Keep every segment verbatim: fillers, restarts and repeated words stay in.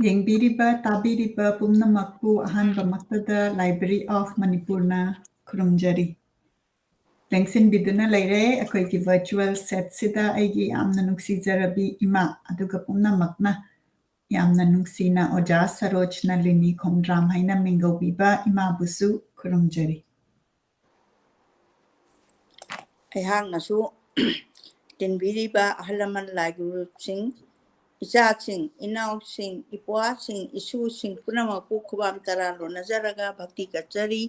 ꯌꯦꯡꯕꯤꯔꯤꯕ, ꯇꯥꯕꯤꯔꯤꯕ ꯄꯨꯝꯅꯃꯛꯄꯨ ꯑꯍꯥꯟꯕꯃꯛꯇꯗ Library of Manipurꯅ ꯈꯨꯔꯨꯝꯖꯔꯤ꯫ ꯂꯦꯡꯁꯤꯟꯕꯤꯗꯨꯅ ꯂꯩꯔꯦ ꯑꯩꯈꯣꯏꯒꯤ virtual setꯁꯤꯗ ꯑꯩꯒꯤ ꯌꯥꯝꯅ ꯅꯨꯡꯁꯤꯖꯔꯕꯤ ꯏꯃꯥ, ꯑꯗꯨꯒ ꯄꯨꯝꯅꯃꯛꯅ ꯌꯥꯝꯅ ꯅꯨꯡꯁꯤꯅ ꯑꯣꯖꯥ ꯁꯔꯣꯖ ꯅꯂꯤꯅꯤ ꯈꯣꯡꯗ꯭ꯔꯥꯝ ꯍꯥꯏꯅ ꯃꯤꯡꯒꯧꯕꯤꯕ ꯏꯃꯥꯕꯨꯁꯨ ꯈꯨꯔꯨꯝꯖꯔꯤ꯫ ꯑꯩꯍꯥꯛꯅꯁꯨ ꯇꯤꯟꯕꯤꯔꯤꯕ ꯑꯍꯜ ꯂꯃꯟ ꯂꯥꯏꯒꯨꯔꯨꯁꯤꯡ, ꯏꯆꯥꯁꯤꯡ, ꯏꯅꯥꯎꯁꯤꯡ, ꯏꯄ꯭ꯋꯥꯁꯤꯡ, ꯏꯁꯨꯁꯤꯡ ꯄꯨꯝꯅꯃꯛꯄꯨ ꯈꯨꯕꯥꯝ ꯇꯔꯥ ꯂꯣꯟꯅꯖꯔꯒ ꯚꯛꯇꯤ ꯀꯠꯆꯔꯤ,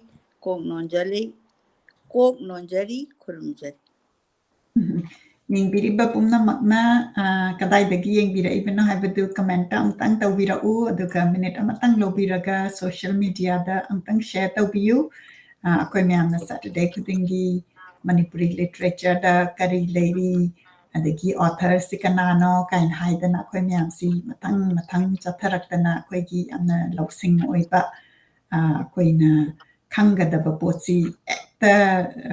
ꯀꯣꯛ ꯅꯣꯟꯖꯔꯤ, ꯀꯣꯛ ꯅꯣꯟꯖꯔꯤ, ꯈꯨꯔꯨꯝꯖꯔꯤ꯫ ꯌꯦꯡꯕꯤꯔꯤꯕ ꯄꯨꯝꯅꯃꯛꯅ, ꯑ, ꯀꯗꯥꯏꯗꯒꯤ ꯌꯦꯡꯕꯤꯔꯛꯏꯕꯅꯣ ꯍꯥꯏꯕꯗꯨ commentꯇ ꯑꯃꯨꯛꯇꯪ ꯇꯧꯕꯤꯔꯛꯎ, ꯑꯗꯨꯒ minute ꯑꯃꯇꯪ ꯂꯧꯕꯤꯔꯒ social mediaꯗ ꯑꯃꯨꯛꯇꯪ share ꯇꯧꯕꯤꯌꯨ꯫ ꯑ, ꯑꯩꯈꯣꯏ ꯃꯌꯥꯝꯅ Saturday ꯈꯨꯗꯤꯡꯒꯤ ꯃꯅꯤꯄꯨꯔꯤ literatureꯗ ꯀꯔꯤ ꯂꯩꯔꯤ, ꯑꯗꯒꯤ authorꯁꯤ ꯀꯅꯥꯅꯣ ꯀꯥꯏꯅ ꯍꯥꯏꯗꯅ ꯑꯩꯈꯣꯏ ꯃꯌꯥꯝꯁꯤ ꯃꯊꯪ ꯃꯊꯪ ꯆꯠꯊꯔꯛꯇꯅ ꯑꯩꯈꯣꯏꯒꯤ ꯌꯥꯝꯅ ꯂꯧꯁꯤꯡ ꯑꯣꯏꯕ, ꯑ, ꯑꯩꯈꯣꯏꯅ ꯈꯪꯒꯗꯕ ꯄꯣꯠꯁꯤ ꯍꯦꯛꯇ,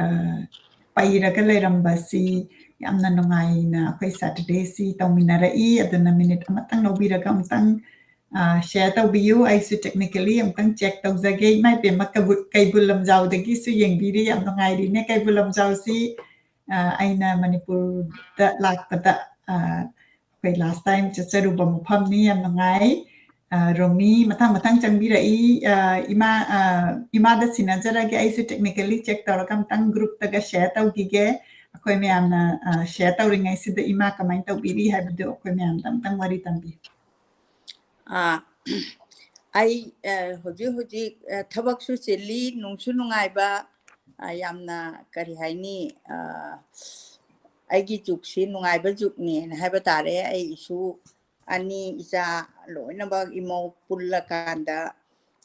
ꯑ, ꯄꯩꯔꯒ ꯂꯩꯔꯝꯕꯁꯤ ꯌꯥꯝꯅ ꯅꯨꯡꯉꯥꯏꯅ ꯑꯩꯈꯣꯏ Saturdayꯁꯤ ꯇꯧꯃꯤꯟꯅꯔꯛꯏ꯫ ꯑꯗꯨꯅ minute ꯑꯃꯇꯪ ꯂꯧꯕꯤꯔꯒ ꯑꯃꯨꯛꯇꯪ, ꯑ, share ꯇꯧꯕꯤꯌꯨ꯫ ꯑꯩꯁꯨ technically ꯑꯃꯨꯛꯇꯪ check ꯇꯧꯖꯒꯦ꯫ ꯏꯃꯥ ꯏꯕꯦꯝꯃ, ꯀꯩꯕꯨ-, ꯀꯩꯕꯨꯜ ꯂꯝꯖꯥꯎꯗꯒꯤꯁꯨ ꯌꯦꯡꯕꯤꯔꯤ꯫ ꯌꯥꯝ ꯅꯨꯡꯉꯥꯏꯔꯤꯅꯦ꯫ ꯀꯩꯕꯨꯜ ꯂꯝꯖꯥꯎꯁꯤ, ꯑ, ꯑꯩꯅ ꯃꯅꯤꯄꯨꯔꯗ ꯂꯥꯛꯄꯗ, ꯑ, ꯑꯩꯈꯣꯏ last time ꯆꯠꯆꯔꯨꯕ ꯃꯐꯝꯅꯤ꯫ ꯌꯥꯝ ꯅꯨꯡꯉꯥꯏ꯫ ꯑ, ꯔꯣꯃꯤ, ꯃꯊꯪ ꯃꯊꯪ ꯆꯪꯕꯤꯔꯛꯏ꯫ ꯑ, ꯏꯃꯥ, ꯑ, ꯏꯃꯥꯗ ꯁꯤꯟꯅꯖꯔꯒꯦ꯫ ꯑꯩꯁꯨ technically check ꯇꯧꯔꯒ ꯑꯃꯨꯛꯇꯪ groupꯇꯒ share ꯇꯧꯈꯤꯒꯦ꯫ ꯑꯩꯈꯣꯏ ꯃꯌꯥꯝꯅ, ꯑ, share ꯇꯧꯔꯤꯉꯩꯁꯤꯗ ꯏꯃꯥ ꯀꯃꯥꯏꯅ ꯇꯧꯕꯤꯔꯤ ꯍꯥꯏꯕꯗꯨ ꯑꯩꯈꯣꯏ ꯃꯌꯥꯝꯗ ꯑꯃꯨꯛꯇꯪ ꯋꯥꯔꯤ ꯇꯝꯕꯤꯌꯨ꯫ ꯑꯥ, ꯑꯩ, ꯑ, ꯍꯧꯖꯤꯛ ꯍꯧꯖꯤꯛ, ꯑ, ꯊꯕꯛꯁꯨ ꯆꯤꯜꯂꯤ, ꯅꯨꯡꯁꯨ ꯅꯨꯡꯉꯥꯏꯕ, ꯑ, ꯌꯥꯝꯅ, ꯀꯔꯤ ꯍꯥꯏꯅꯤ, ꯑ, ꯑꯩꯒꯤ ꯖꯨꯛꯁꯤ ꯅꯨꯡꯉꯥꯏꯕ ꯖꯨꯛꯅꯦꯅ ꯍꯥꯏꯕ ꯇꯥꯔꯦ꯫ ꯑꯩ ꯏꯁꯨ ꯑꯅꯤ, ꯏꯆꯥ ꯂꯣꯏꯅꯃꯛ ꯏꯃꯧ ꯄꯨꯜꯂꯀꯥꯟꯗ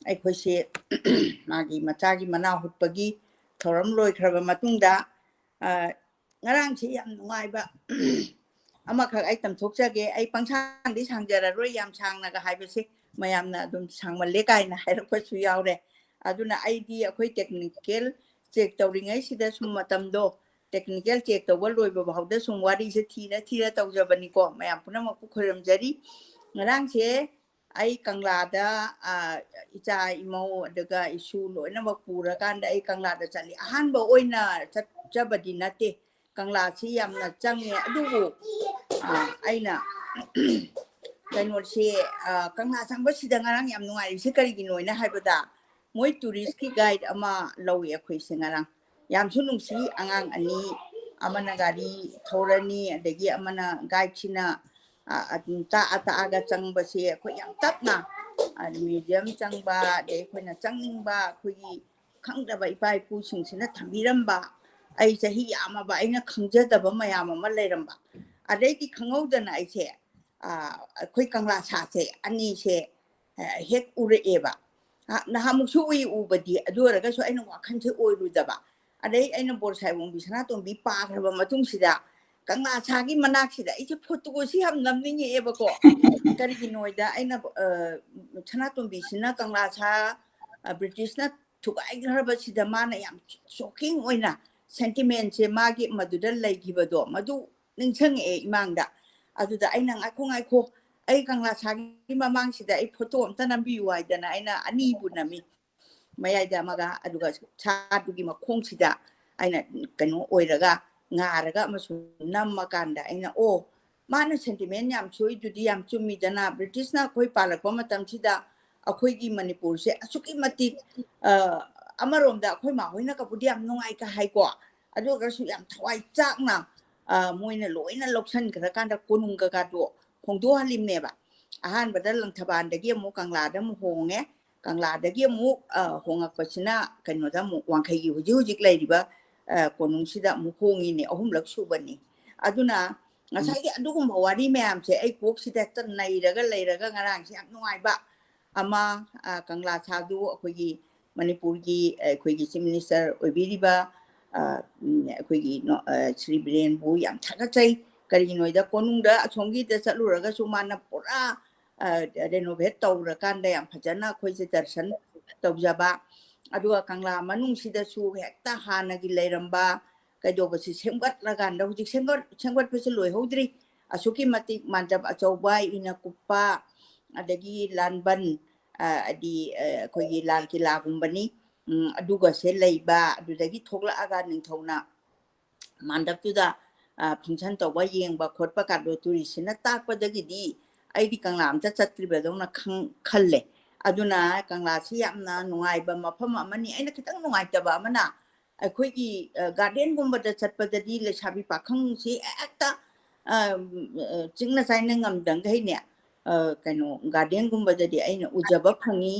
ꯑꯩꯈꯣꯏꯁꯦ ꯃꯥꯒꯤ ꯃꯆꯥꯒꯤ ꯃꯅꯥ ꯍꯨꯠꯄꯒꯤ ꯊꯧꯔꯝ ꯂꯣꯏꯈ꯭ꯔꯕ ꯃꯇꯨꯡꯗ, ꯑ, ꯉꯔꯥꯡꯁꯤ ꯌꯥꯝ ꯅꯨꯡꯉꯥꯏꯕ ꯑꯃꯈꯛ ꯑꯩ ꯇꯝꯊꯣꯛꯆꯒꯦ꯫ ꯑꯩ ꯄꯪꯁꯥꯡꯗꯤ ꯁꯥꯡꯖꯔꯔꯣꯏ, ꯌꯥꯝ ꯁꯥꯡꯅꯒ ꯍꯥꯏꯕꯁꯦ ꯃꯌꯥꯝꯅ ꯑꯗꯨꯝ ꯁꯥꯡꯃꯜꯂꯦ ꯀꯥꯏꯅ ꯍꯥꯏꯔꯛꯄꯁꯨ ꯌꯥꯎꯔꯦ꯫ ꯑꯗꯨꯅ ꯑꯩꯗꯤ ꯑꯩꯈꯣꯏ technical check ꯇꯧꯔꯤꯉꯩꯁꯤꯗ ꯁꯨꯝ ꯃꯇꯝꯗꯣ, technical check ꯇꯧꯕ ꯂꯣꯏꯕ ꯐꯥꯎꯗ ꯁꯨꯝ ꯋꯥꯔꯤꯁꯦ ꯊꯤꯔ ꯊꯤꯔ ꯇꯧꯖꯕꯅꯤꯀꯣ꯫ ꯃꯌꯥꯝ ꯄꯨꯝꯅꯃꯛꯄꯨ ꯈꯣꯏꯔꯝꯖꯔꯤ꯫ ꯉꯔꯥꯡꯁꯦ ꯑꯩ ꯀꯪꯂꯥꯗ, ꯑ, ꯏꯆꯥ ꯏꯃꯧ ꯑꯗꯨꯒ ꯏꯁꯨ ꯂꯣꯏꯅꯃꯛ ꯄꯨꯔꯀꯥꯟꯗ ꯑꯩ ꯀꯪꯂꯥꯗ ꯆꯠꯂꯤ꯫ ꯑꯍꯥꯟꯕ ꯑꯣꯏꯅ ꯆꯠꯆꯕꯗꯤ ꯅꯠꯇꯦ꯫ ꯀꯪꯂꯥꯁꯤ ꯌꯥꯝꯅ ꯆꯪꯉꯦ꯫ ꯑꯗꯨꯕꯨ, ꯑ, ꯑꯩꯅ ꯀꯩꯅꯣꯁꯦ, ꯑ, ꯀꯪꯂꯥ ꯆꯪꯕꯁꯤꯗ ꯉꯔꯥꯡ ꯌꯥꯝ ꯅꯨꯡꯉꯥꯏꯔꯤꯁꯦ ꯀꯔꯤꯒꯤꯅꯣ ꯍꯥꯏꯅ ꯍꯥꯏꯕꯗ, ꯃꯣꯏ tourist ꯀꯤ guide ꯑꯃ ꯂꯧꯏ ꯑꯩꯈꯣꯏꯁꯦ ꯉꯔꯥꯡ꯫ ꯌꯥꯝꯁꯨ ꯅꯨꯡꯁꯤ, ꯑꯉꯥꯡ ꯑꯅꯤ, ꯑꯃꯅ ꯒꯥꯔꯤ ꯊꯧꯔꯅꯤ, ꯑꯗꯒꯤ ꯑꯃꯅ guide ꯁꯤꯅ, ꯑ, ꯑꯗꯨꯝ ꯇꯥꯛꯑ ꯇꯥꯛꯑꯒ ꯆꯪꯕꯁꯦ ꯑꯩꯈꯣꯏ ꯌꯥꯝ ꯇꯞꯅ, ꯑ, museum ꯆꯪꯕ, ꯑꯗꯩ ꯑꯩꯈꯣꯏꯅ ꯆꯪꯅꯤꯡꯕ, ꯑꯩꯈꯣꯏꯒꯤ ꯈꯪꯗꯕ ꯏꯄꯥ ꯏꯄꯨꯁꯤꯡꯁꯤꯅ ꯊꯝꯕꯤꯔꯝꯕ, ꯑꯩ ꯆꯍꯤ ꯌꯥꯝꯃꯕ ꯑꯩꯅ ꯈꯪꯖꯗꯕ ꯃꯌꯥꯝ ꯑꯃ ꯂꯩꯔꯝꯕ, ꯑꯗꯩꯗꯤ ꯈꯪꯍꯧꯗꯅ ꯑꯩꯁꯦ, ꯑ, ꯑꯩꯈꯣꯏ ꯀꯪꯂꯥ ꯁꯥꯁꯦ ꯑꯅꯤꯁꯦ, ꯑ, ꯍꯦꯛ ꯎꯔꯛꯑꯦꯕ꯫ ꯑ, ꯅꯍꯥꯟꯃꯨꯛꯁꯨ ꯎꯏ ꯎꯕꯗꯤ, ꯑꯗꯨ ꯑꯣꯏꯔꯒꯁꯨ ꯑꯩꯅ ꯋꯥꯈꯜꯁꯦ ꯑꯣꯏꯔꯨꯗꯕ꯫ ꯑꯗꯩ ꯑꯩꯅ ꯕꯣꯔꯁꯥꯏꯕꯣꯡꯕꯤ ꯁꯅꯥꯇꯣꯝꯕꯤ ꯄꯥꯈ꯭ꯔꯕ ꯃꯇꯨꯡꯁꯤꯗ ꯀꯪꯂꯥ ꯁꯥꯒꯤ ꯃꯅꯥꯛꯁꯤꯗ ꯑꯩꯁꯦ photo ꯁꯤ ꯌꯥꯝ ꯅꯝꯅꯤꯡꯉꯛꯑꯦꯕꯀꯣ꯫ ꯀꯔꯤꯒꯤꯅꯣ ꯍꯥꯏꯗ ꯑꯩꯅ, ꯑ, ꯁꯅꯥꯇꯣꯝꯕꯤꯁꯤꯅ ꯀꯪꯂꯥ ꯁꯥ, ꯑ, British ꯅ ꯊꯨꯒꯥꯏꯈ꯭ꯔꯕꯁꯤꯗ ꯃꯥꯅ ꯌꯥꯝ shocking ꯑꯣꯏꯅ sentiment ꯁꯦ ꯃꯥꯒꯤ ꯃꯗꯨꯗ ꯂꯩꯈꯤꯕꯗꯣ ꯃꯗꯨ ꯅꯤꯡꯁꯤꯡꯉꯛꯑꯦ ꯏꯃꯥꯡꯗ꯫ ꯑꯗꯨꯗ ꯑꯩꯅ, "ꯉꯥꯏꯈꯣ, ꯉꯥꯏꯈꯣ, ꯑꯩ ꯀꯪꯂꯥ ꯁꯥꯒꯤ ꯃꯃꯥꯡꯁꯤꯗ ꯑꯩ photo ꯑꯝꯇ ꯅꯝꯕꯤꯌꯨ" ꯍꯥꯏꯗꯅ ꯑꯩꯅ ꯑꯅꯤꯕꯨ ꯅꯝꯃꯤ, ꯃꯌꯥꯏꯗ ꯑꯃꯒ, ꯑꯗꯨꯒ ꯁꯥꯗꯨꯒꯤ ꯃꯈꯣꯡꯁꯤꯗ ꯑꯩꯅ ꯀꯩꯅꯣ ꯑꯣꯏꯔꯒ, ꯉꯥꯔꯒ ꯑꯃꯁꯨ ꯅꯝꯃꯀꯥꯟꯗ ꯑꯩꯅ, "ꯑꯣ, ꯃꯥꯅ sentiment ꯌꯥꯝ ꯁꯣꯏꯗꯨꯗꯤ ꯌꯥꯝ ꯆꯨꯝꯃꯤꯗꯅ, British ꯅ ꯑꯩꯈꯣꯏ ꯄꯥꯜꯂꯛꯄ ꯃꯇꯝꯁꯤꯗ ꯑꯩꯈꯣꯏꯒꯤ ꯃꯅꯤꯄꯨꯔꯁꯦ ꯑꯁꯨꯛꯀꯤ ꯃꯇꯤꯛ, ꯑ, ꯑꯃꯔꯣꯝꯗ ꯑꯩꯈꯣꯏ ꯃꯥꯍꯣꯏꯅ ꯀꯕꯨꯗꯤ ꯌꯥꯝ ꯅꯨꯡꯉꯥꯏ ꯀ ꯍꯥꯏꯀꯣ, ꯑꯗꯨ ꯑꯣꯏꯔꯒꯁꯨ ꯌꯥꯝ ꯊꯋꯥꯏ ꯆꯥꯛꯅ, ꯑ, ꯃꯣꯏꯅ ꯂꯣꯏꯅ ꯂꯧꯁꯟꯈ꯭ꯔꯀꯥꯟꯗ ꯀꯣꯅꯨꯡ ꯀꯀꯥꯗꯣ ꯍꯣꯡꯗꯣꯛꯍꯜꯂꯤꯕꯅꯦꯕ꯫ ꯑꯍꯥꯟꯕꯗ ꯂꯪꯊꯕꯥꯜꯗꯒꯤ ꯑꯃꯨꯛ ꯀꯪꯂꯥꯗ ꯑꯃꯨꯛ ꯍꯣꯡꯉꯦ, ꯀꯪꯂꯥꯗꯒꯤ ꯑꯃꯨꯛ, ꯑ, ꯍꯣꯡꯉꯛꯄꯁꯤꯅ ꯀꯩꯅꯣꯗ ꯑꯃꯨꯛ ꯋꯥꯡꯈꯩꯒꯤ ꯍꯧꯖꯤꯛ ꯍꯧꯖꯤꯛ ꯂꯩꯔꯤꯕ, ꯑ, ꯀꯣꯅꯨꯡꯁꯤꯗ ꯑꯃꯨꯛ ꯍꯣꯡꯉꯤꯅꯦ, ꯑꯍꯨꯝꯂꯛ ꯁꯨꯕꯅꯤ꯫ ꯑꯗꯨꯅ ꯉꯁꯥꯏꯒꯤ ꯑꯗꯨꯒꯨꯝꯕ ꯋꯥꯔꯤ ꯃꯌꯥꯝꯁꯦ ꯑꯩ ꯀꯣꯛꯁꯤꯗ ꯍꯦꯛꯇ ꯅꯩꯔꯒ ꯂꯩꯔꯒ ꯉꯔꯥꯡꯁꯦ ꯌꯥꯝ ꯅꯨꯡꯉꯥꯏꯕ ꯑꯃ, ꯑ, ꯀꯪꯂꯥ ꯁꯥꯗꯨ ꯑꯩꯈꯣꯏꯒꯤ ꯃꯅꯤꯄꯨꯔꯒꯤ, ꯑ, ꯑꯩꯈꯣꯏꯒꯤ Chief Minister ꯑꯣꯏꯕꯤꯔꯤꯕ, ꯑ, ꯎꯝ, ꯑꯩꯈꯣꯏꯒꯤ ꯅꯣ-, ꯑ, ꯁ꯭ꯔꯤ ꯕꯤꯔꯦꯟꯕꯨ ꯌꯥꯝ ꯊꯥꯒꯠꯆꯩ꯫ ꯀꯔꯤꯒꯤꯅꯣ ꯍꯥꯏꯗ ꯀꯣꯅꯨꯡꯗ ꯑꯁꯣꯝꯒꯤꯗ ꯆꯠꯂꯨꯔꯒꯁꯨ ꯃꯥꯅ ꯄꯨꯔꯥ, ꯑ, renovate ꯇꯧꯔꯀꯥꯟꯗ ꯌꯥꯝ ꯐꯖꯅ ꯑꯩꯈꯣꯏꯁꯦ ꯗꯔꯁꯟ ꯇꯧꯖꯕ꯫ ꯑꯗꯨꯒ ꯀꯪꯂꯥ ꯃꯅꯨꯡꯁꯤꯗꯁꯨ ꯍꯦꯛꯇ ꯍꯥꯟꯅꯒꯤ ꯂꯩꯔꯝꯕ ꯀꯩꯗꯧꯕꯁꯤ ꯁꯦꯝꯒꯠꯂꯀꯥꯟꯗ ꯍꯧꯖꯤꯛ ꯁꯦꯝꯒꯠ-, ꯁꯦꯝꯒꯠꯄꯁꯤ ꯂꯣꯏꯍꯧꯗ꯭ꯔꯤ꯫ ꯑꯁꯨꯛꯀꯤ ꯃꯇꯤꯛ ꯃꯥꯟꯗꯞ ꯑꯆꯧꯕ, ꯏꯅ ꯀꯨꯞꯄ, ꯑꯗꯒꯤ ꯂꯥꯟꯕꯟ, ꯑ, ꯍꯥꯏꯗꯤ, ꯑ, ꯑꯩꯈꯣꯏꯒꯤ ꯂꯥꯜ ꯀꯤꯂꯥꯒꯨꯝꯕꯅꯤ꯫ ꯎꯝ, ꯑꯗꯨꯒꯁꯦ ꯂꯩꯕ, ꯑꯗꯨꯗꯒꯤ ꯊꯣꯛꯂꯛꯑꯒ ꯅꯤꯡꯊꯧꯅ ꯃꯥꯟꯗꯞꯇꯨꯗ, ꯑ, function ꯇꯧꯕ, ꯌꯦꯡꯕ ꯈꯣꯠꯄ ꯀꯥꯗꯣ touristꯁꯤꯅ ꯇꯥꯛꯄꯗꯒꯤꯗꯤ ꯑꯩꯗꯤ ꯀꯪꯂꯥ ꯑꯝꯇ ꯆꯠꯇ꯭ꯔꯤꯕꯗꯧꯅ ꯈꯪ-, ꯈꯜꯂꯦ꯫ ꯑꯗꯨꯅ ꯀꯪꯂꯥꯁꯤ ꯌꯥꯝꯅ ꯅꯨꯡꯉꯥꯏꯕ ꯃꯐꯝ ꯑꯃꯅꯤ꯫ ꯑꯩꯅ ꯈꯤꯇꯪ ꯅꯨꯡꯉꯥꯏꯇꯕ ꯑꯃꯅ, ꯑꯩꯈꯣꯏꯒꯤ, ꯑ, gardenꯒꯨꯝꯕꯗ ꯆꯠꯄꯗꯗꯤ ꯂꯩꯁꯥꯕꯤ ꯄꯥꯈꯪꯁꯤ ꯍꯦꯛꯇ, ꯑ, ꯆꯤꯡꯅ ꯆꯥꯏꯅ ꯉꯝꯗꯈꯩꯅꯦ, ꯑ, ꯀꯩꯅꯣ, gardenꯒꯨꯝꯕꯗꯗꯤ ꯑꯩꯅ ꯎꯖꯕ ꯐꯪꯉꯤ꯫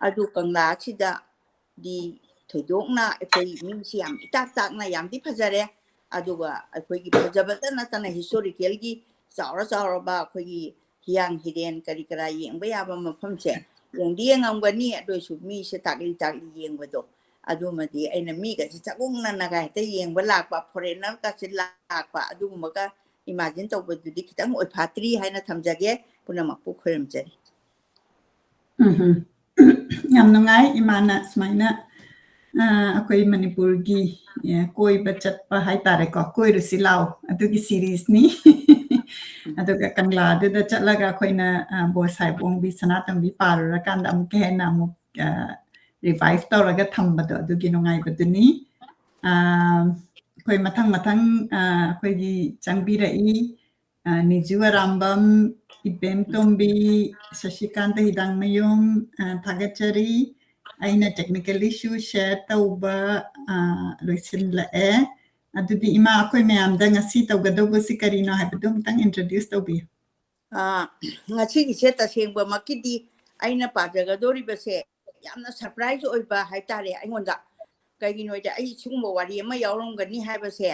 ꯑꯗꯨ ꯀꯪꯂꯥꯁꯤꯗꯗꯤ ꯊꯣꯏꯗꯣꯛꯅ ꯑꯩꯈꯣꯏ ꯃꯤꯁꯤ ꯌꯥꯝ ꯏꯇꯥꯛ ꯇꯥꯛꯅ ꯌꯥꯝꯗꯤ ꯐꯖꯔꯦ꯫ ꯑꯗꯨꯒ ꯑꯩꯈꯣꯏꯒꯤ ꯐꯖꯕꯇ ꯅꯠꯇꯅ historicalꯒꯤ ꯆꯥꯎꯔ ꯆꯥꯎꯔꯕ ꯑꯩꯈꯣꯏꯒꯤ ꯍꯤꯌꯥꯡ ꯍꯤꯔꯦꯟ ꯀꯔꯤ ꯀꯔꯥ ꯌꯦꯡꯕ ꯌꯥꯕ ꯃꯐꯝꯁꯦ ꯌꯦꯡꯗꯤ ꯌꯦꯡꯉꯝꯒꯅꯤ, ꯑꯗꯨ ꯑꯣꯏꯁꯨ ꯃꯤꯁꯦ ꯇꯥꯛꯂꯤ ꯇꯥꯛꯂꯤ ꯌꯦꯡꯕꯗꯣ, ꯑꯗꯨꯃꯗꯤ ꯑꯩꯅ ꯃꯤꯒꯁꯦ ꯆꯒꯨꯡꯅꯅꯒ ꯍꯦꯛꯇ ꯌꯦꯡꯕ ꯂꯥꯛꯄ, foreignerꯒꯁꯦ ꯂꯥꯛꯄ, ꯑꯗꯨꯒꯨꯝꯕꯒ imagine ꯇꯧꯕꯗꯨꯗꯤ ꯈꯤꯇꯪ ꯑꯣꯏꯐꯥꯠꯇ꯭ꯔꯤ ꯍꯥꯏꯅ ꯊꯝꯖꯒꯦ꯫ ꯄꯨꯝꯅꯃꯛꯄꯨ ꯈꯣꯏꯔꯝꯖꯔꯤ꯫ ꯎꯝ꯫ ꯌꯥꯝ ꯅꯨꯡꯉꯥꯏ ꯏꯃꯥꯅ ꯁꯨꯃꯥꯏꯅ, ꯑ, ꯑꯩꯈꯣꯏ ꯃꯅꯤꯄꯨꯔꯒꯤ, ꯑ, ꯀꯣꯏꯕ ꯆꯠꯄ ꯍꯥꯏꯇꯥꯔꯦꯀꯣ, ꯀꯣꯏꯔꯨꯁꯤ ꯂꯥꯛꯑꯣ ꯑꯗꯨꯒꯤ seriesꯅꯤ꯫ ꯑꯗꯨꯒ ꯀꯪꯂꯥꯗꯨꯗ ꯆꯠꯂꯒ ꯑꯩꯈꯣꯏꯅ, ꯑ, ꯕꯣꯁ ꯁꯥꯍꯦꯕ ꯑꯣꯡꯕꯤ ꯁꯅꯥꯇꯣꯝꯕꯤ ꯄꯥꯔꯨꯔꯀꯥꯟꯗ ꯑꯃꯨꯛꯀ ꯍꯦꯟꯅ ꯑꯃꯨꯛ, ꯑ, revise ꯇꯧꯔꯒ ꯊꯝꯕꯗꯣ ꯑꯗꯨꯒꯤ ꯅꯨꯡꯉꯥꯏꯕꯗꯨꯅꯤ꯫ ꯑ, ꯑꯩꯈꯣꯏ ꯃꯊꯪ ꯃꯊꯪ, ꯑ, ꯑꯩꯈꯣꯏꯒꯤ ꯆꯪꯕꯤꯔꯛꯏ꯫ ꯑ, ꯅꯤꯖꯨ ꯑꯔꯥꯝꯕꯝ, ꯏꯕꯦꯝꯇꯣꯝꯕꯤ, ꯁꯁꯤꯀꯥꯟꯇ ꯍꯤꯗꯥꯡꯃꯌꯨꯝ, ꯑ, ꯊꯥꯒꯠꯆꯔꯤ꯫ ꯑꯩꯅ technical issue share ꯇꯧꯕ, ꯑ, ꯂꯣꯏꯁꯤꯜꯂꯛꯑꯦ꯫ ꯑꯗꯨꯗꯤ ꯏꯃꯥ, ꯑꯩꯈꯣꯏ ꯃꯌꯥꯝꯗ ꯉꯁꯤ ꯇꯧꯒꯗꯧꯕꯁꯤ ꯀꯔꯤꯅꯣ ꯍꯥꯏꯕꯗꯨ ꯑꯃꯨꯛꯇꯪ introduce ꯇꯧꯕꯤꯌꯨ꯫ ꯑ, ꯉꯁꯤꯒꯤꯁꯦ ꯇꯁꯦꯡꯕꯃꯛꯀꯤꯗꯤ ꯑꯩꯅ ꯄꯥꯖꯒꯗꯧꯔꯤꯕꯁꯦ ꯌꯥꯝꯅ surprise ꯑꯣꯏꯕ ꯍꯥꯏꯇꯥꯔꯦ ꯑꯩꯉꯣꯟꯗ꯫ ꯀꯩꯒꯤꯅꯣꯗꯤ ꯑꯩ ꯁꯤꯒꯨꯝꯕ ꯋꯥꯔꯤ ꯑꯃ ꯌꯥꯎꯔꯝꯒꯅꯤ ꯍꯥꯏꯕꯁꯦ,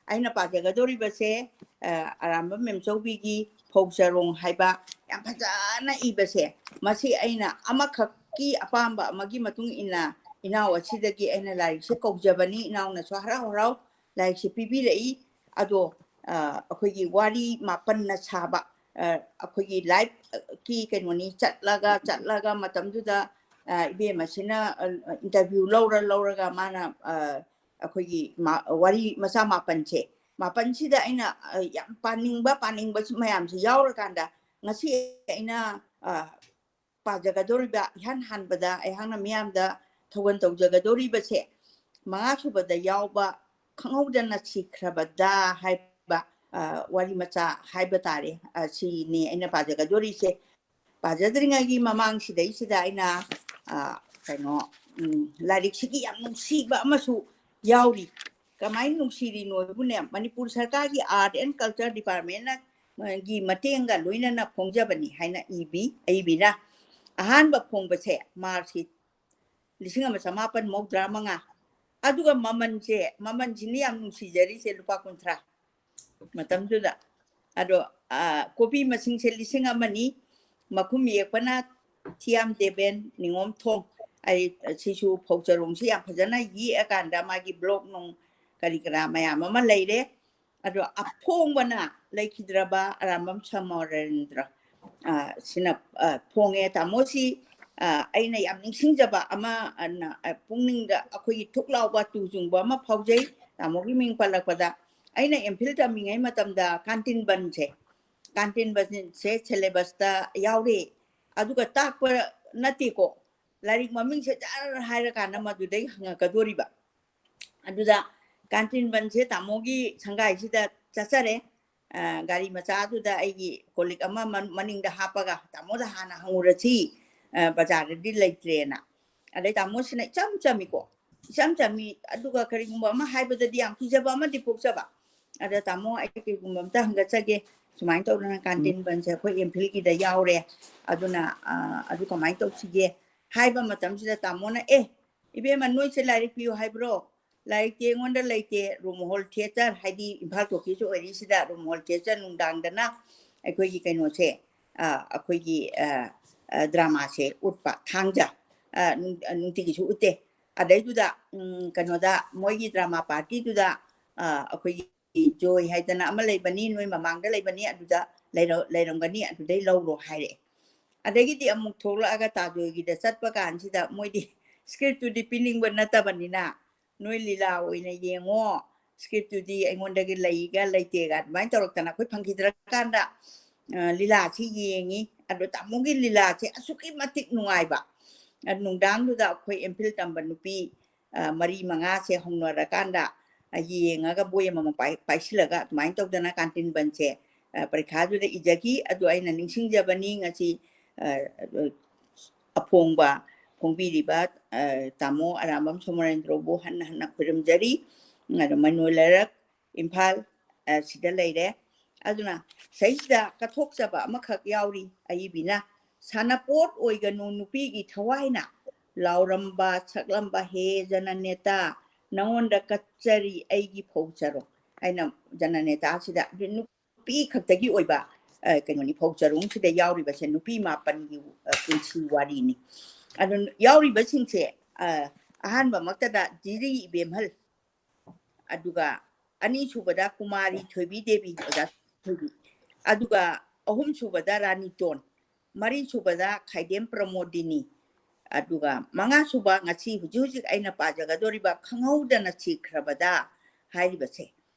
ꯑꯩꯅ ꯄꯥꯖꯒꯗꯧꯔꯤꯕꯁꯦ, ꯑ, ꯑꯔꯥꯝꯕꯝ ꯃꯦꯝꯆꯧꯕꯤꯒꯤ ꯐꯧ ꯆꯔꯣꯡ ꯍꯥꯏꯕ ꯌꯥꯝ ꯐꯖꯅ ꯏꯕꯁꯦ, ꯃꯁꯤ ꯑꯩꯅ ꯑꯃꯈꯛꯀꯤ ꯑꯄꯥꯝꯕ ꯑꯃꯒꯤ ꯃꯇꯨꯡ ꯏꯟꯅ ꯏꯅꯥꯎ ꯑꯁꯤꯗꯒꯤ ꯑꯩꯅ ꯂꯥꯏꯔꯤꯛꯁꯦ ꯀꯧꯖꯕꯅꯤ꯫ ꯏꯅꯥꯎꯅꯁꯨ ꯍꯔꯥꯎ ꯍꯔꯥꯎ ꯂꯥꯏꯔꯤꯛꯁꯦ ꯄꯤꯕꯤꯔꯛꯏ꯫ ꯑꯗꯣ, ꯑ, ꯑꯩꯈꯣꯏꯒꯤ ꯋꯥꯔꯤ ꯃꯥꯄꯟꯅ ꯁꯥꯕ, ꯑ, ꯑꯩꯈꯣꯏꯒꯤ liveꯀꯤ ꯀꯩꯅꯣꯅꯤ, ꯆꯠꯂꯒ, ꯆꯠꯂꯒ ꯃꯇꯝꯗꯨꯗ, ꯑ, ꯏꯕꯦꯝꯃꯁꯤꯅ, ꯑ, interview ꯂꯧꯔ, ꯂꯧꯔꯒ ꯃꯥꯅ, ꯑ, ꯑꯩꯈꯣꯏꯒꯤ ꯃꯥ-, ꯋꯥꯔꯤ ꯃꯆꯥ ꯃꯥꯄꯟꯁꯦ, ꯃꯥꯄꯟꯁꯤꯗ ꯑꯩꯅ, ꯑ, ꯌꯥꯝ ꯄꯥꯅꯤꯡꯕ, ꯄꯥꯅꯤꯡꯕ ꯃꯌꯥꯝꯁꯤ ꯌꯥꯎꯔꯀꯥꯟꯗ ꯉꯁꯤ ꯑꯩꯅ, ꯑ, ꯄꯥꯖꯒꯗꯧꯔꯤꯕ, ꯏꯍꯥꯟ ꯍꯥꯟꯕꯗ ꯑꯩꯍꯥꯛꯅ ꯃꯤꯌꯥꯝꯗ ꯊꯧꯒꯜ ꯇꯧꯖꯒꯗꯧꯔꯤꯕꯁꯦ, ꯃꯉꯥ ꯁꯨꯕꯗ ꯌꯥꯎꯕ "ꯈꯪꯍꯧꯗꯅ ꯁꯤꯈ꯭ꯔꯕꯗ" ꯍꯥꯏꯕ, ꯑ, ꯋꯥꯔꯤ ꯃꯆꯥ ꯍꯥꯏꯕ ꯇꯥꯔꯦ꯫ ꯑ, ꯁꯤꯅꯤ ꯑꯩꯅ ꯄꯥꯖꯒꯗꯧꯔꯤꯁꯦ꯫ ꯄꯥꯖꯗ꯭ꯔꯤꯉꯩꯒꯤ ꯃꯃꯥꯡꯁꯤꯗꯩꯁꯤꯗ ꯑꯩꯅ, ꯑ, ꯀꯩꯅꯣ, ꯎꯝ, ꯂꯥꯏꯔꯤꯛꯁꯤꯒꯤ ꯌꯥꯝ ꯅꯨꯡꯁꯤꯕ ꯑꯃꯁꯨ ꯌꯥꯎꯔꯤ꯫ ꯀꯃꯥꯏꯅ ꯅꯨꯡꯁꯤꯔꯤꯅꯣ ꯍꯥꯏꯕꯨꯅꯦ, ꯃꯅꯤꯄꯨꯔ ꯁꯔꯀꯥꯔꯒꯤ Art and Culture Department ꯒꯤ ꯃꯇꯦꯡꯒ ꯂꯣꯏꯅꯅ ꯐꯣꯡꯖꯕꯅꯤ ꯍꯥꯏꯅ ꯏꯕꯤ, ꯑꯏꯕꯤꯅ꯫ ꯑꯍꯥꯟꯕ ꯐꯣꯡꯕꯁꯦ ꯃꯥꯔꯆꯀꯤ ꯂꯤꯁꯤꯡ ꯑꯃ ꯆꯃꯥꯄꯟ ꯃꯧꯗ꯭ꯔꯥ ꯃꯉꯥ꯫ ꯑꯗꯨꯒ ꯃꯃꯜꯁꯦ, ꯃꯃꯜꯁꯤꯅ ꯌꯥꯝ ꯅꯨꯡꯁꯤꯖꯔꯤꯁꯦ, ꯂꯨꯄꯥ ꯀꯨꯟꯊ꯭ꯔꯥ꯫ ꯃꯇꯝꯗꯨꯗ꯫ ꯑꯗꯣ, ꯑ, ꯀꯣꯄꯤ ꯃꯁꯤꯡꯁꯦ ꯂꯤꯁꯤꯡ ꯑꯃꯅꯤ꯫ ꯃꯈꯨꯝ ꯌꯦꯛꯄꯅ ꯊꯤꯌꯥꯝ ꯗꯦꯕꯦꯟ, ꯅꯤꯉꯣꯝ ꯊꯣꯡ꯫ ꯑꯩ, ꯁꯤꯁꯨ ꯐꯧ ꯆꯔꯣꯡꯁꯤ ꯌꯥꯝ ꯐꯖꯅ ꯌꯦꯛꯑꯀꯥꯟꯗ ꯃꯥꯒꯤ ꯕ꯭ꯂꯣꯛ ꯅꯨꯡ ꯀꯔꯤ ꯀꯔꯥ ꯃꯌꯥꯝ ꯑꯃ ꯂꯩꯔꯦ꯫ ꯑꯗꯣ ꯑꯐꯣꯡꯕꯅ ꯂꯩꯈꯤꯗ꯭ꯔꯕ ꯑꯔꯥꯝꯕꯝ ꯁꯃꯔꯦꯟꯗ꯭ꯔ, ꯑ, ꯁꯤꯅ, ꯑ, ꯐꯣꯡꯉꯦ꯫ ꯇꯥꯃꯣꯁꯤ, ꯑ, ꯑꯩꯅ ꯌꯥꯝ ꯅꯤꯡꯁꯤꯡꯖꯕ ꯑꯃ, ꯑ, ꯅ-, ꯑ, ꯄꯨꯛꯅꯤꯡꯗ ꯑꯩꯈꯣꯏꯒꯤ ꯊꯨꯛ ꯂꯥꯎꯕ ꯇꯨ ꯆꯨꯡꯕ ꯑꯃ ꯐꯥꯎꯖꯩ꯫ ꯇꯥꯃꯣꯒꯤ ꯃꯤꯡ ꯄꯜꯂꯛꯄꯗ ꯑꯩꯅ M.Phil ꯇꯝꯃꯤꯉꯩ ꯃꯇꯝꯗ ꯀꯥꯟꯇꯤꯟꯕꯟꯁꯦ, ꯀꯥꯟꯇꯤꯟꯕꯟꯁꯦ syllabus ꯇ ꯌꯥꯎꯔꯦ꯫ ꯑꯗꯨꯒ ꯇꯥꯛꯄ ꯅꯠꯇꯦꯀꯣ, ꯂꯥꯏꯔꯤꯛ ꯃꯃꯤꯡꯁꯦ ꯖꯔ ꯍꯥꯏꯔꯀꯥꯟꯗ ꯃꯗꯨꯗꯩ ꯍꯪꯉꯛꯀꯗꯣꯔꯤꯕ꯫ ꯑꯗꯨꯗ ꯀꯥꯟꯇꯤꯟꯕꯟꯁꯦ ꯇꯥꯃꯣꯒꯤ ꯁꯪꯒꯥꯏꯁꯤꯗ ꯆꯠꯆꯔꯦ꯫ ꯑ, ꯒꯥꯔꯤ ꯃꯆꯥꯗꯨꯗ ꯑꯩꯒꯤ ꯀꯣꯂꯤꯛ ꯑꯃ ꯃꯟ-, ꯃꯅꯤꯡꯗ ꯍꯥꯞꯄꯒ ꯇꯥꯃꯣꯗ ꯍꯥꯟꯅ ꯍꯪꯉꯨꯔꯁꯤ, ꯑ, ꯕꯖꯥꯔꯗꯗꯤ ꯂꯩꯇ꯭ꯔꯦꯅ꯫ ꯑꯗꯩ ꯇꯥꯃꯣꯁꯤꯅ ꯏꯆꯝ ꯆꯝꯃꯤꯀꯣ, ꯏꯆꯝ ꯆꯝꯃꯤ꯫ ꯑꯗꯨꯒ ꯀꯔꯤꯒꯨꯝꯕ ꯑꯃ ꯍꯥꯏꯕꯗꯗꯤ ꯌꯥꯝ ꯀꯤꯖꯕ ꯑꯃꯗꯤ ꯄꯣꯛꯆꯕ꯫ ꯑꯗ, "ꯇꯥꯃꯣ, ꯑꯩ ꯀꯩꯒꯨꯝꯕ ꯑꯝꯇ ꯍꯪꯒꯠꯆꯒꯦ, ꯁꯨꯃꯥꯏꯅ ꯇꯧꯗꯅ ꯎꯝ꯫ ꯀꯥꯟꯇꯤꯟꯕꯟꯁꯦ ꯑꯩꯈꯣꯏ M.Phil ꯒꯤꯗ ꯌꯥꯎꯔꯦ, ꯑꯗꯨꯅ, ꯑ, ꯑꯗꯨ ꯀꯃꯥꯏꯅ ꯇꯧꯁꯤꯒꯦ?" ꯍꯥꯏꯕ ꯃꯇꯝꯁꯤꯗ ꯇꯥꯃꯣꯅ, "ꯑꯦ, ꯏꯕꯦꯝꯃ, ꯅꯣꯏꯁꯦ ꯂꯥꯏꯔꯤꯛ ꯄꯤꯌꯨ ꯍꯥꯏꯕ꯭ꯔꯣ? ꯂꯥꯏꯔꯤꯛꯇꯤ ꯑꯩꯉꯣꯟꯗ ꯂꯩꯇꯦ꯫ ꯔꯨꯝ ꯍꯣꯜ ꯊꯤꯌꯦꯇꯔ", ꯍꯥꯏꯗꯤ ꯏꯝꯐꯥꯜ ꯇꯣꯀꯤꯁ ꯑꯣꯏꯔꯤꯁꯤꯗ ꯔꯨꯝ ꯍꯣꯜ ꯊꯤꯌꯦꯇꯔ ꯅꯨꯡꯗꯥꯡꯗꯅ ꯑꯩꯈꯣꯏꯒꯤ ꯀꯩꯅꯣꯁꯦ, ꯑ, ꯑꯩꯈꯣꯏꯒꯤ, ꯑ, ꯑ, ꯗ꯭ꯔꯃꯥꯁꯦ ꯎꯠꯄ, ꯊꯥꯡꯖ, ꯑ, ꯅꯨꯡ-, ꯑ, ꯅꯨꯡꯇꯤꯒꯤꯁꯨ ꯎꯠꯇꯦ꯫ ꯑꯗꯩꯗꯨꯗ, ꯎꯝ, ꯀꯩꯅꯣꯗ, ꯃꯣꯏꯒꯤ ꯗ꯭ꯔꯃꯥ ꯄꯥꯔꯇꯤꯗꯨꯗ, ꯑ, ꯑꯩꯈꯣꯏꯒꯤ ꯖꯣꯏ ꯍꯥꯏꯗꯅ ꯑꯃ ꯂꯩꯕꯅꯤ, ꯅꯣꯏ ꯃꯃꯥꯡꯗ ꯂꯩꯕꯅꯤ, ꯑꯗꯨꯗ ꯂꯩꯔ-, ꯂꯩꯔꯝꯒꯅꯤ, ꯑꯗꯨꯗꯩ ꯂꯧꯔꯣ ꯍꯥꯏꯔꯛꯑꯦ꯫ ꯑꯗꯒꯤꯗꯤ ꯑꯃꯨꯛ ꯊꯣꯛꯂꯛꯑꯒ ꯇꯥꯖꯣꯏꯒꯤꯗ ꯆꯠꯄ ꯀꯥꯟꯁꯤꯗ ꯃꯣꯏꯗꯤ script ꯇꯨꯗꯤ ꯄꯤꯅꯤꯡꯕ ꯅꯠꯇꯕꯅꯤꯅ, "ꯅꯣꯏ ꯂꯤꯂꯥ ꯑꯣꯏꯅ ꯌꯦꯡꯉꯣ, script ꯇꯨꯗꯤ ꯑꯩꯉꯣꯟꯗꯒꯤ ꯂꯩꯒ ꯂꯩꯇꯦꯒ" ꯑꯗꯨꯃꯥꯏꯅ ꯇꯧꯔꯛꯇꯅ ꯑꯩꯈꯣꯏ ꯐꯪꯈꯤꯗ꯭ꯔꯀꯥꯟꯗ, ꯑ, ꯂꯤꯂꯥꯁꯤ ꯌꯦꯡꯉꯤ꯫ ꯑꯗꯣ ꯇꯥꯃꯣꯒꯤ ꯂꯤꯂꯥꯁꯦ ꯑꯁꯨꯛꯀꯤ ꯃꯇꯤꯛ ꯅꯨꯡꯉꯥꯏꯕ꯫ ꯑ, ꯅꯨꯡꯗꯥꯡꯗꯨꯗ ꯑꯩꯈꯣꯏ M.Phil ꯇꯝꯕ ꯅꯨꯄꯤ, ꯑ, ꯃꯔꯤ ꯃꯉꯥꯁꯦ ꯍꯧꯅꯔꯀꯥꯟꯗ, ꯑ, ꯌꯦꯡꯉꯒ ꯕꯣꯏ ꯑꯃꯃꯝ ꯄꯥꯏ-, ꯄꯥꯏꯁꯤꯜꯂꯒ ꯑꯗꯨꯃꯥꯏꯅ ꯇꯧꯗꯅ ꯀꯥꯟꯇꯤꯟꯕꯟꯁꯦ, ꯑ, ꯄꯔꯤꯈꯥꯗꯨꯗ ꯏꯖꯈꯤ꯫ ꯑꯗꯨ ꯑꯩꯅ ꯅꯤꯡꯁꯤꯡꯖꯕꯅꯤ ꯉꯁꯤ, ꯑ, ꯑꯐꯣꯡꯕ ꯐꯣꯡꯕꯤꯔꯤꯕ, ꯑ, ꯇꯥꯃꯣ ꯑꯔꯥꯝꯕꯝ ꯁꯣꯃꯣꯔꯦꯟꯗ꯭ꯔꯣꯕꯨ ꯍꯟꯅ ꯍꯟꯅ ꯈꯣꯏꯔꯨꯝꯖꯔꯤ꯫ ꯑꯗꯣ ꯃꯅꯣꯏ ꯂꯩꯔꯛ, ꯏꯝꯐꯥꯜ, ꯑ, ꯁꯤꯗ ꯂꯩꯔꯦ꯫ ꯑꯗꯨꯅ ꯁꯤꯗꯩꯁꯤꯗ ꯀꯠꯊꯣꯛꯆꯕ ꯑꯃꯈꯛ ꯌꯥꯎꯔꯤ ꯑꯏꯕꯤꯅ: "ꯁꯥꯟꯅꯄꯣꯠ ꯑꯣꯏꯒꯅꯨ ꯅꯨꯄꯤꯒꯤ ꯊꯋꯥꯏꯅ, ꯂꯥꯎꯔꯝꯕ ꯁꯛꯂꯝꯕ ꯍꯦ ꯖꯅꯅꯦꯇꯥ, ꯅꯉꯣꯟꯗ ꯀꯠꯆꯔꯤ ꯑꯩꯒꯤ ꯐꯧ ꯆꯔꯣꯡ"꯫ ꯑꯩꯅ ꯖꯅꯅꯦꯇꯥꯁꯤꯗ ꯅꯨꯄꯤ ꯈꯛꯇꯒꯤ ꯑꯣꯏꯕ, ꯑ, ꯀꯩꯅꯣꯅꯤ, ꯐꯧ ꯆꯔꯣꯡꯁꯤꯗ ꯌꯥꯎꯔꯤꯕꯁꯦ ꯅꯨꯄꯤ ꯃꯥꯄꯟꯒꯤ, ꯑ, ꯄꯨꯟꯁꯤ ꯋꯥꯔꯤꯅꯤ꯫ ꯑꯗꯨ ꯌꯥꯎꯔꯤꯕꯁꯤꯡꯁꯦ, ꯑ, ꯑꯍꯥꯟꯕꯃꯛꯇꯗ ꯖꯤꯔꯤ ꯏꯕꯦꯝꯍꯜ, ꯑꯗꯨꯒ ꯑꯅꯤꯁꯨꯕꯗ ꯀꯨꯃꯥꯔꯤ ꯊꯣꯏꯕꯤ ꯗꯦꯕꯤ, ꯑꯣꯖꯥ ꯊꯣꯏꯕꯤ, ꯑꯗꯨꯒ ꯑꯍꯨꯝꯁꯨꯕꯗ ꯔꯥꯅꯤꯇꯣꯟ, ꯃꯔꯤꯁꯨꯕꯗ ꯈꯥꯏꯗꯦꯝ ꯄ꯭ꯔꯃꯣꯗꯤꯅꯤ, ꯑꯗꯨꯒ ꯃꯉꯥꯁꯨꯕ ꯉꯁꯤ ꯍꯧꯖꯤꯛ ꯍꯧꯖꯤꯛ ꯑꯩꯅ ꯄꯥꯖꯒꯗꯧꯔꯤꯕ ꯈꯪꯍꯧꯗꯅ ꯁꯤꯈ꯭ꯔꯕꯗ ꯍꯥꯏꯔꯤꯕꯁꯦ,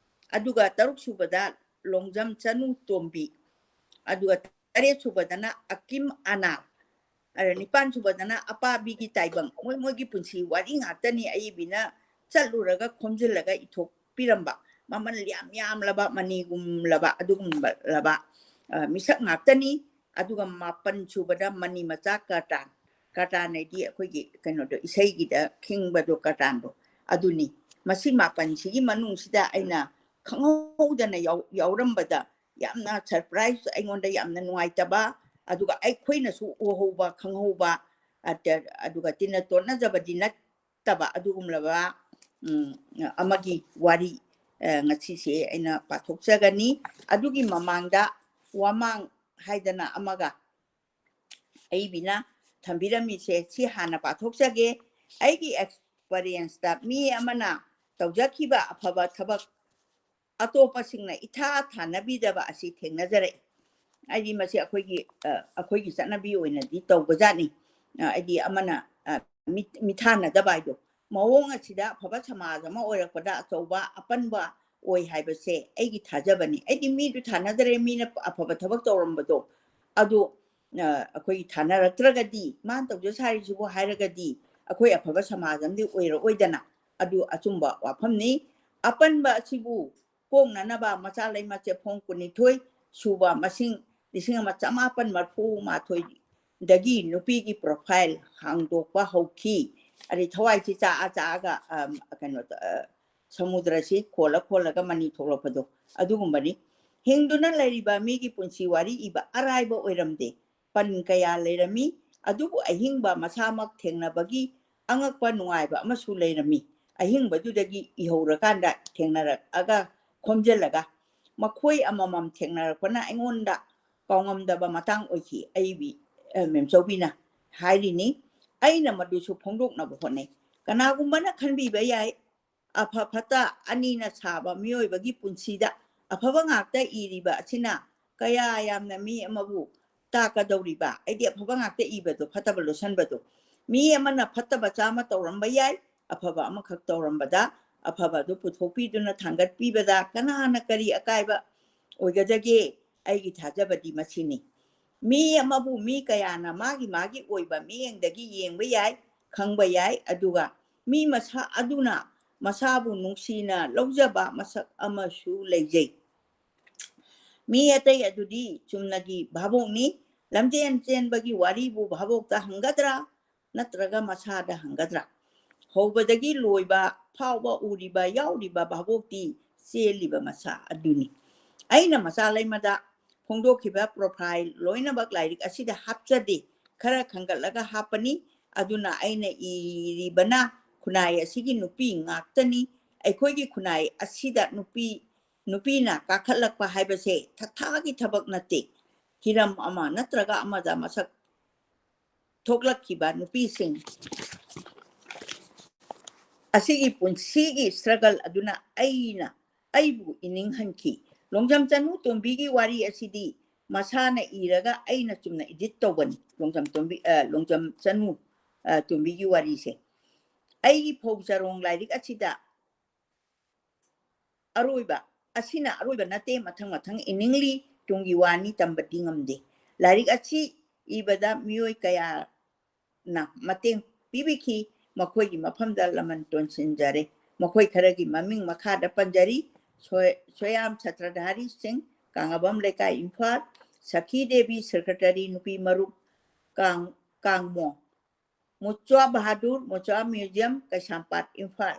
ꯑꯗꯨꯒ ꯇꯔꯨꯛꯁꯨꯕꯗ ꯂꯣꯡꯖꯝ ꯆꯅꯨ ꯇꯣꯝꯕꯤ, ꯑꯗꯨꯒ ꯇꯔꯦꯠꯁꯨꯕꯗꯅ ꯑꯀꯤꯝ ꯑꯅꯥꯜ, ꯑꯗ ꯅꯤꯄꯥꯟꯁꯨꯕꯗꯅ ꯑꯄꯥꯕꯤꯒꯤ ꯇꯥꯏꯕꯪ꯫ ꯃꯣꯏ ꯃꯣꯏꯒꯤ ꯄꯨꯟꯁꯤ ꯋꯥꯔꯤ ꯉꯥꯛꯇꯅꯤ ꯑꯏꯕꯤꯅ ꯆꯠꯂꯨꯔꯒ ꯈꯣꯝꯖꯤꯜꯂꯒ ꯏꯊꯣꯛꯄꯤꯔꯝꯕ꯫ ꯃꯃꯜ ꯌꯥꯝ ꯌꯥꯝꯂꯕ, ꯃꯅꯤꯒꯨꯝꯂꯕ, ꯑꯗꯨꯒꯨꯝꯂꯕ, ꯑ, ꯃꯤꯁꯛ ꯉꯥꯛꯇꯅꯤ꯫ ꯑꯗꯨꯒ ꯃꯥꯄꯟ ꯁꯨꯕꯗ ꯃꯅꯤ ꯃꯆꯥ ꯀꯔꯇꯥꯟ꯫ ꯀꯔꯇꯥꯟ ꯍꯥꯏꯗꯤ ꯑꯩꯈꯣꯏꯒꯤ ꯀꯩꯅꯣꯗꯣ, ꯏꯁꯩꯒꯤꯗ ꯈꯤꯡꯕꯗꯣ, ꯀꯔꯇꯥꯟꯗꯣ ꯑꯗꯨꯅꯤ꯫ ꯃꯁꯤ ꯃꯥꯄꯟꯁꯤꯒꯤ ꯃꯅꯨꯡꯁꯤꯗ ꯑꯩꯅ ꯈꯪꯍꯧꯗꯅ ꯌꯥꯎ-, ꯌꯥꯎꯔꯝꯕꯗ ꯌꯥꯝꯅ surprise, ꯑꯩꯉꯣꯟꯗ ꯌꯥꯝꯅ ꯅꯨꯡꯉꯥꯏꯇꯕ, ꯑꯗꯨꯒ ꯑꯩꯈꯣꯏꯅꯁꯨ ꯎꯍꯧꯕ, ꯈꯪꯍꯧꯕ, ꯑꯗ-, ꯑꯗꯨꯒ ꯇꯤꯟꯅ ꯇꯣꯠꯅꯖꯕꯗꯤ ꯅꯠꯇꯕ ꯑꯗꯨꯒꯨꯝꯂꯕ, ꯎꯝ, ꯑꯃꯒꯤ ꯋꯥꯔꯤ, ꯑ, ꯉꯁꯤꯁꯦ ꯑꯩꯅ ꯄꯥꯊꯣꯛꯆꯒꯅꯤ꯫ ꯑꯗꯨꯒꯤ ꯃꯃꯥꯡꯗ ꯋꯥꯃꯥꯡ ꯍꯥꯏꯗꯅ ꯑꯃꯒ ꯑꯏꯕꯤꯅ ꯊꯝꯕꯤꯔꯝꯃꯤꯁꯦ, ꯁꯤ ꯍꯥꯟꯅ ꯄꯥꯊꯣꯛꯆꯒꯦ꯫ ꯑꯩꯒꯤ experienceꯇ ꯃꯤ ꯑꯃꯅ ꯇꯧꯖꯈꯤꯕ ꯑꯐꯕ ꯊꯕꯛ ꯑꯇꯣꯞꯄꯁꯤꯡꯅ ꯏꯊꯥ ꯊꯥꯅꯕꯤꯗꯕ ꯑꯁꯤ ꯊꯦꯡꯅꯖꯔꯛꯏ꯫ ꯑꯩꯗꯤ ꯃꯁꯤ ꯑꯩꯈꯣꯏꯒꯤ, ꯑ, ꯑꯩꯈꯣꯏꯒꯤ ꯆꯠꯅꯕꯤ ꯑꯣꯏꯅꯗꯤ ꯇꯧꯕꯖꯥꯠꯅꯤ꯫ ꯑ, ꯑꯩꯗꯤ ꯑꯃꯅ, ꯑ, ꯃꯤꯠ-, ꯃꯤꯊꯥꯅꯗꯕ ꯍꯥꯏꯗꯣ꯫ ꯃꯑꯣꯡ ꯑꯁꯤꯗ ꯑꯐꯕ ꯁꯃꯥꯖ ꯑꯃ ꯑꯣꯏꯔꯛꯄꯗ ꯑꯆꯧꯕ ꯑꯄꯟꯕ ꯑꯣꯏ ꯍꯥꯏꯕꯁꯦ ꯑꯩꯒꯤ ꯊꯥꯖꯕꯅꯤ꯫ ꯑꯩꯗꯤ ꯃꯤꯗꯨ ꯊꯥꯅꯗ꯭ꯔꯦ, ꯃꯤꯅ ꯑꯐꯕ ꯊꯕꯛ ꯇꯧꯔꯝꯕꯗꯣ꯫ ꯑꯗꯨ ꯑ, ꯑꯩꯈꯣꯏꯒꯤ ꯊꯥꯅꯔꯛꯇ꯭ꯔꯒꯗꯤ, ꯃꯥꯅ ꯇꯧꯖ ꯁꯥꯔꯤꯁꯤꯕꯨ ꯍꯥꯏꯔꯒꯗꯤ, ꯑꯩꯈꯣꯏ ꯑꯐꯕ ꯁꯃꯥꯖ ꯑꯃꯗꯤ ꯑꯣꯏꯔꯛꯑꯣꯏꯗꯅ꯫ ꯑꯗꯨ ꯑꯆꯨꯝꯕ ꯋꯥꯐꯝꯅꯤ꯫ ꯑꯄꯟꯕ ꯑꯁꯤꯕꯨ ꯀꯣꯛꯅꯅꯕ ꯃꯆꯥ ꯂꯩꯃ ꯆꯦꯐꯣꯡ ꯀꯨꯟꯅꯤꯊꯣꯏ ꯁꯨꯕ ꯃꯁꯤꯡ ꯂꯤꯁꯤꯡ ꯑꯃ ꯆꯃꯥꯄꯟ ꯃꯔꯐꯨ ꯃꯥꯊꯣꯏꯗꯒꯤ ꯅꯨꯄꯤꯒꯤ profile ꯍꯥꯡꯗꯣꯛꯄ ꯍꯧꯈꯤ꯫ ꯑꯗꯩ ꯊꯋꯥꯏꯁꯤ ꯆꯥꯛꯑ ꯆꯥꯛꯑꯒ, ꯑꯝ, ꯀꯩꯅꯣ, ꯑ, ꯁꯃꯨꯗ꯭ꯔꯁꯤ ꯈꯣꯜꯂ ꯈꯣꯜꯂꯒ ꯃꯅꯤ ꯊꯣꯛꯂꯛꯄꯗꯣ ꯑꯗꯨꯒꯨꯝꯕꯅꯤ꯫ ꯍꯤꯡꯗꯨꯅ ꯂꯩꯔꯤꯕ ꯃꯤꯒꯤ ꯄꯨꯟꯁꯤ ꯋꯥꯔꯤ ꯏꯕ ꯑꯔꯥꯏꯕ ꯑꯣꯏꯔꯝꯗꯦ꯫ ꯄꯟ ꯀꯌꯥ ꯂꯩꯔꯝꯃꯤ, ꯑꯗꯨꯕꯨ ꯑꯍꯤꯡꯕ ꯃꯁꯥꯃꯛ ꯊꯦꯡꯅꯕꯒꯤ ꯑꯉꯛꯄ ꯅꯨꯡꯉꯥꯏꯕ ꯑꯃꯁꯨ ꯂꯩꯔꯝꯃꯤ꯫ ꯑꯍꯤꯡꯕꯗꯨꯗꯒꯤ ꯏꯍꯧꯔꯀꯥꯟꯗ ꯊꯦꯡꯅꯔꯛꯑꯒ ꯈꯣꯝꯖꯤꯜꯂꯒ ꯃꯈꯣꯏ ꯑꯃꯃꯝ ꯊꯦꯡꯅꯔꯛꯄꯅ ꯑꯩꯉꯣꯟꯗ ꯀꯥꯎꯉꯝꯗꯕ ꯃꯇꯥꯡ ꯑꯣꯏꯈꯤ꯫ ꯑꯩꯕꯤ, ꯑ, ꯃꯦꯝꯆꯧꯕꯤꯅ ꯍꯥꯏꯔꯤꯅꯤ꯫ ꯑꯩꯅ ꯃꯗꯨꯁꯨ ꯐꯣꯡꯗꯣꯛꯅꯕ ꯍꯣꯠꯅꯩ꯫ ꯀꯅꯥꯒꯨꯝꯕꯅ ꯈꯟꯕꯤꯕ ꯌꯥꯏ, ꯑꯐ ꯐꯠꯇ ꯑꯅꯤꯅ ꯁꯥꯕ ꯃꯤꯑꯣꯏꯕꯒꯤ ꯄꯨꯟꯁꯤꯗ ꯑꯐꯕ ꯉꯥꯛꯇ ꯏꯔꯤꯕ ꯑꯁꯤꯅ ꯀꯌꯥ ꯌꯥꯝꯅ ꯃꯤ ꯑꯃꯕꯨ ꯇꯥꯛꯀꯗꯧꯔꯤꯕ? ꯑꯩꯗꯤ ꯑꯐꯕ ꯉꯥꯛꯇ ꯏꯕꯗꯣ, ꯐꯠꯇꯕ ꯂꯣꯠꯁꯟꯕꯗꯣ꯫ ꯃꯤ ꯑꯃꯅ ꯐꯠꯇꯕ ꯆꯥꯝꯃ ꯇꯧꯔꯝꯕ ꯌꯥꯏ, ꯑꯐꯕ ꯑꯃꯈꯛ ꯇꯧꯔꯝꯕꯗ ꯑꯐꯕ ꯑꯗꯨ ꯄꯨꯊꯣꯛꯄꯤꯗꯨꯅ ꯊꯥꯡꯒꯠꯄꯤꯕꯗ ꯀꯅꯥꯅ ꯀꯔꯤ ꯑꯀꯥꯏꯕ ꯑꯣꯏꯒꯗꯒꯦ? ꯑꯩꯒꯤ ꯊꯥꯖꯕꯗꯤ ꯃꯁꯤꯅꯤ꯫ ꯃꯤ ꯑꯃꯕꯨ ꯃꯤ ꯀꯌꯥꯅ ꯃꯥꯒꯤ ꯃꯥꯒꯤ ꯑꯣꯏꯕ ꯃꯤꯠꯌꯦꯡꯗꯒꯤ ꯌꯦꯡꯕ ꯌꯥꯏ, ꯈꯪꯕ ꯌꯥꯏ, ꯑꯗꯨꯒ ꯃꯤ ꯃꯁꯥ ꯑꯗꯨꯅ ꯃꯁꯥꯕꯨ ꯅꯨꯡꯁꯤꯅ ꯂꯧꯖꯕ ꯃꯁꯛ ꯑꯃꯁꯨ ꯂꯩꯖꯩ꯫ ꯃꯤ ꯑꯇꯩ ꯑꯗꯨꯗꯤ ꯆꯨꯝꯅꯒꯤ ꯚꯥꯕꯣꯛꯅꯤ꯫ ꯂꯝꯖꯦꯟ ꯆꯦꯟꯕꯒꯤ ꯋꯥꯔꯤꯕꯨ ꯚꯥꯕꯣꯛꯇ ꯍꯪꯒꯗ꯭ꯔꯥ, ꯅꯠꯇ꯭ꯔꯒ ꯃꯁꯥꯗ ꯍꯪꯒꯗ꯭ꯔꯥ? ꯍꯧꯕꯗꯒꯤ ꯂꯣꯏꯕ ꯐꯥꯎꯕ ꯎꯔꯤꯕ ꯌꯥꯎꯔꯤꯕ ꯚꯥꯕꯣꯛꯇꯤ ꯆꯦꯜꯂꯤꯕ ꯃꯁꯥ ꯑꯗꯨꯅꯤ꯫ ꯑꯩꯅ ꯃꯆꯥ ꯂꯩꯃꯗ ꯐꯣꯡꯗꯣꯛꯈꯤꯕ profile ꯂꯣꯏꯅꯃꯛ ꯂꯥꯏꯔꯤꯛ ꯑꯁꯤꯗ ꯍꯥꯞꯆꯗꯦ, ꯈꯔ ꯈꯟꯒꯠꯂꯒ ꯍꯥꯞꯄꯅꯤ꯫ ꯑꯗꯨꯅ ꯑꯩꯅ ꯏꯔꯤꯕꯅ ꯈꯨꯟꯅꯥꯏ ꯑꯁꯤꯒꯤ ꯅꯨꯄꯤ ꯉꯥꯛꯇꯅꯤ꯫ ꯑꯩꯈꯣꯏꯒꯤ ꯈꯨꯟꯅꯥꯏ ꯑꯁꯤꯗ ꯅꯨꯄꯤ, ꯅꯨꯄꯤꯅ ꯀꯥꯈꯠꯂꯛꯄ ꯍꯥꯏꯕꯁꯦ ꯊꯛꯊꯥꯒꯤ ꯊꯕꯛ ꯅꯠꯇꯦ꯫ ꯍꯤꯔꯝ ꯑꯃ ꯅꯠꯇ꯭ꯔꯒ ꯑꯃꯗ ꯃꯁꯛ ꯊꯣꯛꯂꯛꯈꯤꯕ ꯅꯨꯄꯤꯁꯤꯡ ꯑꯁꯤꯒꯤ ꯄꯨꯟꯁꯤꯒꯤ struggle ꯑꯗꯨꯅ ꯑꯩꯅ, ꯑꯩꯕꯨ ꯏꯅꯤꯡꯍꯟꯈꯤ꯫ ꯂꯣꯡꯖꯝ ꯆꯅꯨ ꯇꯣꯝꯕꯤꯒꯤ ꯋꯥꯔꯤ ꯑꯁꯤꯗꯤ ꯃꯁꯥꯅ ꯏꯔꯒ ꯑꯩꯅ ꯆꯨꯝꯅ edit ꯇꯧꯕꯅꯤ꯫ ꯂꯣꯡꯖꯝ ꯇꯣꯝꯕꯤ, ꯑ, ꯂꯣꯡꯖꯝ ꯆꯅꯨ, ꯑ, ꯇꯣꯝꯕꯤꯒꯤ ꯋꯥꯔꯤꯁꯦ꯫ ꯑꯩꯒꯤ ꯐꯧ ꯆꯔꯣꯡ ꯂꯥꯏꯔꯤꯛ ꯑꯁꯤꯗ ꯑꯔꯣꯏꯕ, ꯑꯁꯤꯅ ꯑꯔꯣꯏꯕ ꯅꯠꯇꯦ, ꯃꯊꯪ ꯃꯊꯪ ꯏꯅꯤꯡꯂꯤ, ꯇꯨꯡꯒꯤ ꯋꯥꯅꯤ, ꯇꯝꯕꯗꯤ ꯉꯝꯗꯦ꯫ ꯂꯥꯏꯔꯤꯛ ꯑꯁꯤ ꯏꯕꯗ ꯃꯤꯑꯣꯏ ꯀꯌꯥꯅ ꯃꯇꯦꯡ ꯄꯤꯕꯤꯈꯤ, ꯃꯈꯣꯏꯒꯤ ꯃꯐꯝꯗ ꯂꯃꯟ ꯇꯣꯟꯁꯤꯟꯖꯔꯦ꯫ ꯃꯈꯣꯏ ꯈꯔꯒꯤ ꯃꯃꯤꯡ ꯃꯈꯥꯗ ꯄꯟꯖꯔꯤ: ꯁꯣꯏ-, ꯁꯣꯌꯥꯝ ꯁꯇ꯭ꯔꯙꯥꯔꯤ ꯁꯤꯡ, ꯀꯥꯡꯉꯕꯝ ꯂꯩꯀꯥꯏ, ꯏꯝꯐꯥꯜ; ꯁꯈꯤ ꯗꯦꯕꯤ, ꯁꯦꯀ꯭ꯔꯦꯇꯔꯤ, ꯅꯨꯄꯤ ꯃꯔꯨꯞ, ꯀꯥꯡ-, ꯀꯥꯡꯃꯣ; ꯃꯨꯆ꯭ꯋꯥ ꯕꯍꯥꯗꯨꯔ, ꯃꯨꯆ꯭ꯋꯥ ꯃ꯭ꯌꯨꯖꯤꯌꯝ, ꯀꯩꯁꯥꯝꯄꯥꯠ, ꯏꯝꯐꯥꯜ;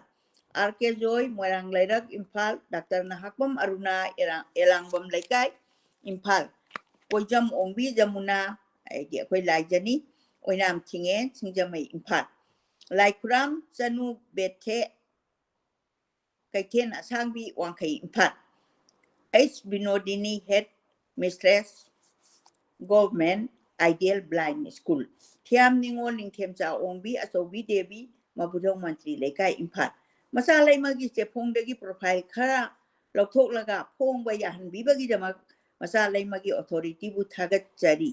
ꯑꯥꯔ ꯀꯦ ꯖꯣꯏ, ꯃꯣꯏꯔꯥꯡ ꯂꯩꯔꯛ, ꯏꯝꯐꯥꯜ; ꯗꯥꯛꯇꯔ ꯅꯍꯥꯛꯄꯝ ꯑꯔꯨꯅꯥ, ꯑꯦꯔꯥꯡ-, ꯑꯦꯂꯥꯡꯕꯝ ꯂꯩꯀꯥꯏ, ꯏꯝꯐꯥꯜ; ꯀꯣꯏꯖꯝ ꯑꯣꯡꯕꯤ ꯖꯃꯨꯅꯥ, ꯍꯥꯏꯗꯤ ꯑꯩꯈꯣꯏ ꯂꯥꯏꯖꯅꯤ, ꯑꯣꯏꯅꯥꯝ ꯊꯤꯡꯉꯦꯟ, ꯁꯤꯡꯖꯃꯩ, ꯏꯝꯐꯥꯜ; ꯂꯥꯏꯈꯨꯔꯥꯝ ꯆꯅꯨ ꯕꯦꯊꯦ, ꯀꯩꯊꯦꯜ ꯑꯁꯥꯡꯕꯤ, ꯋꯥꯡꯈꯩ, ꯏꯝꯐꯥꯜ; ꯑꯩꯆ ꯕꯤꯅꯣꯗꯤꯅꯤ, head mistress, government ideal blind school; Thiyam Ningol, Ningthemcha ꯑꯣꯡꯕꯤ, ꯑꯆꯧꯕꯤ ꯗꯦꯕꯤ, ꯃꯕꯨꯙꯧ ꯃꯟꯇ꯭ꯔꯤ ꯂꯩꯀꯥꯏ, ꯏꯝꯐꯥꯜ꯫ ꯃꯆꯥ ꯂꯩꯃꯒꯤ ꯆꯦꯐꯣꯡꯗꯒꯤ ꯄ꯭ꯔꯣꯐꯥꯏꯜ ꯈꯔ ꯂꯧꯊꯣꯛꯂꯒ ꯐꯣꯡꯕ ꯌꯥꯍꯟꯕꯤꯕꯒꯤꯗꯃꯛ ꯃꯆꯥ ꯂꯩꯃꯒꯤ ꯑꯣꯊꯣꯔꯤꯇꯤꯕꯨ ꯊꯥꯒꯠꯆꯔꯤ꯫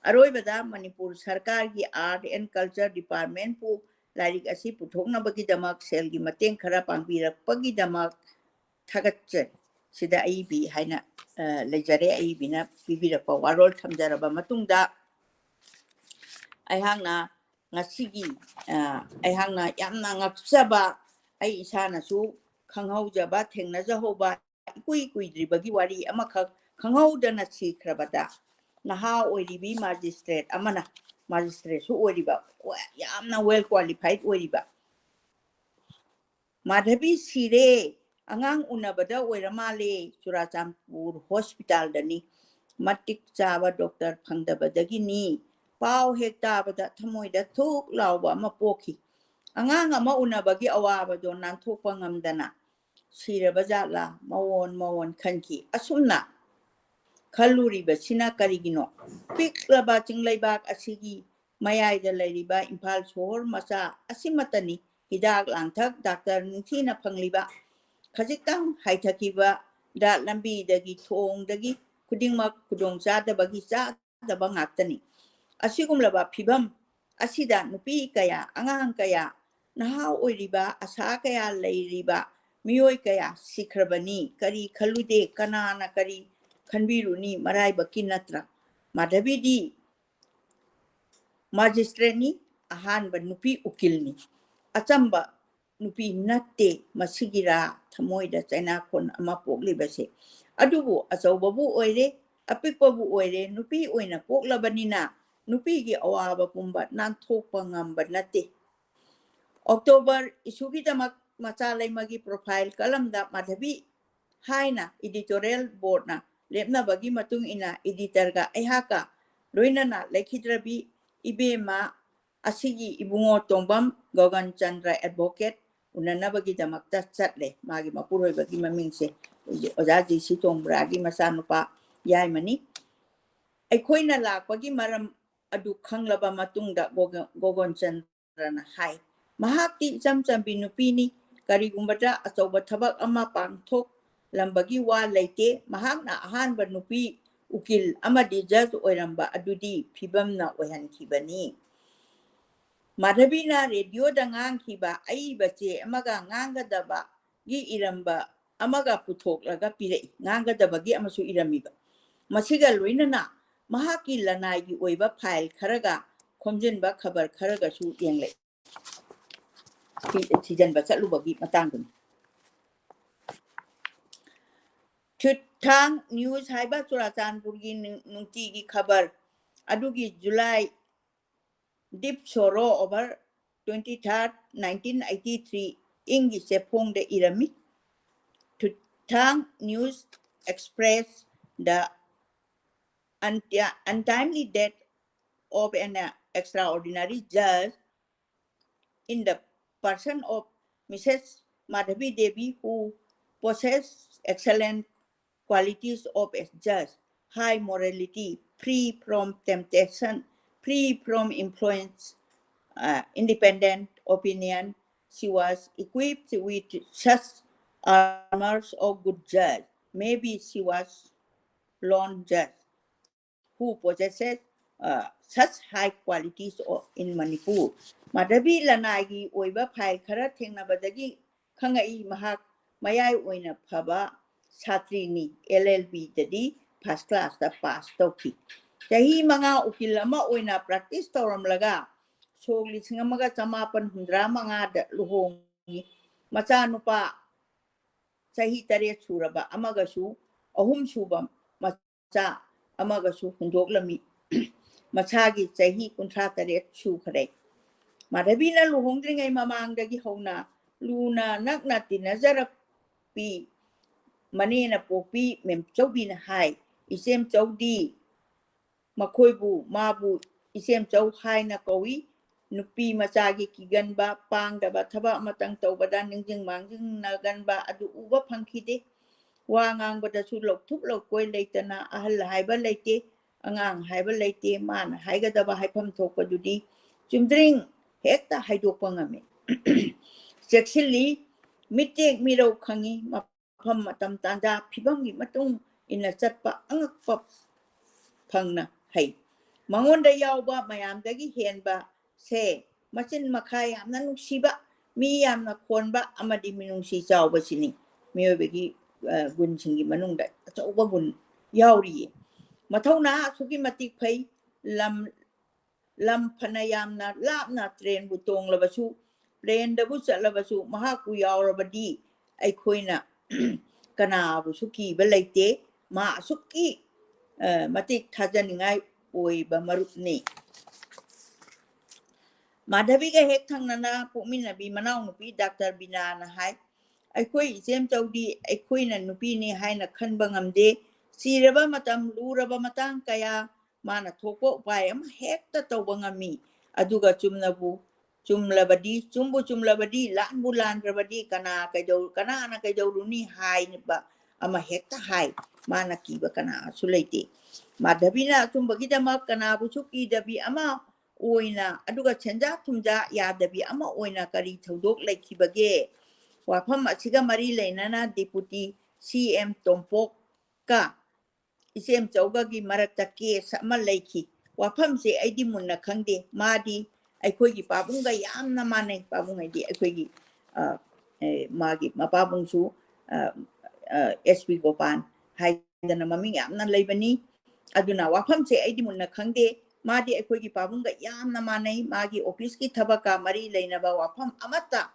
ꯑꯔꯣꯏꯕꯗ, ꯃꯅꯤꯄꯨꯔ ꯁꯔꯀꯥꯔꯒꯤ ꯑꯥꯔꯠ ꯑꯦꯟ ꯀꯜꯆꯔ ꯗꯤꯄꯥꯔꯠꯃꯦꯟꯠꯄꯨ ꯂꯥꯏꯔꯤꯛ ꯑꯁꯤ ꯄꯨꯊꯣꯛꯅꯕꯒꯤꯗꯃꯛ ꯁꯦꯜꯒꯤ ꯃꯇꯦꯡ ꯈꯔ ꯄꯥꯡꯕꯤꯔꯛꯄꯒꯤꯗꯃꯛ ꯊꯥꯒꯠꯆꯔꯤ꯫ ꯁꯤꯗ ꯑꯏꯕꯤ ꯍꯥꯏꯅ, ꯑ, ꯂꯩꯖꯔꯦ꯫ ꯑꯏꯕꯤꯅ ꯄꯤꯕꯤꯔꯛꯄ ꯋꯥꯔꯣꯜ ꯊꯝꯖꯔꯕ ꯃꯇꯨꯡꯗ, ꯑꯩꯍꯥꯛꯅ ꯉꯁꯤꯒꯤ, ꯑ, ꯑꯩꯍꯥꯛꯅ ꯌꯥꯝꯅ ꯉꯛꯆꯕ, ꯑꯩ ꯏꯁꯥꯅꯁꯨ ꯈꯪꯍꯧꯖꯕ, ꯊꯦꯡꯅꯖꯍꯧꯕ, ꯏꯀꯨꯏ ꯀꯨꯏꯗ꯭ꯔꯤꯕꯒꯤ ꯋꯥꯔꯤ ꯑꯃꯈꯛ ꯈꯪꯍꯧꯗꯅ ꯁꯤꯈ꯭ꯔꯕꯗ ꯅꯍꯥ ꯑꯣꯏꯔꯤꯕꯤ ꯃꯥꯖꯤꯁꯇ꯭ꯔꯦꯠ ꯑꯃꯅ, ꯃꯥꯖꯤꯁꯇ꯭ꯔꯦꯠꯁꯨ ꯑꯣꯏꯔꯤꯕ, ꯌꯥꯝꯅ well qualified ꯑꯣꯏꯔꯤꯕ ꯃꯥꯙꯕꯤ ꯁꯤꯔꯦ, ꯑꯉꯥꯡ ꯎꯅꯕꯗ ꯑꯣꯏꯔ ꯃꯥꯜꯂꯦ, ꯆꯨꯔꯥꯆꯥꯟꯄꯨꯔ ꯍꯣꯁꯄꯤꯇꯥꯜꯗꯅꯤ꯫ ꯃꯇꯤꯛ ꯆꯥꯕ ꯗꯣꯛꯇꯔ ꯐꯪꯗꯕꯗꯒꯤꯅꯤ꯫ ꯄꯥꯎ ꯍꯦꯛ ꯇꯥꯕꯗ ꯊꯃꯣꯏꯗ ꯊꯨꯛ ꯂꯥꯎꯕ ꯑꯃ ꯄꯣꯛꯈꯤ꯫ ꯑꯉꯥꯡ ꯑꯃ ꯎꯅꯕꯒꯤ ꯑꯋꯥꯕꯗꯣ ꯅꯥꯟꯊꯣꯛꯄ ꯉꯝꯗꯅ ꯁꯤꯔꯕ ꯖꯥꯠꯂꯥ ꯃꯑꯣꯟ ꯃꯑꯣꯟ ꯈꯟꯈꯤ꯫ ꯑꯁꯨꯝꯅ ꯈꯜꯂꯨꯔꯤꯕꯁꯤꯅ ꯀꯔꯤꯒꯤꯅꯣ? ꯄꯤꯛꯂꯕ ꯆꯤꯡꯂꯩꯕꯥꯛ ꯑꯁꯤꯒꯤ ꯃꯌꯥꯏꯗ ꯂꯩꯔꯤꯕ ꯏꯝꯐꯥꯜ ꯁꯣꯍꯣꯔ ꯃꯆꯥ ꯑꯁꯤꯃꯠꯇꯅꯤ ꯍꯤꯗꯥꯛ ꯂꯥꯡꯊꯛ ꯗꯥꯛꯇꯔ ꯅꯤꯡꯊꯤꯅ ꯐꯪꯂꯤꯕ꯫ ꯈꯖꯤꯛꯇꯪ ꯍꯥꯏꯊꯈꯤꯕꯗ ꯂꯝꯕꯤꯗꯒꯤ, ꯊꯣꯡꯗꯒꯤ ꯈꯨꯗꯤꯡꯃꯛ ꯈꯨꯗꯣꯡꯆꯥꯗꯕꯒꯤ ꯆꯥꯗꯕ ꯉꯥꯛꯇꯅꯤ꯫ ꯑꯁꯤꯒꯨꯝꯂꯕ ꯐꯤꯕꯝ ꯑꯁꯤꯗ ꯅꯨꯄꯤ ꯀꯌꯥ, ꯑꯉꯥꯡ ꯀꯌꯥ, ꯅꯍꯥ ꯑꯣꯏꯔꯤꯕ, ꯑꯁꯥ ꯀꯌꯥ ꯂꯩꯔꯤꯕ ꯃꯤꯑꯣꯏ ꯀꯌꯥ ꯁꯤꯈ꯭ꯔꯕꯅꯤ꯫ ꯀꯔꯤ ꯈꯜꯂꯨꯗꯦ? ꯀꯅꯥꯅ ꯀꯔꯤ ꯈꯟꯕꯤꯔꯨꯅꯤ? ꯃꯔꯥꯏꯕꯛꯀꯤ ꯅꯠꯇ꯭ꯔꯥ? ꯃꯥꯙꯕꯤꯗꯤ ꯃꯥꯖꯤꯁꯇ꯭ꯔꯦꯠꯅꯤ, ꯑꯍꯥꯟꯕ ꯅꯨꯄꯤ ꯎꯀꯤꯜꯅꯤ꯫ ꯑꯆꯝꯕ ꯅꯨꯄꯤ ꯅꯠꯇꯦ ꯃꯁꯤꯒꯤꯔꯥ ꯊꯃꯣꯏꯗ ꯆꯩꯅꯥꯈꯣꯟ ꯑꯃ ꯄꯣꯛꯂꯤꯕꯁꯦ꯫ ꯑꯗꯨꯕꯨ ꯑꯆꯧꯕꯕꯨ ꯑꯣꯏꯔꯦ, ꯑꯄꯤꯛꯄꯕꯨ ꯑꯣꯏꯔꯦ, ꯅꯨꯄꯤ ꯑꯣꯏꯅ ꯄꯣꯛꯂꯕꯅꯤꯅ ꯅꯨꯄꯤꯒꯤ ꯑꯋꯥꯕ ꯄꯨꯝꯕ ꯅꯥꯟꯊꯣꯛꯄ ꯉꯝꯕ ꯅꯠꯇꯦ꯫ ꯑꯣꯛꯇꯣꯕꯔ ꯏꯁꯨꯒꯤꯗꯃꯛ ꯃꯆꯥ ꯂꯩꯃꯒꯤ ꯄ꯭ꯔꯣꯐꯥꯏꯜ ꯀꯂꯝꯗ ꯃꯥꯙꯕꯤ ꯍꯥꯏꯅ ꯏꯗꯤꯇꯣꯔꯤꯌꯦꯜ ꯕꯣꯔꯗꯅ ꯂꯦꯞꯅꯕꯒꯤ ꯃꯇꯨꯡ ꯏꯟꯅ ꯏꯗꯤꯇꯔꯒ ꯑꯩꯍꯥꯛꯀ ꯂꯣꯏꯅꯅ ꯂꯩꯈꯤꯗ꯭ꯔꯕꯤ ꯏꯕꯦꯝꯃ ꯑꯁꯤꯒꯤ ꯏꯕꯨꯡꯉꯣ ꯇꯣꯡꯕꯝ ꯒꯣꯒꯟ ꯆꯟꯗ꯭ꯔ ꯑꯦꯗꯚꯣꯀꯦꯠ ꯎꯅꯅꯕꯒꯤꯗꯃꯛꯇ ꯆꯠꯂꯦ꯫ ꯃꯥꯒꯤ ꯃꯄꯨꯔꯣꯏꯕꯒꯤ ꯃꯃꯤꯡꯁꯦ ꯑꯣꯖꯥ ꯖꯤ ꯁꯤ ꯇꯣꯡꯕ꯭ꯔꯥꯒꯤ ꯃꯆꯥꯅꯨꯄꯥ ꯌꯥꯏꯃꯅꯤ꯫ ꯑꯩꯈꯣꯏꯅ ꯂꯥꯛꯄꯒꯤ ꯃꯔꯝ ꯑꯗꯨ ꯈꯪꯂꯕ ꯃꯇꯨꯡꯗ ꯒꯣꯒ-, ꯒꯣꯒꯣꯟ ꯆꯟꯗ꯭ꯔꯅ ꯍꯥꯏ, "ꯃꯍꯥꯛꯇꯤ ꯏꯆꯝ ꯆꯝꯕꯤ ꯅꯨꯄꯤꯅꯤ, ꯀꯔꯤꯒꯨꯝꯕꯗ ꯑꯆꯧꯕ ꯊꯕꯛ ꯑꯃ ꯄꯥꯡꯊꯣꯛꯂꯝꯕꯒꯤ ꯋꯥ ꯂꯩꯇꯦ꯫ ꯃꯍꯥꯛꯅ ꯑꯍꯥꯟꯕ ꯅꯨꯄꯤ ꯎꯀꯤꯜ ꯑꯃꯗꯤ ꯖꯖ ꯑꯣꯏꯔꯝꯕ ꯑꯗꯨꯗꯤ ꯐꯤꯕꯝꯅ ꯑꯣꯏꯍꯟꯈꯤꯕꯅꯤ"꯫ ꯃꯥꯙꯕꯤꯅ ꯔꯦꯗꯤꯑꯣꯗ ꯉꯥꯡꯈꯤꯕ ꯑꯏꯕ ꯆꯦ ꯑꯃꯒ ꯉꯥꯡꯒꯗꯕꯒꯤ ꯏꯔꯝꯕ ꯑꯃꯒ ꯄꯨꯊꯣꯛꯂꯒ ꯄꯤꯔꯛꯏ, ꯉꯥꯡꯒꯗꯕꯒꯤ ꯑꯃꯁꯨ ꯏꯔꯝꯃꯤꯕ꯫ ꯃꯁꯤꯒ ꯂꯣꯏꯅꯅ ꯃꯍꯥꯛꯀꯤ ꯂꯅꯥꯏꯒꯤ ꯑꯣꯏꯕ ꯐꯥꯏꯜ ꯈꯔꯒ ꯈꯣꯝꯖꯤꯟꯕ ꯈꯕꯔ ꯈꯔꯒꯁꯨ ꯌꯦꯡꯂꯛꯏ꯫ ꯊꯤ-, ꯊꯤꯖꯤꯟꯕ ꯆꯠꯂꯨꯕꯒꯤ ꯃꯇꯥꯡꯗꯨꯅꯤ꯫ ꯊꯨꯠꯊꯥꯡ ꯅ꯭ꯌꯨꯁ ꯍꯥꯏꯕ ꯆꯨꯔꯥꯆꯥꯟꯄꯨꯔꯒꯤ ꯅꯨꯡ-, ꯅꯨꯡꯇꯤꯒꯤ ꯈꯕꯔ ꯑꯗꯨꯒꯤ July deep sorrow over twenty-third, nineteen eighty-three ꯏꯪꯒꯤ ꯆꯦꯐꯣꯡꯗ ꯏꯔꯝꯃꯤ꯫ ꯊꯨꯠꯊꯥꯡ news express the unti-, untimely death of an, uh, extraordinary judge in the person of Missus Madhavi Devi, who possessed excellent qualities of a judge: high morality, free from temptation, free from influence, uh, independent opinion. She was equipped with such armors of good judge. Maybe she was lone judge who possesses, uh, such high qualities o-, in Manipur. ꯃꯥꯙꯕꯤ ꯂꯅꯥꯏꯒꯤ ꯑꯣꯏꯕ file ꯈꯔ ꯊꯦꯡꯅꯕꯗꯒꯤ ꯈꯪꯉꯛꯏ, ꯃꯍꯥꯛ ꯃꯌꯥꯏ ꯑꯣꯏꯅ ꯐꯕ ꯁꯥꯇ꯭ꯔꯤꯅꯤ꯫ L L ꯕꯤꯗꯗꯤ first ꯀ꯭ꯂꯥꯁꯇ pass ꯇꯧꯈꯤ꯫ ꯆꯍꯤ ꯃꯉꯥ ꯎꯀꯤꯜ ꯑꯃ ꯑꯣꯏꯅ practice ꯇꯧꯔꯝꯂꯒ ꯁꯣꯛ ꯂꯤꯁꯤꯡ ꯑꯃꯒ ꯆꯃꯥꯄꯟ ꯍꯨꯝꯗ꯭ꯔꯥ ꯃꯉꯥꯗ ꯂꯨꯍꯣꯡꯉꯤ꯫ ꯃꯆꯥꯅꯨꯄꯥ ꯆꯍꯤ ꯇꯔꯦꯠ ꯁꯨꯔꯕ ꯑꯃꯒꯁꯨ, ꯑꯍꯨꯝ ꯁꯨꯕ ꯃꯆꯥ ꯑꯃꯒꯁꯨ ꯍꯨꯟꯗꯣꯛꯂꯝꯃꯤ꯫ ꯃꯁꯥꯒꯤ ꯆꯍꯤ ꯀꯨꯟꯊ꯭ꯔꯥ ꯇꯔꯦꯠ ꯁꯨꯈ꯭ꯔꯦ꯫ ꯃꯥꯙꯕꯤꯅ ꯂꯨꯍꯣꯡꯗ꯭ꯔꯤꯉꯩ ꯃꯃꯥꯡꯗꯒꯤ ꯍꯧꯅ ꯂꯨꯅ ꯅꯛꯅ ꯇꯤꯟꯅꯖꯔꯛꯄꯤ ꯃꯅꯦꯅ ꯄꯣꯛꯄꯤ ꯃꯦꯝꯆꯧꯕꯤꯅ ꯍꯥꯏ, ꯏꯆꯦꯝꯆꯧꯗꯤ ꯃꯈꯣꯏꯕꯨ ꯃꯥꯕꯨ ꯏꯆꯦꯝꯆꯧ ꯍꯥꯏꯅ ꯀꯧꯏ꯫ ꯅꯨꯄꯤ ꯃꯆꯥꯒꯤ ꯀꯤꯒꯟꯕ, ꯄꯥꯡꯗꯕ, ꯊꯕꯛ ꯑꯃꯇꯪ ꯇꯧꯕꯗ ꯅꯤꯡꯁꯤꯡ ꯃꯥꯡꯖꯤꯟꯅꯒꯟꯕ ꯑꯗꯨ ꯎꯕ ꯐꯪꯈꯤꯗꯦ꯫ ꯋꯥ ꯉꯥꯡꯕꯗꯁꯨ ꯂꯧꯊꯨꯞ ꯂꯧꯀꯣꯏ ꯂꯩꯇꯅ ꯑꯍꯜ ꯍꯥꯏꯕ ꯂꯩꯇꯦ, ꯑꯉꯥꯡ ꯍꯥꯏꯕ ꯂꯩꯇꯦ꯫ ꯃꯥꯅ ꯍꯥꯏꯒꯗꯕ ꯍꯥꯏꯐꯝ ꯊꯣꯛꯄꯗꯨꯗꯤ ꯆꯨꯝꯗ꯭ꯔꯤꯡ ꯍꯦꯛꯇ ꯍꯥꯏꯗꯣꯛꯄ ꯉꯝꯃꯤ꯫ ꯆꯦꯛꯁꯤꯜꯂꯤ, ꯃꯤꯇꯦꯛ ꯃꯤꯔꯧ ꯈꯪꯉꯤ, ꯃꯐꯝ ꯃꯇꯝ ꯇꯥꯟꯖꯥ ꯐꯤꯕꯝꯒꯤ ꯃꯇꯨꯡ ꯏꯟꯅ ꯆꯠꯄ ꯑꯉꯛꯄ ꯐꯪꯅ ꯍꯩ꯫ ꯃꯉꯣꯟꯗ ꯌꯥꯎꯕ ꯃꯌꯥꯝꯗꯒꯤ ꯍꯦꯟꯕ ꯁꯦ ꯃꯆꯤꯟ ꯃꯈꯥ ꯌꯥꯝꯅ ꯅꯨꯡꯁꯤꯕ, ꯃꯤ ꯌꯥꯝꯅ ꯈꯣꯟꯕ ꯑꯃꯗꯤ ꯃꯤꯅꯨꯡꯁꯤ ꯆꯥꯎꯕꯁꯤꯅꯤ꯫ ꯃꯤꯑꯣꯏꯕꯒꯤ, ꯑ, ꯒꯨꯟꯁꯤꯡꯒꯤ ꯃꯅꯨꯡꯗ ꯑꯆꯧꯕ ꯒꯨꯟ ꯌꯥꯎꯔꯤꯌꯦ꯫ ꯃꯊꯧꯅꯥ ꯑꯁꯨꯛꯀꯤ ꯃꯇꯤꯛ ꯐꯩ꯫ ꯂꯝ, ꯂꯝ ꯐꯅ ꯌꯥꯝꯅ ꯂꯥꯞꯅ ꯇ꯭ꯔꯦꯟꯕꯨ ꯇꯣꯡꯂꯕꯁꯨ, ꯄ꯭ꯂꯦꯟꯗꯕꯨ ꯆꯠꯂꯕꯁꯨ ꯃꯍꯥꯛꯄꯨ ꯌꯥꯎꯔꯕꯗꯤ ꯑꯩꯈꯣꯏꯅ ꯀꯅꯥꯕꯨꯁꯨ ꯀꯤꯕ ꯂꯩꯇꯦ꯫ ꯃꯥ ꯑꯁꯨꯛꯀꯤ, ꯑ, ꯃꯇꯤꯛ ꯊꯥꯖꯅꯤꯡꯉꯥꯏ ꯑꯣꯏꯕ ꯃꯔꯨꯞꯅꯤ꯫ ꯃꯥꯙꯕꯤꯒ ꯍꯦꯛ ꯊꯪꯅꯅ ꯄꯣꯛꯃꯤꯟꯅꯕꯤ ꯃꯅꯥꯎꯅꯨꯄꯤ ꯗꯥꯛꯇꯔ ꯕꯤꯅꯥꯅ ꯍꯥꯏ, ꯑꯩꯈꯣꯏ ꯏꯆꯦꯝꯆꯧꯗꯤ ꯑꯩꯈꯣꯏꯅ ꯅꯨꯄꯤꯅꯤ ꯍꯥꯏꯅ ꯈꯟꯕ ꯉꯝꯗꯦ꯫ ꯆꯤꯔꯕ ꯃꯇꯝ, ꯂꯨꯔꯕ ꯃꯇꯥꯡ ꯀꯌꯥ ꯃꯥꯅ ꯊꯣꯛꯄ ꯎꯄꯥꯏ ꯑꯃ ꯍꯦꯛꯇ ꯇꯧꯕ ꯉꯝꯃꯤ꯫ ꯑꯗꯨꯒ ꯆꯨꯝꯅꯕꯨ, ꯆꯨꯝꯂꯕꯗꯤ, ꯆꯨꯝꯕꯨ ꯆꯨꯝꯂꯕꯗꯤ, ꯂꯥꯟꯕꯨ ꯂꯥꯟꯈ꯭ꯔꯕꯗꯤ ꯀꯅꯥ ꯀꯩꯗꯧ-, ꯀꯅꯥꯅ ꯀꯩꯗꯧꯔꯨꯅꯤ ꯍꯥꯏꯕ ꯑꯃ ꯍꯦꯛꯇ ꯍꯥꯏ꯫ ꯃꯥꯅ ꯀꯤꯕ ꯀꯅꯥꯁꯨ ꯂꯩꯇꯦ꯫ ꯃꯥꯙꯕꯤꯅ ꯑꯆꯨꯝꯕꯒꯤꯗꯃꯛ ꯀꯅꯥꯕꯨꯁꯨ ꯀꯤꯗꯕꯤ ꯑꯃ ꯑꯣꯏꯅ, ꯑꯗꯨꯒ ꯁꯦꯟꯖꯥ ꯊꯨꯝꯖꯥ ꯌꯥꯗꯕꯤ ꯑꯃ ꯑꯣꯏꯅ ꯀꯔꯤ ꯊꯧꯗꯣꯛ ꯂꯩꯈꯤꯕꯒꯦ? ꯋꯥꯐꯝ ꯑꯁꯤꯒ ꯃꯔꯤ ꯂꯩꯅꯅ ꯗꯤꯄꯨꯇꯤ ꯁꯤ ꯑꯦꯝ ꯇꯣꯝꯄꯣꯛꯀ ꯏꯆꯦꯝꯆꯧꯒꯒꯤ ꯃꯔꯛꯇ ꯀꯦꯁ ꯑꯃ ꯂꯩꯈꯤ꯫ ꯋꯥꯐꯝꯁꯦ ꯑꯩꯗꯤ ꯃꯨꯟꯅ ꯈꯪꯗꯦ꯫ ꯃꯥꯗꯤ ꯑꯩꯈꯣꯏꯒꯤ ꯄꯥꯕꯨꯡꯒ ꯌꯥꯝꯅ ꯃꯥꯟꯅꯩ꯫ ꯄꯥꯕꯨꯡ ꯍꯥꯏꯗꯤ ꯑꯩꯈꯣꯏꯒꯤ, ꯑ, ꯑꯦ, ꯃꯥꯒꯤ ꯃꯄꯥꯕꯨꯡꯁꯨ, ꯑ, ꯑ, ꯑꯦꯁ ꯄꯤ ꯒꯣꯄꯥꯟ ꯍꯥꯏꯗꯅ ꯃꯃꯤꯡ ꯌꯥꯝꯅ ꯂꯩꯕꯅꯤ꯫ ꯑꯗꯨꯅ ꯋꯥꯐꯝꯁꯦ ꯑꯩꯗꯤ ꯃꯨꯟꯅ ꯈꯪꯗꯦ꯫ ꯃꯥꯗꯤ ꯑꯩꯈꯣꯏꯒꯤ ꯄꯥꯕꯨꯡꯒ ꯌꯥꯝꯅ ꯃꯥꯟꯅꯩ꯫ ꯃꯥꯒꯤ ꯑꯣꯐꯤꯁꯀꯤ ꯊꯕꯛꯀ ꯃꯔꯤ ꯂꯩꯅꯕ ꯋꯥꯐꯝ ꯑꯃꯠꯇ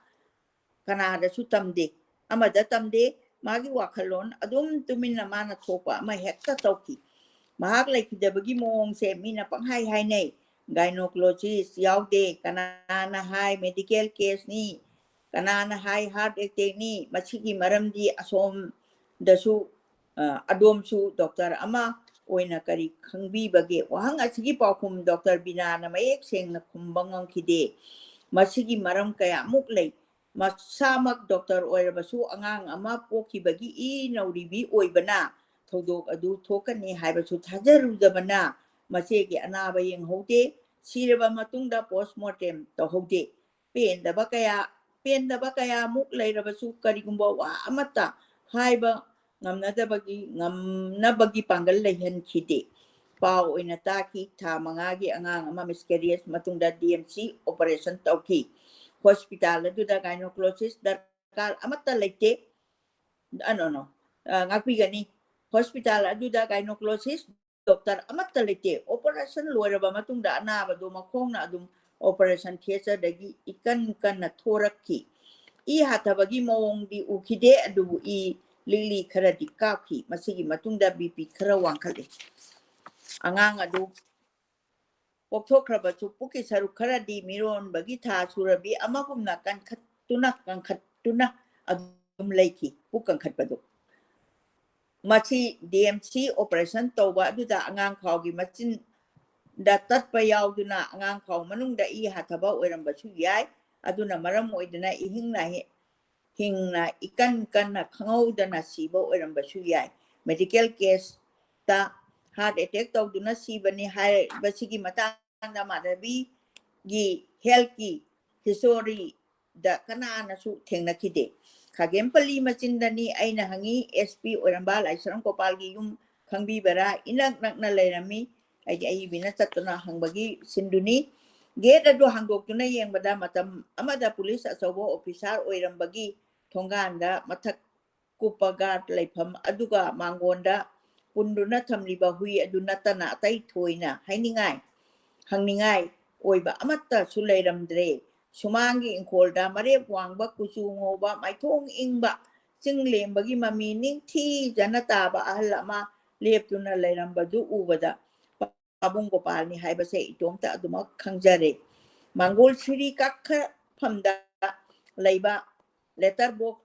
ꯀꯅꯥꯗꯁꯨ ꯇꯝꯗꯦ꯫ ꯑꯃꯗ ꯇꯝꯗꯦ꯫ ꯃꯥꯒꯤ ꯋꯥꯈꯜꯂꯣꯟ ꯑꯗꯨꯝ ꯇꯨꯃꯤꯟꯅ ꯃꯥꯅ ꯊꯣꯛꯄ ꯑꯃ ꯍꯦꯛꯇ ꯇꯧꯈꯤ꯫ ꯃꯍꯥꯛ ꯂꯩꯈꯤꯗꯕꯒꯤ ꯃꯑꯣꯡꯁꯦ ꯃꯤꯅ ꯄꯪꯍꯥꯏ ꯍꯥꯏꯅꯩ꯫ Gynecologist ꯌꯥꯎꯗꯦ, ꯀꯅꯥꯅ ꯍꯥꯏ medical caseꯅꯤ, ꯀꯅꯥꯅ ꯍꯥꯏ heart attackꯅꯤ꯫ ꯃꯁꯤꯒꯤ ꯃꯔꯝꯗꯤ ꯑꯁꯣꯝꯗꯁꯨ, ꯑ, ꯑꯗꯣꯝꯁꯨ ꯗꯣꯛꯇꯔ ꯑꯃ ꯑꯣꯏꯅ ꯀꯔꯤ ꯈꯪꯕꯤꯕꯒꯦ? ꯋꯥꯍꯪ ꯑꯁꯤꯒꯤ ꯄꯥꯎꯈꯨꯝ ꯗꯣꯛꯇꯔ ꯕꯤꯅꯥꯅ ꯃꯌꯦꯛ ꯁꯦꯡꯅ ꯈꯨꯝꯕ ꯉꯝꯈꯤꯗꯦ꯫ ꯃꯁꯤꯒꯤ ꯃꯔꯝ ꯀꯌꯥꯃꯨꯛ ꯂꯩ꯫ ꯃꯁꯥꯃꯛ ꯗꯣꯛꯇꯔ ꯑꯣꯏꯔꯕꯁꯨ ꯑꯉꯥꯡ ꯑꯃ ꯄꯣꯛꯈꯤꯕꯒꯤ ꯏ ꯅꯧꯔꯤꯕꯤ ꯑꯣꯏꯕꯅ ꯊꯧꯗꯣꯛ ꯑꯗꯨ ꯊꯣꯛꯀꯅꯤ ꯍꯥꯏꯕꯁꯨ ꯊꯥꯖꯔꯨꯗꯕꯅ ꯃꯆꯦꯒꯤ ꯑꯅꯥꯕ ꯌꯦꯡꯍꯧꯗꯦ꯫ ꯁꯤꯔꯕ ꯃꯇꯨꯡꯗ postmortem ꯇꯧꯍꯧꯗꯦ꯫ ꯄꯦꯟꯗꯕ ꯀꯌꯥ, ꯄꯦꯟꯗꯕ ꯀꯌꯥꯃꯨꯛ ꯂꯩꯔꯕꯁꯨ ꯀꯔꯤꯒꯨꯝꯕ ꯋꯥ ꯑꯃꯠꯇ ꯍꯥꯏꯕ ꯉꯝꯅꯗꯕꯒꯤ, ꯉꯝꯅꯕꯒꯤ ꯄꯥꯡꯒꯜ ꯂꯩꯍꯟꯈꯤꯗꯦ꯫ ꯄꯥꯎ ꯑꯣꯏꯅ ꯇꯥꯈꯤ, ꯊꯥ ꯃꯉꯥꯒꯤ ꯑꯉꯥꯡ ꯑꯃ miscarriage ꯃꯇꯨꯡꯗ D M C operation ꯇꯧꯈꯤ꯫ Hospital ꯑꯗꯨꯗ gynecologist ꯗꯔꯀꯥꯔ ꯑꯃꯠꯇ ꯂꯩꯇꯦ꯫ ꯑ, no, no. ꯑ, ꯉꯥꯛꯄꯤꯒꯅꯤ꯫ Hospital ꯑꯗꯨꯗ gynecologist ꯗꯣꯛꯇꯔ ꯑꯃꯠꯇ ꯂꯩꯇꯦ꯫ Operation ꯂꯣꯏꯔꯕ ꯃꯇꯨꯡꯗ ꯑꯅꯥꯕꯗꯨ ꯃꯈꯣꯡꯅ ꯑꯗꯨꯝ operation theatreꯗꯒꯤ ꯏꯀꯟ ꯀꯟꯅ ꯊꯣꯔꯛꯈꯤ꯫ ꯏ ꯍꯥꯊꯕꯒꯤ ꯃꯑꯣꯡꯗꯤ ꯎꯈꯤꯗꯦ, ꯑꯗꯨꯕꯨ ꯏ ꯂꯤꯛꯂꯤ ꯈꯔꯗꯤ ꯀꯥꯞꯈꯤ꯫ ꯃꯁꯤꯒꯤ ꯃꯇꯨꯡꯗ B P ꯈꯔ ꯋꯥꯡꯈꯠꯂꯤ꯫ ꯑꯉꯥꯡ ꯑꯗꯨ ꯄꯣꯛꯊꯣꯛꯈ꯭ꯔꯕꯁꯨ ꯄꯨꯛꯀꯤ ꯁꯔꯨꯛ ꯈꯔꯗꯤ ꯃꯤꯔꯣꯟꯕꯒꯤ ꯊꯥ ꯁꯨꯔꯕꯤ ꯑꯃꯒꯨꯝꯅ ꯀꯟꯈꯠꯇꯨꯅ, ꯀꯟꯈꯠꯇꯨꯅ ꯑꯗꯨꯝ ꯂꯩꯈꯤ, ꯄꯨꯛ ꯀꯟꯈꯠꯄꯗꯨ꯫ ꯃꯁꯤ D M C operation ꯇꯧꯕ ꯑꯗꯨꯗ ꯑꯉꯥꯡ ꯈꯥꯎꯒꯤ ꯃꯆꯤꯟꯗ ꯇꯠꯄ ꯌꯥꯎꯗꯨꯅ ꯑꯉꯥꯡ ꯈꯥꯎ ꯃꯅꯨꯡꯗ ꯏ ꯍꯥꯊꯕ ꯑꯣꯏꯔꯝꯕꯁꯨ ꯌꯥꯏ꯫ ꯑꯗꯨꯅ ꯃꯔꯝ ꯑꯣꯏꯗꯨꯅ ꯏꯍꯤꯡ ꯅꯥꯍꯤꯡ ꯍꯤꯡꯅ ꯏꯀꯟ ꯀꯟꯅ ꯈꯪꯍꯧꯗꯅ ꯁꯤꯕ ꯑꯣꯏꯔꯝꯕꯁꯨ ꯌꯥꯏ꯫ Medical caseꯇ heart attack ꯇꯧꯗꯨꯅ ꯁꯤꯕꯅꯤ ꯍꯥꯏꯕꯁꯤꯒꯤ ꯃꯇꯥꯡꯗ ꯃꯥꯙꯕꯤꯒꯤ healthꯀꯤ historyꯗ ꯀꯅꯥꯅꯁꯨ ꯊꯦꯡꯅꯈꯤꯗꯦ꯫ ꯈꯥꯒꯦꯝꯄꯜꯂꯤ ꯃꯆꯤꯟꯗꯅꯤ꯫ ꯑꯩꯅ ꯍꯪꯉꯤ, S P ꯑꯣꯏꯔꯝꯕ ꯂꯥꯏꯁ꯭ꯔꯝ ꯒꯣꯄꯥꯜꯒꯤ ꯌꯨꯝ ꯈꯪꯕꯤꯕꯔꯥ? ꯏꯅꯛ ꯅꯛꯅ ꯂꯩꯔꯝꯃꯤ꯫ ꯑꯩꯒꯤ ꯑꯏꯕꯤꯅ ꯆꯠꯇꯨꯅ ꯍꯪꯕꯒꯤ ꯁꯤꯟꯗꯨꯅꯤ꯫ Gate ꯑꯗꯨ ꯍꯥꯡꯗꯣꯛꯇꯨꯅ ꯌꯦꯡꯕꯗ ꯃꯇꯝ ꯑꯃꯗ ꯄꯨꯂꯤꯁ ꯑꯆꯧꯕ officer ꯑꯣꯏꯔꯝꯕꯒꯤ ꯊꯣꯡꯒꯥꯟꯗ ꯃꯊꯛ ꯀꯨꯞꯄ guard ꯂꯩꯐꯝ ꯑꯗꯨꯒ ꯃꯥꯡꯒꯣꯟꯗ ꯄꯨꯟꯗꯨꯅ ꯊꯝꯂꯤꯕ ꯍꯨꯏ ꯑꯗꯨ ꯅꯠꯇꯅ ꯑꯇꯩ ꯊꯣꯏꯅ ꯍꯥꯏꯅꯤꯡꯉꯥꯏ, ꯍꯪꯅꯤꯡꯉꯥꯏ ꯑꯣꯏꯕ ꯑꯃꯠꯇꯁꯨ ꯂꯩꯔꯝꯗ꯭ꯔꯦ꯫ ꯁꯨꯃꯥꯡꯒꯤ ꯏꯪꯈꯣꯜꯗ ꯃꯔꯦꯞ ꯋꯥꯡꯕ ꯀꯨꯆꯨ ꯉꯧꯕ ꯃꯥꯏꯊꯣꯡ ꯏꯪꯕ ꯆꯤꯡ ꯂꯦꯝꯕꯒꯤ ꯃꯃꯤ ꯅꯤꯡꯊꯤꯖꯅ ꯇꯥꯕ ꯑꯍꯜ ꯑꯃ ꯂꯦꯞꯇꯨꯅ ꯂꯩꯔꯝꯕꯗꯨ ꯎꯕꯗ ꯄꯥꯕꯨꯡ ꯒꯣꯄꯥꯜꯅꯤ ꯍꯥꯏꯕꯁꯦ ꯏꯇꯣꯝꯇ ꯑꯗꯨꯃꯛ ꯈꯪꯖꯔꯦ꯫ ꯃꯥꯡꯒꯣꯜ ꯁꯤꯔꯤ ꯀꯥꯈꯠꯐꯝꯗ ꯂꯩꯕ letter box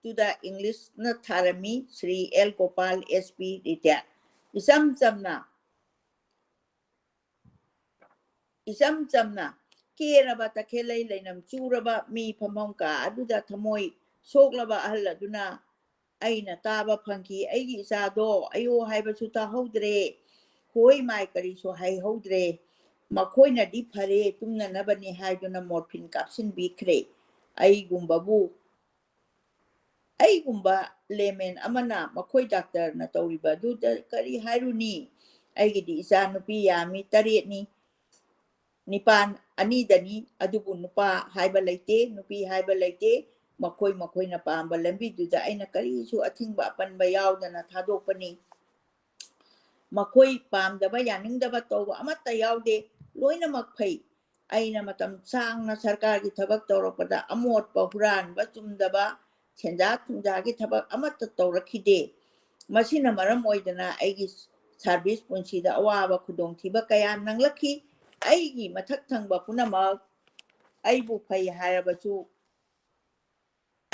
ꯇꯨꯗ ꯏꯪꯂꯤꯁꯅ ꯊꯥꯔꯝꯃꯤ, "Shri L Gopal, S P, retired"꯫ ꯏꯆꯝ ꯆꯝꯅ, ꯏꯆꯝ ꯆꯝꯅ ꯀꯦꯔꯕ ꯇꯈꯦꯜꯂꯩ ꯂꯩꯅꯝ ꯆꯨꯔꯕ ꯃꯤ ꯐꯝꯐꯝ ꯀꯥ ꯑꯗꯨꯗ ꯊꯃꯣꯏ ꯁꯣꯛꯂꯕ ꯑꯍꯜ ꯑꯗꯨꯅ ꯑꯩꯅ ꯇꯥꯕ ꯐꯪꯈꯤ, "ꯑꯩꯒꯤ ꯏꯆꯥꯗꯣ ꯑꯌꯣ ꯍꯥꯏꯕꯁꯨ ꯇꯥꯍꯧꯗ꯭ꯔꯦ, ꯍꯣꯏ ꯃꯥꯏ ꯀꯔꯤꯁꯨ ꯍꯥꯏꯍꯧꯗ꯭ꯔꯦ꯫ ꯃꯈꯣꯏꯅꯗꯤ ꯐꯔꯦ, ꯇꯨꯝꯅꯅꯕꯅꯤ ꯍꯥꯏꯗꯨꯅ morphine ꯀꯥꯞꯁꯤꯟꯕꯤꯈ꯭ꯔꯦ꯫ ꯑꯩꯒꯨꯝꯕꯕꯨ, ꯑꯩꯒꯨꯝꯕ layman ꯑꯃꯅ ꯃꯈꯣꯏ ꯗꯥꯛꯇꯔꯅ ꯇꯧꯔꯤꯕ ꯑꯗꯨꯗ ꯀꯔꯤ ꯍꯥꯏꯔꯨꯅꯤ? ꯑꯩꯒꯤꯗꯤ ꯏꯆꯥ ꯅꯨꯄꯤ ꯌꯥꯝꯃꯤ, ꯇꯔꯦꯠꯅꯤ꯫ ꯅꯤꯄꯥꯟ ꯑꯅꯤꯗꯅꯤ, ꯑꯗꯨꯕꯨ ꯅꯨꯄꯥ ꯍꯥꯏꯕ ꯂꯩꯇꯦ, ꯅꯨꯄꯤ ꯍꯥꯏꯕ ꯂꯩꯇꯦ꯫ ꯃꯈꯣꯏ ꯃꯈꯣꯏꯅ ꯄꯥꯝꯕ ꯂꯝꯕꯤꯗꯨꯗ ꯑꯩꯅ ꯀꯔꯤꯁꯨ ꯑꯊꯤꯡꯕ ꯑꯄꯟꯕ ꯌꯥꯎꯗꯅ ꯊꯥꯗꯣꯛꯄꯅꯤ꯫ ꯃꯈꯣꯏ ꯄꯥꯝꯗꯕ, ꯌꯥꯅꯤꯡꯗꯕ ꯇꯧꯕ ꯑꯃꯠꯇ ꯌꯥꯎꯗꯦ꯫ ꯂꯣꯏꯅꯃꯛ ꯐꯩ꯫ ꯑꯩꯅ ꯃꯇꯝ ꯁꯥꯡꯅ ꯁꯔꯀꯥꯔꯒꯤ ꯊꯕꯛ ꯇꯧꯔꯛꯄꯗ ꯑꯃꯣꯠꯄ, ꯍꯨꯔꯥꯟꯕ, ꯆꯨꯝꯗꯕ, ꯁꯦꯟꯖꯥ ꯊꯨꯝꯖꯥꯒꯤ ꯊꯕꯛ ꯑꯃꯠꯇ ꯇꯧꯔꯛꯈꯤꯗꯦ꯫ ꯃꯁꯤꯅ ꯃꯔꯝ ꯑꯣꯏꯗꯅ ꯑꯩꯒꯤ service ꯄꯨꯟꯁꯤꯗ ꯑꯋꯥꯕ ꯈꯨꯗꯣꯡꯊꯤꯕ ꯀꯌꯥ ꯅꯪꯂꯛꯈꯤ꯫ ꯑꯩꯒꯤ ꯃꯊꯛ ꯊꯪꯕ ꯄꯨꯝꯅꯃꯛ ꯑꯩꯕꯨ ꯐꯩ ꯍꯥꯏꯔꯕꯁꯨ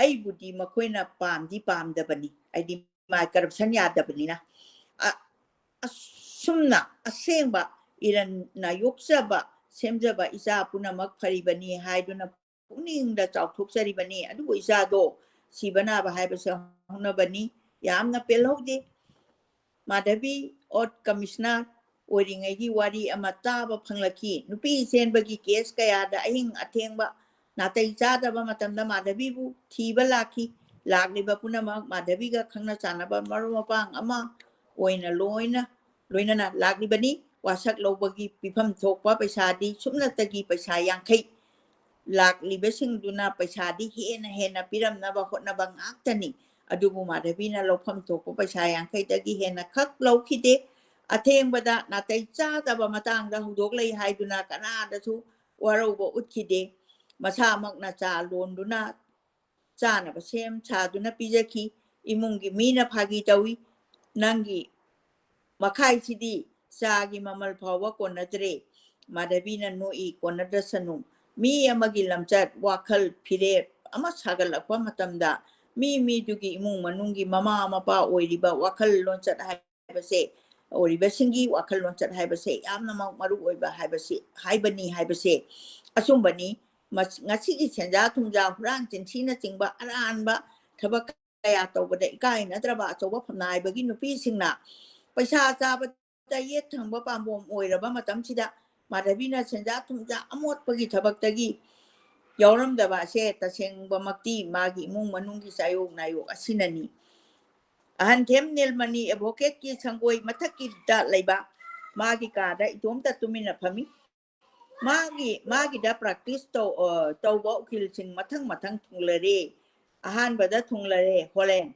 ꯑꯩꯕꯨꯗꯤ ꯃꯈꯣꯏꯅ ꯄꯥꯝꯗꯤ ꯄꯥꯝꯗꯕꯅꯤ, ꯍꯥꯏꯗꯤ ꯃꯥꯏ corruption ꯌꯥꯗꯕꯅꯤꯅ꯫ ꯑ-, ꯑꯁꯨꯝꯅ ꯑꯁꯦꯡꯕ ꯏꯔꯟꯅ ꯌꯣꯛꯆꯕ, ꯁꯦꯝꯖꯕ ꯏꯆꯥ ꯄꯨꯝꯅꯃꯛ ꯐꯔꯤꯕꯅꯤ ꯍꯥꯏꯗꯨꯅ ꯄꯨꯛꯅꯤꯡꯗ ꯆꯥꯎꯊꯣꯛꯆꯔꯤꯕꯅꯤ꯫ ꯑꯗꯨꯕꯨ ꯏꯆꯥꯗꯣ ꯁꯤꯕ ꯅꯥꯕ ꯍꯥꯏꯕꯁꯦ ꯍꯧꯅꯕꯅꯤ꯫ ꯌꯥꯝꯅ ꯄꯦꯜꯍꯧꯗꯦ꯫ ꯃꯥꯙꯕꯤ ꯑꯣꯠ commissioner ꯑꯣꯏꯔꯤꯉꯩꯒꯤ ꯋꯥꯔꯤ ꯑꯃ ꯇꯥꯕ ꯐꯪꯂꯛꯈꯤ꯫ ꯅꯨꯄꯤ ꯆꯦꯟꯕꯒꯤ case ꯀꯌꯥꯗ ꯑꯍꯤꯡ ꯑꯊꯦꯡꯕ ꯅꯥꯇꯩ ꯆꯥꯗꯕ ꯃꯇꯝꯗ ꯃꯥꯙꯕꯤꯕꯨ ꯊꯤꯕ ꯂꯥꯛꯈꯤ꯫ ꯂꯥꯛꯂꯤꯕ ꯄꯨꯝꯅꯃꯛ ꯃꯥꯙꯕꯤꯒ ꯈꯪꯅ ꯆꯥꯟꯅꯕ ꯃꯔꯨꯞ ꯃꯄꯥꯡ ꯑꯃ ꯑꯣꯏꯅ ꯂꯣꯏꯅ, ꯂꯣꯏꯅꯅ ꯂꯥꯛꯂꯤꯕꯅꯤ꯫ ꯋꯥꯁꯛ ꯂꯧꯕꯒꯤ ꯄꯤꯐꯝ ꯊꯣꯛꯄ ꯄꯩꯁꯥꯗꯤ ꯁꯨꯞꯅꯇꯒꯤ ꯄꯩꯁꯥ ꯌꯥꯡꯈꯩ꯫ ꯂꯥꯛꯂꯤꯕꯁꯤꯡꯗꯨꯅ ꯄꯩꯁꯥꯗꯤ ꯍꯦꯟꯅ ꯍꯦꯟꯅ ꯄꯤꯔꯝꯅꯕ ꯍꯣꯠꯅꯕ ꯉꯥꯛꯇꯅꯤ꯫ ꯑꯗꯨꯕꯨ ꯃꯥꯙꯕꯤꯅ ꯂꯧꯐꯝ ꯊꯣꯛꯄ ꯄꯩꯁꯥ ꯌꯥꯡꯈꯩꯗꯒꯤ ꯍꯦꯟꯅ ꯈꯛ ꯂꯧꯈꯤꯗꯦ꯫ ꯑꯊꯦꯡꯕꯗ ꯅꯥꯇꯩ ꯆꯥꯗꯕ ꯃꯇꯥꯡꯗ ꯍꯧꯗꯣꯛꯂꯩ ꯍꯥꯏꯗꯨꯅ ꯀꯅꯥꯗꯁꯨ ꯋꯥꯔꯧꯕ ꯎꯠꯈꯤꯗꯦ꯫ ꯃꯁꯥꯃꯛꯅ ꯆꯥ ꯂꯣꯟꯗꯨꯅ ꯆꯥꯅꯕ ꯁꯦꯝ ꯁꯥꯗꯨꯅ ꯄꯤꯖꯈꯤ꯫ ꯏꯃꯨꯡꯒꯤ ꯃꯤꯅ ꯐꯥꯒꯤ ꯇꯧꯏ, "ꯅꯪꯒꯤ ꯃꯈꯥꯏꯁꯤꯗꯤ ꯆꯥꯒꯤ ꯃꯃꯜ ꯐꯥꯎꯕ ꯀꯣꯟꯅꯗ꯭ꯔꯦ"꯫ ꯃꯥꯙꯕꯤꯅ ꯅꯣꯛꯏ, "ꯀꯣꯟꯅꯗꯁꯅꯨ꯫ ꯃꯤ ꯑꯃꯒꯤ ꯂꯝꯆꯠ, ꯋꯥꯈꯜ, ꯐꯤꯔꯦꯞ ꯑꯃ ꯁꯥꯒꯠꯂꯛꯄ ꯃꯇꯝꯗ ꯃꯤ ꯃꯤꯗꯨꯒꯤ ꯏꯃꯨꯡ ꯃꯅꯨꯡꯒꯤ ꯃꯃꯥ ꯃꯄꯥ ꯑꯣꯏꯔꯤꯕ ꯋꯥꯈꯜ ꯂꯣꯟꯆꯠ ꯍꯥꯏꯕꯁꯦ, ꯑꯣꯏꯔꯤꯕꯁꯤꯡꯒꯤ ꯋꯥꯈꯜ ꯂꯣꯟꯆꯠ ꯍꯥꯏꯕꯁꯦ ꯌꯥꯝꯅꯃꯛ ꯃꯔꯨ ꯑꯣꯏꯕ ꯍꯥꯏꯕꯁꯤ, ꯍꯥꯏꯕꯅꯤ ꯍꯥꯏꯕꯁꯦ ꯑꯆꯨꯝꯕꯅꯤ꯫ ꯃꯁ-, ꯉꯁꯤꯒꯤ ꯁꯦꯟꯖꯥ ꯊꯨꯝꯖꯥ, ꯍꯨꯔꯥꯟ ꯆꯤꯟꯊꯤꯅꯆꯤꯡꯕ ꯑꯔꯥꯟꯕ ꯊꯕꯛ ꯀꯌꯥ ꯇꯧꯕꯗ ꯏꯀꯥꯏ ꯅꯠꯇ꯭ꯔꯕ ꯑꯆꯧꯕ ꯐꯝꯅꯥꯏꯕꯒꯤ ꯅꯨꯄꯤꯁꯤꯡꯅ ꯄꯩꯁꯥ ꯆꯥꯕꯗ ꯌꯦꯠ ꯊꯪꯕ ꯄꯥꯝꯕꯣꯝ ꯑꯣꯏꯔꯕ ꯃꯇꯝꯁꯤꯗ ꯃꯥꯙꯕꯤꯅ ꯁꯦꯟꯖꯥ ꯊꯨꯝꯖꯥ ꯑꯃꯣꯠꯄꯒꯤ ꯊꯕꯛꯇꯒꯤ ꯌꯥꯎꯔꯝꯗꯕ ꯑꯁꯦ ꯇꯁꯦꯡꯕꯃꯛꯇꯤ ꯃꯥꯒꯤ ꯏꯃꯨꯡ ꯃꯅꯨꯡꯒꯤ ꯆꯥꯌꯣꯛ ꯅꯥꯌꯣꯛ ꯑꯁꯤꯅꯅꯤ꯫ ꯑꯍꯟꯊꯦꯝ ꯅꯤꯜꯃꯅꯤ advocate ꯀꯤ ꯁꯪꯒꯣꯏ ꯃꯊꯛꯀꯤꯗ ꯂꯩꯕ ꯃꯥꯒꯤ ꯀꯥꯗ ꯏꯇꯣꯝꯇ ꯇꯨꯃꯤꯟꯅ ꯐꯝꯃꯤ꯫ ꯃꯥꯒꯤ, ꯃꯥꯒꯤꯗ practice ꯇꯧ-, ꯑ, ꯇꯧꯕ ꯎꯀꯤꯜꯁꯤꯡ ꯃꯊꯪ ꯃꯊꯪ ꯊꯨꯡꯂꯔꯦ꯫ ꯑꯍꯥꯟꯕꯗ ꯊꯨꯡꯂꯔꯦ ꯍꯣꯂꯦꯟ꯫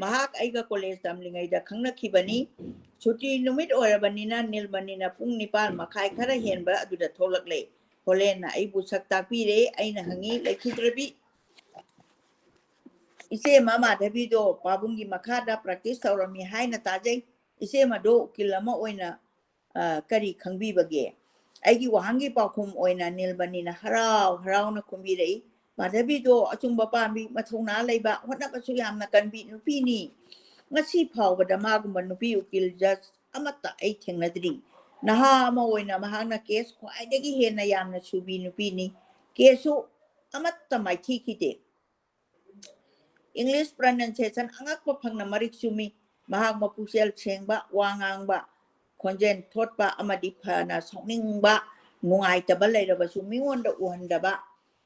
ꯃꯍꯥꯛ ꯑꯩꯒ college ꯇꯝꯂꯤꯉꯩꯗ ꯈꯪꯅꯈꯤꯕꯅꯤ꯫ ꯁꯨꯇꯤ ꯅꯨꯃꯤꯠ ꯑꯣꯏꯔꯕꯅꯤꯅ ꯅꯤꯜꯃꯅꯤꯅ ꯄꯨꯡ ꯅꯤꯄꯥꯟ ꯃꯈꯥꯏ ꯈꯔ ꯍꯦꯟꯕ ꯑꯗꯨꯗ ꯊꯣꯛꯂꯛꯂꯦ꯫ ꯍꯣꯂꯦꯟꯅ ꯑꯩꯕꯨ ꯁꯛ ꯇꯥꯛꯄꯤꯔꯦ꯫ ꯑꯩꯅ ꯍꯪꯉꯤ, "ꯂꯩꯈꯤꯗ꯭ꯔꯕꯤ ꯏꯆꯦꯃ ꯃꯥꯙꯕꯤꯗꯣ ꯄꯥꯕꯨꯡꯒꯤ ꯃꯈꯥꯗ practice ꯇꯧꯔꯝꯃꯤ ꯍꯥꯏꯅ ꯇꯥꯖꯩ꯫ ꯏꯆꯦꯃꯗꯣ ꯎꯀꯤꯜ ꯑꯃ ꯑꯣꯏꯅ, ꯑ, ꯀꯔꯤ ꯈꯪꯕꯤꯕꯒꯦ?" ꯑꯩꯒꯤ ꯋꯥꯍꯪꯒꯤ ꯄꯥꯎꯈꯨꯝ ꯑꯣꯏꯅ ꯅꯤꯜꯃꯅꯤꯅ ꯍꯔꯥꯎ ꯍꯔꯥꯎꯅ ꯈꯨꯝꯕꯤꯔꯛꯏ, "ꯃꯥꯙꯕꯤꯗꯣ ꯑꯆꯨꯝꯕ ꯄꯥꯝꯕꯤ, ꯃꯊꯧꯅꯥ ꯂꯩꯕ, ꯍꯣꯠꯅꯕꯁꯨ ꯌꯥꯝꯅ ꯀꯟꯕꯤ ꯅꯨꯄꯤꯅꯤ꯫ ꯉꯁꯤ ꯐꯥꯎꯕꯗ ꯃꯥꯒꯨꯝꯕ ꯅꯨꯄꯤ ꯎꯀꯤꯜ judge ꯑꯃꯠꯇ ꯑꯩ ꯊꯦꯡꯅꯗ꯭ꯔꯤ꯫ ꯅꯍꯥ ꯑꯃ ꯑꯣꯏꯅ ꯃꯍꯥꯛꯅ case ꯈ꯭ꯋꯥꯏꯗꯒꯤ ꯍꯦꯟꯅ ꯌꯥꯝꯅ ꯁꯨꯕꯤ ꯅꯨꯄꯤꯅꯤ꯫ Case ꯁꯨ ꯑꯃꯠꯇ ꯃꯥꯏꯊꯤꯈꯤꯗꯦ꯫ English pronunciation ꯑꯉꯛꯄ ꯐꯪꯅ ꯃꯔꯤꯛ ꯆꯨꯝꯃꯤ꯫ ꯃꯍꯥꯛ ꯃꯄꯨꯛꯆꯦꯜ ꯁꯦꯡꯕ, ꯋꯥ ꯉꯥꯡꯕ, ꯈꯣꯟꯖꯦꯜ ꯊꯣꯠꯄ ꯑꯃꯗꯤ ꯐꯅ ꯁꯥꯎꯅꯤꯡꯕ, ꯅꯨꯡꯉꯥꯏꯇꯕ ꯂꯩꯔꯕꯁꯨ ꯃꯤꯉꯣꯟꯗ ꯎꯍꯟꯗꯕ,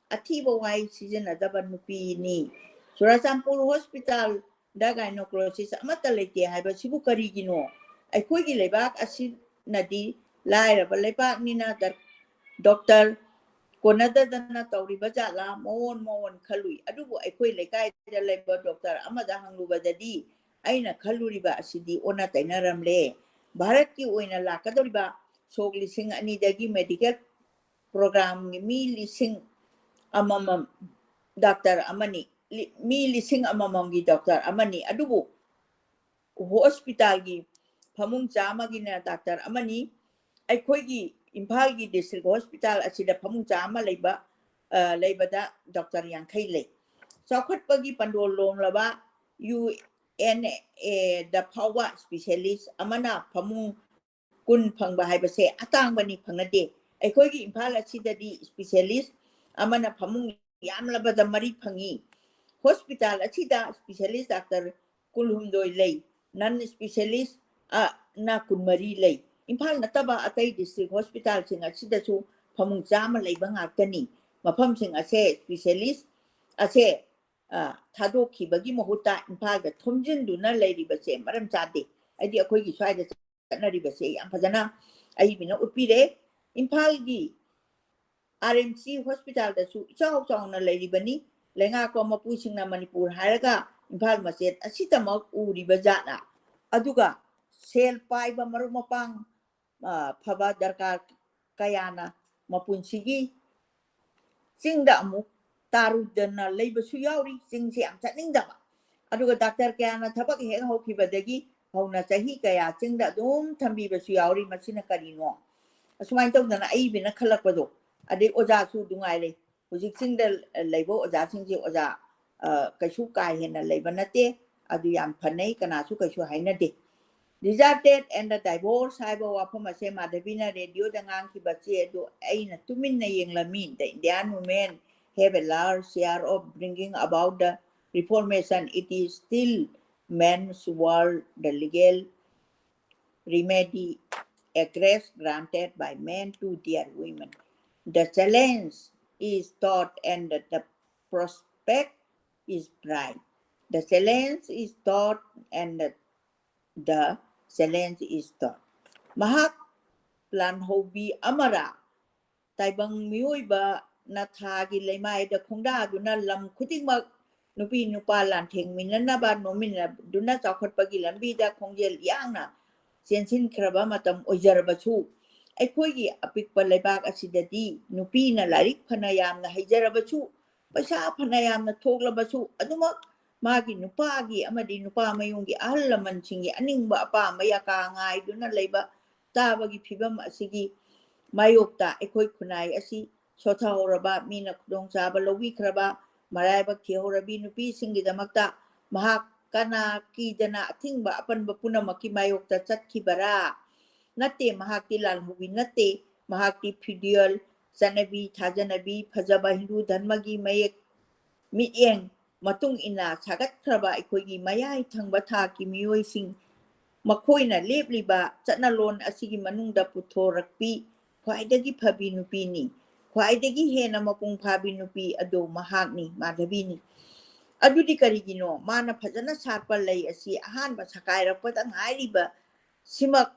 ꯑꯊꯤꯕ ꯋꯥꯍꯩ ꯁꯤꯖꯤꯟꯅꯗꯕ ꯅꯨꯄꯤꯅꯤ꯫ ꯆꯨꯔꯥꯆꯥꯟꯄꯨꯔ hospital ꯗ gynecologist ꯑꯃꯠꯇ ꯂꯩꯇꯦ ꯍꯥꯏꯕꯁꯤꯕꯨ ꯀꯔꯤꯒꯤꯅꯣ? ꯑꯩꯈꯣꯏꯒꯤ ꯂꯩꯕꯥꯛ ꯑꯁꯤꯅꯗꯤ ꯂꯥꯏꯔꯕ ꯂꯩꯕꯥꯛꯅꯤꯅ ꯗ-, doctor ꯀꯣꯟꯅꯗꯗꯅ ꯇꯧꯔꯤꯕ ꯖꯥꯠꯂꯥ ꯃꯑꯣꯟ ꯃꯑꯣꯟ ꯈꯜꯂꯨꯏ꯫ ꯑꯗꯨꯕꯨ ꯑꯩꯈꯣꯏ ꯂꯩꯀꯥꯏꯗ ꯂꯩꯕ ꯗꯣꯛꯇꯔ ꯑꯃꯗ ꯍꯪꯂꯨꯕꯗꯗꯤ ꯑꯩꯅ ꯈꯜꯂꯨꯔꯤꯕ ꯑꯁꯤꯗꯤ ꯑꯣꯟꯅ ꯇꯩꯅꯔꯝꯂꯦ꯫ ꯚꯥꯔꯠꯀꯤ ꯑꯣꯏꯅ ꯂꯥꯛꯀꯗꯧꯔꯤꯕ ꯁꯣꯛ ꯂꯤꯁꯤꯡ ꯑꯅꯤꯗꯒꯤ ꯃꯦꯗꯤꯀꯦꯜ ꯄ꯭ꯔꯣꯒ꯭ꯔꯥꯝꯒꯤ ꯃꯤ ꯂꯤꯁꯤꯡ ꯑꯃꯃꯝ ꯗꯥꯛꯇꯔ ꯑꯃꯅꯤ, ꯂꯤ-, ꯃꯤ ꯂꯤꯁꯤꯡ ꯑꯃꯃꯝꯒꯤ ꯗꯥꯛꯇꯔ ꯑꯃꯅꯤ꯫ ꯑꯗꯨꯕꯨ ꯍꯣꯁꯄꯤꯇꯥꯜꯒꯤ ꯐꯃꯨꯡ ꯆꯥꯝꯃꯒꯤꯅ ꯗꯥꯛꯇꯔ ꯑꯃꯅꯤ꯫ ꯑꯩꯈꯣꯏꯒꯤ ꯏꯝꯐꯥꯜꯒꯤ ꯗꯤꯁꯇ꯭ꯔꯤꯛ ꯍꯣꯁꯄꯤꯇꯥꯜ ꯑꯁꯤꯗ ꯐꯃꯨꯡ ꯆꯥꯝꯃ ꯂꯩꯕ, ꯑ, ꯂꯩꯕꯗ ꯗꯥꯛꯇꯔ ꯌꯥꯡꯈꯩ ꯂꯩ꯫ ꯆꯥꯎꯈꯠꯄꯒꯤ ꯄꯟꯗꯣꯜ ꯂꯣꯝꯂꯕ ꯌꯨ ꯑꯦꯟ ꯑꯦꯗ ꯐꯥꯎꯕ ꯏꯁꯄꯤꯁꯦꯂꯤꯁ ꯑꯃꯅ ꯐꯃꯨꯡ ꯀꯨꯟ ꯐꯪꯕ ꯍꯥꯏꯕꯁꯦ ꯑꯇꯥꯡꯕꯅꯤ, ꯐꯪꯅꯗꯦ꯫ ꯑꯩꯈꯣꯏꯒꯤ ꯏꯝꯐꯥꯜ ꯑꯁꯤꯗꯗꯤ ꯏꯁꯄꯤꯁꯦꯂꯤꯁ ꯑꯃꯅ ꯐꯃꯨꯡ ꯌꯥꯝꯂꯕꯗ ꯃꯔꯤ ꯐꯪꯉꯤ꯫ ꯍꯣꯁꯄꯤꯇꯥꯜ ꯑꯁꯤꯗ ꯏꯁꯄꯤꯁꯦꯂꯤꯁ ꯗꯥꯛꯇꯔ ꯀꯨꯟꯍꯨꯝꯗꯣꯏ ꯂꯩ, ꯅꯟ ꯏꯁꯄꯤꯁꯦꯂꯤꯁ, ꯑ, ꯅ ꯀꯨꯟꯃꯔꯤ ꯂꯩ꯫ ꯏꯝꯐꯥꯜ ꯅꯠꯇꯕ ꯑꯇꯩ ꯗꯤꯁꯇ꯭ꯔꯤꯛ ꯍꯣꯁꯄꯤꯇꯥꯜꯁꯤꯡ ꯑꯁꯤꯗꯁꯨ ꯐꯃꯨꯡ ꯆꯥꯝꯃ ꯂꯩꯕ ꯉꯥꯛꯇꯅꯤ꯫ ꯃꯐꯝꯁꯤꯡ ꯑꯁꯦ ꯏꯁꯄꯤꯁꯦꯂꯤꯁ ꯑꯁꯦ, ꯑ, ꯊꯥꯗꯣꯛꯈꯤꯕꯒꯤ ꯃꯍꯨꯠꯇ ꯏꯝꯐꯥꯜꯗ ꯊꯣꯝꯖꯤꯟꯗꯨꯅ ꯂꯩꯔꯤꯕꯁꯦ ꯃꯔꯝ ꯆꯥꯗꯦ꯫ ꯍꯥꯏꯗꯤ ꯑꯩꯈꯣꯏꯒꯤ ꯁ꯭ꯋꯥꯏꯗ ꯆꯠꯅꯔꯤꯕꯁꯦ ꯌꯥꯝ ꯐꯖꯅ ꯑꯏꯕꯤꯅ ꯎꯠꯄꯤꯔꯦ꯫ ꯏꯝꯐꯥꯜꯒꯤ ꯑꯥꯔ ꯑꯦꯝ ꯁꯤ ꯍꯣꯁꯄꯤꯇꯥꯜꯗꯁꯨ ꯏꯆꯥꯎ ꯆꯥꯎꯅ ꯂꯩꯔꯤꯕꯅꯤ꯫ ꯂꯩꯉꯥꯛꯄ ꯃꯄꯨꯁꯤꯡꯅ ꯃꯅꯤꯄꯨꯔ ꯍꯥꯏꯔꯒ ꯏꯝꯐꯥꯜ ꯃꯆꯦꯠ ꯑꯁꯤꯗꯃꯛ ꯎꯔꯤꯕ ꯖꯥꯠꯂ? ꯑꯗꯨꯒ ꯁꯦꯜ ꯄꯥꯏꯕ ꯃꯔꯨꯞ ꯃꯄꯥꯡ, ꯑ, ꯐꯕ ꯗꯔꯀꯥꯔ ꯀꯌꯥꯅ ꯃꯄꯨꯟꯁꯤꯒꯤ ꯆꯤꯡꯗ ꯑꯃꯨꯛ ꯇꯥꯔꯨꯗꯅ ꯂꯩꯕꯁꯨ ꯌꯥꯎꯔꯤ꯫ ꯆꯤꯡꯁꯦ ꯌꯥꯝ ꯆꯠꯅꯤꯡꯗꯕ꯫ ꯑꯗꯨꯒ ꯗꯥꯛꯇꯔ ꯀꯌꯥꯅ ꯊꯕꯛ ꯍꯦꯛ ꯍꯧꯈꯤꯕꯗꯒꯤ ꯍꯧꯅ ꯆꯍꯤ ꯀꯌꯥ ꯆꯤꯡꯗ ꯑꯗꯨꯝ ꯊꯝꯕꯤꯕꯁꯨ ꯌꯥꯎꯔꯤ꯫ ꯃꯁꯤꯅ ꯀꯔꯤꯅꯣ? ꯑꯁꯨꯃꯥꯏꯅ ꯇꯧꯗꯅ ꯑꯏꯕꯅ ꯈꯜꯂꯛꯄꯗꯣ꯫ ꯑꯗꯩ ꯑꯣꯖꯥꯁꯨ ꯑꯗꯨ ꯉꯥꯏꯔꯦ꯫ ꯍꯧꯖꯤꯛ ꯆꯤꯡꯗ ꯂꯩꯕ ꯑꯣꯖꯥꯁꯤꯡꯁꯦ ꯑꯣꯖꯥ, ꯑ, ꯀꯩꯁꯨ ꯀꯥ ꯍꯦꯟꯅ ꯂꯩꯕ ꯅꯠꯇꯦ꯫ ꯑꯗꯨ ꯌꯥꯝ ꯐꯅꯩ, ꯀꯅꯥꯁꯨ ꯀꯩꯁꯨ ꯍꯥꯏꯅꯗꯦ꯫ Deserted and the divorce ꯍꯥꯏꯕ ꯋꯥꯐꯝ ꯑꯁꯦ ꯃꯥꯙꯕꯤꯅ ꯔꯦꯗꯤꯑꯣꯗ ꯉꯥꯡꯈꯤꯕ ꯆꯦ ꯑꯗꯨ ꯑꯩꯅ ꯇꯨꯃꯤꯟꯅ ꯌꯦꯡꯂꯝꯃꯤ꯫ The Indian women have a large share of bringing about the reformation. It is still men's world, the legal remedy, a grace granted by men to their women. The challenge is thought and the prospect is bright. The challenge is thought and the, the challenge is thought. ꯃꯍꯥꯛ ꯂꯥꯟꯍꯧꯕꯤ ꯑꯃꯔꯥ ꯇꯥꯏꯕꯪ ꯃꯤꯑꯣꯏꯕꯅ ꯊꯥꯒꯤ ꯂꯩꯃꯥꯏꯗ ꯈꯣꯡꯗꯥꯗꯨꯅ ꯂꯝ ꯈꯨꯗꯤꯡꯃꯛ ꯅꯨꯄꯤ ꯅꯨꯄꯥ ꯂꯥꯟꯊꯦꯡꯃꯤꯟꯅꯅꯕ, ꯅꯣꯝꯃꯤꯟꯅꯗꯨꯅ ꯆꯥꯎꯈꯠꯄꯒꯤ ꯂꯝꯕꯤꯗ ꯈꯣꯡꯖꯦꯜ ꯌꯥꯡꯅ ꯆꯦꯟꯁꯤꯟꯈ꯭ꯔꯕ ꯃꯇꯝ ꯑꯣꯏꯖꯔꯕꯁꯨ, ꯑꯩꯈꯣꯏꯒꯤ ꯑꯄꯤꯛꯄ ꯂꯩꯕꯥꯛ ꯑꯁꯤꯗꯗꯤ ꯅꯨꯄꯤꯅ ꯂꯥꯏꯔꯤꯛ ꯐꯅ ꯌꯥꯝꯅ ꯍꯩꯖꯔꯕꯁꯨ, ꯄꯩꯁꯥ ꯐꯅ ꯌꯥꯝꯅ ꯊꯣꯛꯂꯕꯁꯨ, ꯑꯗꯨꯃꯛ ꯃꯥꯒꯤ ꯅꯨꯄꯥꯒꯤ ꯑꯃꯗꯤ ꯅꯨꯄꯥ ꯃꯌꯨꯝꯒꯤ ꯑꯍꯜ ꯂꯃꯟꯁꯤꯡꯒꯤ ꯑꯅꯤꯡꯕ ꯑꯄꯥꯝꯕ ꯌꯥꯀꯥ ꯉꯥꯏꯗꯨꯅ ꯂꯩꯕ ꯇꯥꯕꯒꯤ ꯐꯤꯕꯝ ꯑꯁꯤꯒꯤ ꯃꯥꯌꯣꯛꯇ ꯑꯩꯈꯣꯏ ꯈꯨꯟꯅꯥꯏ ꯑꯁꯤ ꯁꯣꯊꯍꯧꯔꯕ, ꯃꯤꯅ ꯈꯨꯗꯣꯡꯆꯥꯕ ꯂꯧꯕꯤꯈ꯭ꯔꯕ ꯃꯔꯥꯏꯕꯛ ꯊꯤꯍꯧꯔꯕꯤ ꯅꯨꯄꯤꯁꯤꯡꯒꯤꯗꯃꯛꯇ ꯃꯍꯥꯛ ꯀꯅꯥ ꯀꯤꯗꯅ ꯑꯊꯤꯡꯕ ꯑꯄꯟꯕ ꯄꯨꯝꯅꯃꯛꯀꯤ ꯃꯥꯌꯣꯛꯇ ꯆꯠꯈꯤꯕꯔꯥ? ꯅꯠꯇꯦ, ꯃꯍꯥꯛꯇꯤ ꯂꯥꯜꯍꯧꯕꯤ ꯅꯠꯇꯦ꯫ ꯃꯍꯥꯛꯇꯤ ꯐꯤꯗꯨꯌꯦꯜ, ꯆꯠꯅꯕꯤ, ꯊꯥꯖꯅꯕꯤ, ꯐꯖꯕ ꯍꯤꯟꯗꯨ ꯙꯔꯃꯒꯤ ꯃꯌꯦꯛ, ꯃꯤꯠꯌꯦꯡ ꯃꯇꯨꯡ ꯏꯟꯅ ꯁꯥꯒꯠꯈ꯭ꯔꯕ ꯑꯩꯈꯣꯏꯒꯤ ꯃꯌꯥꯏ ꯊꯪꯕ ꯊꯥꯛꯀꯤ ꯃꯤꯑꯣꯏꯁꯤꯡ, ꯃꯈꯣꯏꯅ ꯂꯦꯞꯂꯤꯕ ꯆꯠꯅꯂꯣꯟ ꯑꯁꯤꯒꯤ ꯃꯅꯨꯡꯗ ꯄꯨꯊꯣꯔꯛꯄꯤ ꯈ꯭ꯋꯥꯏꯗꯒꯤ ꯐꯕꯤ ꯅꯨꯄꯤꯅꯤ꯫ ꯈ꯭ꯋꯥꯏꯗꯒꯤ ꯍꯦꯟꯅ ꯃꯄꯨꯡ ꯐꯥꯕꯤ ꯅꯨꯄꯤ ꯑꯗꯨ ꯃꯍꯥꯛꯅꯤ, ꯃꯥꯙꯕꯤꯅꯤ꯫ ꯑꯗꯨꯗꯤ ꯀꯔꯤꯒꯤꯅꯣ ꯃꯥꯅ ꯐꯖꯅ ꯁꯥꯠꯄ ꯂꯩ ꯑꯁꯤ ꯑꯍꯥꯟꯕ ꯁꯀꯥꯏꯔꯛꯄꯗ ꯉꯥꯏꯔꯤꯕ ꯁꯤꯃꯛ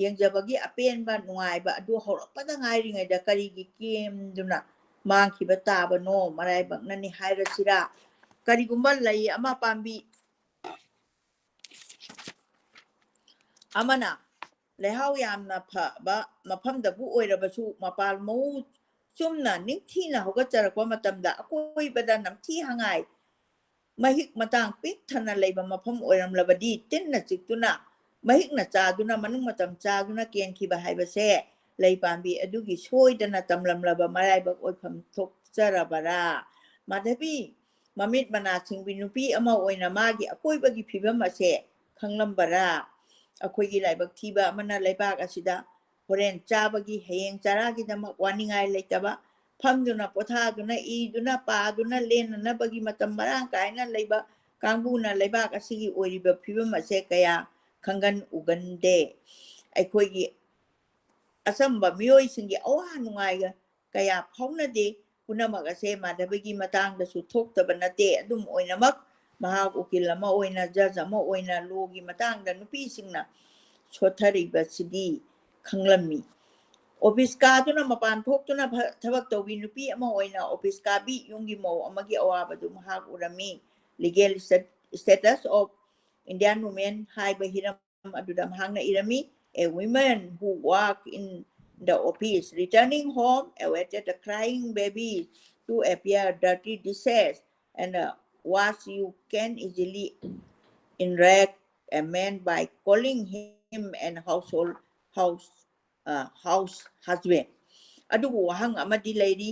ꯌꯦꯡꯖꯕꯒꯤ ꯑꯄꯦꯟꯕ ꯅꯨꯡꯉꯥꯏꯕ ꯑꯗꯨ ꯍꯧꯔꯛꯄꯗ ꯉꯥꯏꯔꯤꯉꯩꯗ ꯀꯔꯤꯒꯤ ꯀꯦꯝꯗꯨꯅ ꯃꯥꯡꯈꯤꯕ ꯇꯥꯕꯅꯣ? ꯃꯔꯥꯏꯕꯛꯅꯅꯤ ꯍꯥꯏꯔꯁꯤꯔꯥ? ꯀꯔꯤꯒꯨꯝꯕ ꯂꯩ ꯑꯃ ꯄꯥꯝꯕꯤ ꯑꯃꯅ ꯂꯩꯍꯥꯎ ꯌꯥꯝꯅ ꯐꯕ ꯃꯐꯝꯗꯕꯨ ꯑꯣꯏꯔꯕꯁꯨ, ꯃꯄꯥꯜ ꯃꯎ ꯆꯨꯝꯅ ꯅꯤꯡꯊꯤꯅ ꯍꯧꯒꯠꯆꯔꯛꯄ ꯃꯇꯝꯗ ꯑꯀꯣꯏꯕꯗ ꯅꯝꯊꯤ ꯍꯉꯥꯏ ꯃꯍꯤꯛ ꯃꯇꯥꯡ ꯄꯤꯛ ꯊꯟꯅ ꯂꯩꯕ ꯃꯐꯝ ꯑꯣꯏꯔꯝꯂꯕꯗꯤ, ꯇꯤꯟꯅ ꯆꯤꯛꯇꯨꯅ ꯃꯍꯤꯛꯅ ꯆꯥꯗꯨꯅ ꯃꯅꯨꯡ ꯃꯇꯝ ꯆꯥꯗꯨꯅ ꯀꯦꯟꯈꯤꯕ ꯍꯥꯏꯕꯁꯦ ꯂꯩ ꯄꯥꯝꯕꯤ ꯑꯗꯨꯒꯤ ꯁꯣꯏꯗꯅ ꯇꯝꯂꯝꯂꯕ ꯃꯔꯥꯏꯕꯛ ꯑꯣꯏꯐꯝ ꯊꯣꯛꯆꯔꯕꯔꯥ? ꯃꯥꯙꯕꯤ ꯃꯃꯤꯠ ꯃꯅꯥ ꯁꯤꯡꯕꯤ ꯅꯨꯄꯤ ꯑꯃ ꯑꯣꯏꯅ ꯃꯥꯒꯤ ꯑꯀꯣꯏꯕꯒꯤ ꯐꯤꯕꯝ ꯑꯁꯦ ꯈꯪꯂꯝꯕꯔꯥ? ꯑꯩꯈꯣꯏꯒꯤ ꯂꯥꯏꯕꯛ ꯊꯤꯕ ꯑꯃꯅ ꯂꯩꯕꯥꯛ ꯑꯁꯤꯗ ꯍꯣꯔꯦꯟ ꯆꯥꯕꯒꯤ, ꯍꯌꯦꯡ ꯆꯔꯥꯒꯤꯗꯃꯛ ꯋꯥꯅꯤꯡꯉꯥꯏ ꯂꯩꯇꯕ, ꯐꯝꯗꯨꯅ, ꯄꯣꯊꯥꯗꯨꯅ, ꯏꯗꯨꯅ, ꯄꯥꯗꯨꯅ ꯂꯦꯟꯅꯅꯕꯒꯤ ꯃꯇꯝ ꯃꯔꯥꯡ ꯀꯥꯏꯅ ꯂꯩꯕ ꯀꯥꯡꯕꯨꯅ ꯂꯩꯕꯥꯛ ꯑꯁꯤꯒꯤ ꯑꯣꯏꯔꯤꯕ ꯐꯤꯕꯝ ꯑꯁꯦ ꯀꯌꯥ ꯈꯪꯒꯟ ꯎꯒꯟꯗꯦ꯫ ꯑꯩꯈꯣꯏꯒꯤ ꯑꯆꯝꯕ ꯃꯤꯑꯣꯏꯁꯤꯡꯒꯤ ꯑꯋꯥ ꯅꯨꯡꯉꯥꯏꯒ ꯀꯌꯥ ꯐꯥꯎꯅꯗꯦ꯫ ꯄꯨꯝꯅꯃꯛ ꯑꯁꯦ ꯃꯥꯙꯕꯤꯒꯤ ꯃꯇꯥꯡꯗꯁꯨ ꯊꯣꯛꯇꯕ ꯅꯠꯇꯦ꯫ ꯑꯗꯨꯝ ꯑꯣꯏꯅꯃꯛ, ꯃꯍꯥꯛ ꯎꯀꯤꯜ ꯑꯃ ꯑꯣꯏꯅ, ꯖꯖ ꯑꯃ ꯑꯣꯏꯅ ꯂꯣꯒꯤ ꯃꯇꯥꯡꯗ ꯅꯨꯄꯤꯁꯤꯡꯅ ꯁꯣꯠꯊꯔꯤꯕꯁꯤꯗꯤ ꯈꯪꯂꯝꯃꯤ꯫ ꯑꯣꯐꯤꯁ ꯀꯥꯗꯨꯅ ꯃꯄꯥꯟ ꯊꯣꯛꯇꯨꯅ ꯐ-, ꯊꯕꯛ ꯇꯧꯕꯤ ꯅꯨꯄꯤ ꯑꯃ ꯑꯣꯏꯅ ꯑꯣꯐꯤꯁ ꯀꯥꯕꯤ ꯌꯨꯝꯒꯤ ꯃꯧ ꯑꯃꯒꯤ ꯑꯋꯥꯕꯗꯨ ꯃꯍꯥꯛ ꯎꯔꯝꯃꯤ꯫ Legal stat-, status of Indian women ꯍꯥꯏꯕ ꯍꯤꯔꯝ ꯑꯗꯨꯗ ꯃꯍꯥꯛꯅ ꯏꯔꯝꯃꯤ, "A woman who work in the office, returning home, awaited a crying baby to appear dirty dishes, and, uh, was you can easily enrage a man by calling him an household house, uh, house husband." ꯑꯗꯨꯕꯨ ꯋꯥꯍꯪ ꯑꯃꯗꯤ ꯂꯩꯔꯤ꯫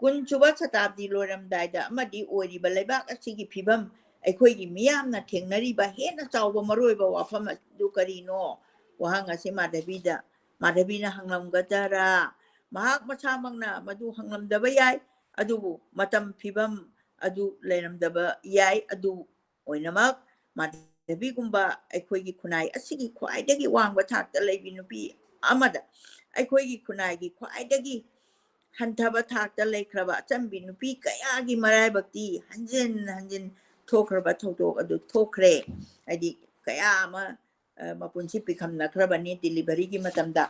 ꯀꯨꯟ ꯁꯨꯕ ꯁꯇꯥꯕꯗꯤ ꯂꯣꯏꯔꯝꯗꯥꯏꯗ ꯑꯃꯗꯤ ꯑꯣꯏꯔꯤꯕ ꯂꯩꯕꯥꯛ ꯑꯁꯤꯒꯤ ꯐꯤꯕꯝ, ꯑꯩꯈꯣꯏꯒꯤ ꯃꯤꯌꯥꯝꯅ ꯊꯦꯡꯅꯔꯤꯕ ꯍꯦꯟꯅ ꯆꯥꯎꯕ ꯃꯔꯨꯑꯣꯏꯕ ꯋꯥꯐꯝ ꯑꯗꯨ ꯀꯔꯤꯅꯣ? ꯋꯥꯍꯪ ꯑꯁꯤ ꯃꯥꯙꯕꯤꯗ, ꯃꯥꯙꯕꯤꯅ ꯍꯪꯂꯝꯒꯗꯔꯥ? ꯃꯍꯥꯛ ꯃꯁꯥꯃꯛꯅ ꯃꯗꯨ ꯍꯪꯂꯝꯗꯕ ꯌꯥꯏ, ꯑꯗꯨꯕꯨ ꯃꯇꯝ ꯐꯤꯕꯝ ꯑꯗꯨ ꯂꯩꯔꯝꯗꯕ ꯌꯥꯏ꯫ ꯑꯗꯨ ꯑꯣꯏꯅꯃꯛ, ꯃꯥꯙꯕꯤꯒꯨꯝꯕ ꯑꯩꯈꯣꯏꯒꯤ ꯈꯨꯟꯅꯥꯏ ꯑꯁꯤꯒꯤ ꯈ꯭ꯋꯥꯏꯗꯒꯤ ꯋꯥꯡꯕ ꯊꯥꯛꯇ ꯂꯩꯕꯤ ꯅꯨꯄꯤ ꯑꯃꯗ, ꯑꯩꯈꯣꯏꯒꯤ ꯈꯨꯟꯅꯥꯏꯒꯤ ꯈ꯭ꯋꯥꯏꯗꯒꯤ ꯍꯟꯊꯕ ꯊꯥꯛꯇ ꯂꯩꯈ꯭ꯔꯕ ꯑꯆꯝꯕꯤ ꯅꯨꯄꯤ ꯀꯌꯥꯒꯤ ꯃꯔꯥꯏꯕꯛꯇꯤ ꯍꯟꯖꯤꯟ ꯍꯟꯖꯤꯟ ꯊꯣꯛꯈ꯭ꯔꯕ ꯊꯧꯗꯣꯛ ꯑꯗꯨ ꯊꯣꯛꯈ꯭ꯔꯦ꯫ ꯍꯥꯏꯗꯤ, ꯀꯌꯥ ꯑꯃ, ꯑ, ꯃꯄꯨꯟꯁꯤ ꯄꯤꯈꯝꯅꯈ꯭ꯔꯕꯅꯤ deliveryꯒꯤ ꯃꯇꯝꯗ꯫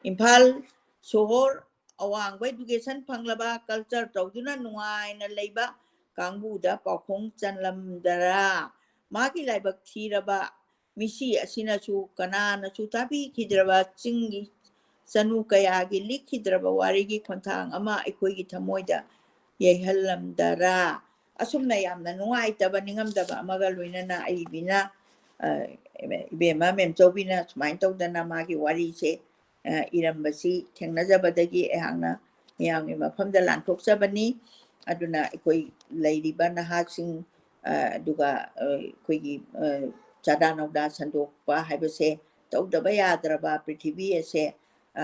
ꯏꯝꯐꯥꯜ ꯁꯣꯍꯣꯔ ꯑꯋꯥꯡꯕ education ꯐꯪꯂꯕ, culture ꯇꯧꯗꯨꯅ ꯅꯨꯡꯉꯥꯏꯅ ꯂꯩꯕ ꯀꯥꯡꯕꯨꯗ ꯄꯥꯎꯈꯣꯡ ꯆꯜꯂꯝꯗꯔꯥ? ꯃꯥꯒꯤ ꯂꯥꯏꯕꯛ ꯊꯤꯔꯕ ꯃꯤꯁꯤ ꯑꯁꯤꯅꯁꯨ ꯀꯅꯥꯅꯁꯨ ꯇꯥꯕꯤꯈꯤꯗ꯭ꯔꯕ ꯆꯤꯡꯒꯤ ꯆꯅꯨ ꯀꯌꯥꯒꯤ ꯂꯤꯛꯈꯤꯗ꯭ꯔꯕ ꯋꯥꯔꯤꯒꯤ ꯈꯣꯟꯊꯥꯡ ꯑꯃ ꯑꯩꯈꯣꯏꯒꯤ ꯊꯃꯣꯏꯗ ꯌꯩꯍꯜꯂꯝꯗꯔꯥ? ꯑꯁꯨꯝꯅ ꯌꯥꯝꯅ ꯅꯨꯡꯉꯥꯏꯇꯕ, ꯅꯤꯡꯉꯝꯗꯕ ꯑꯃꯒ ꯂꯣꯏꯅꯅ ꯑꯏꯕꯤꯅ, ꯑ, ꯏꯕꯦꯝꯃ ꯃꯦꯝꯆꯧꯕꯤꯅ ꯁꯨꯃꯥꯏꯅ ꯇꯧꯗꯅ ꯃꯥꯒꯤ ꯋꯥꯔꯤꯁꯦ, ꯑ, ꯏꯔꯝꯕꯁꯤ ꯊꯦꯡꯅꯖꯕꯗꯒꯤ ꯑꯩꯍꯥꯛꯅ ꯃꯤꯌꯥꯝꯒꯤ ꯃꯐꯝꯗ ꯂꯥꯟꯊꯣꯛꯆꯕꯅꯤ꯫ ꯑꯗꯨꯅ ꯑꯩꯈꯣꯏ ꯂꯩꯔꯤꯕ ꯅꯍꯥꯁꯤꯡ, ꯑ, ꯑꯗꯨꯒ, ꯑ, ꯑꯩꯈꯣꯏꯒꯤ, ꯑ, ꯆꯥꯗꯥ ꯅꯧꯗꯥ ꯁꯟꯗꯣꯛꯄ ꯍꯥꯏꯕꯁꯦ ꯇꯧꯗꯕ ꯌꯥꯗ꯭ꯔꯕ ꯄ꯭ꯔꯤꯊꯤꯕꯤ ꯑꯁꯦ, ꯑ,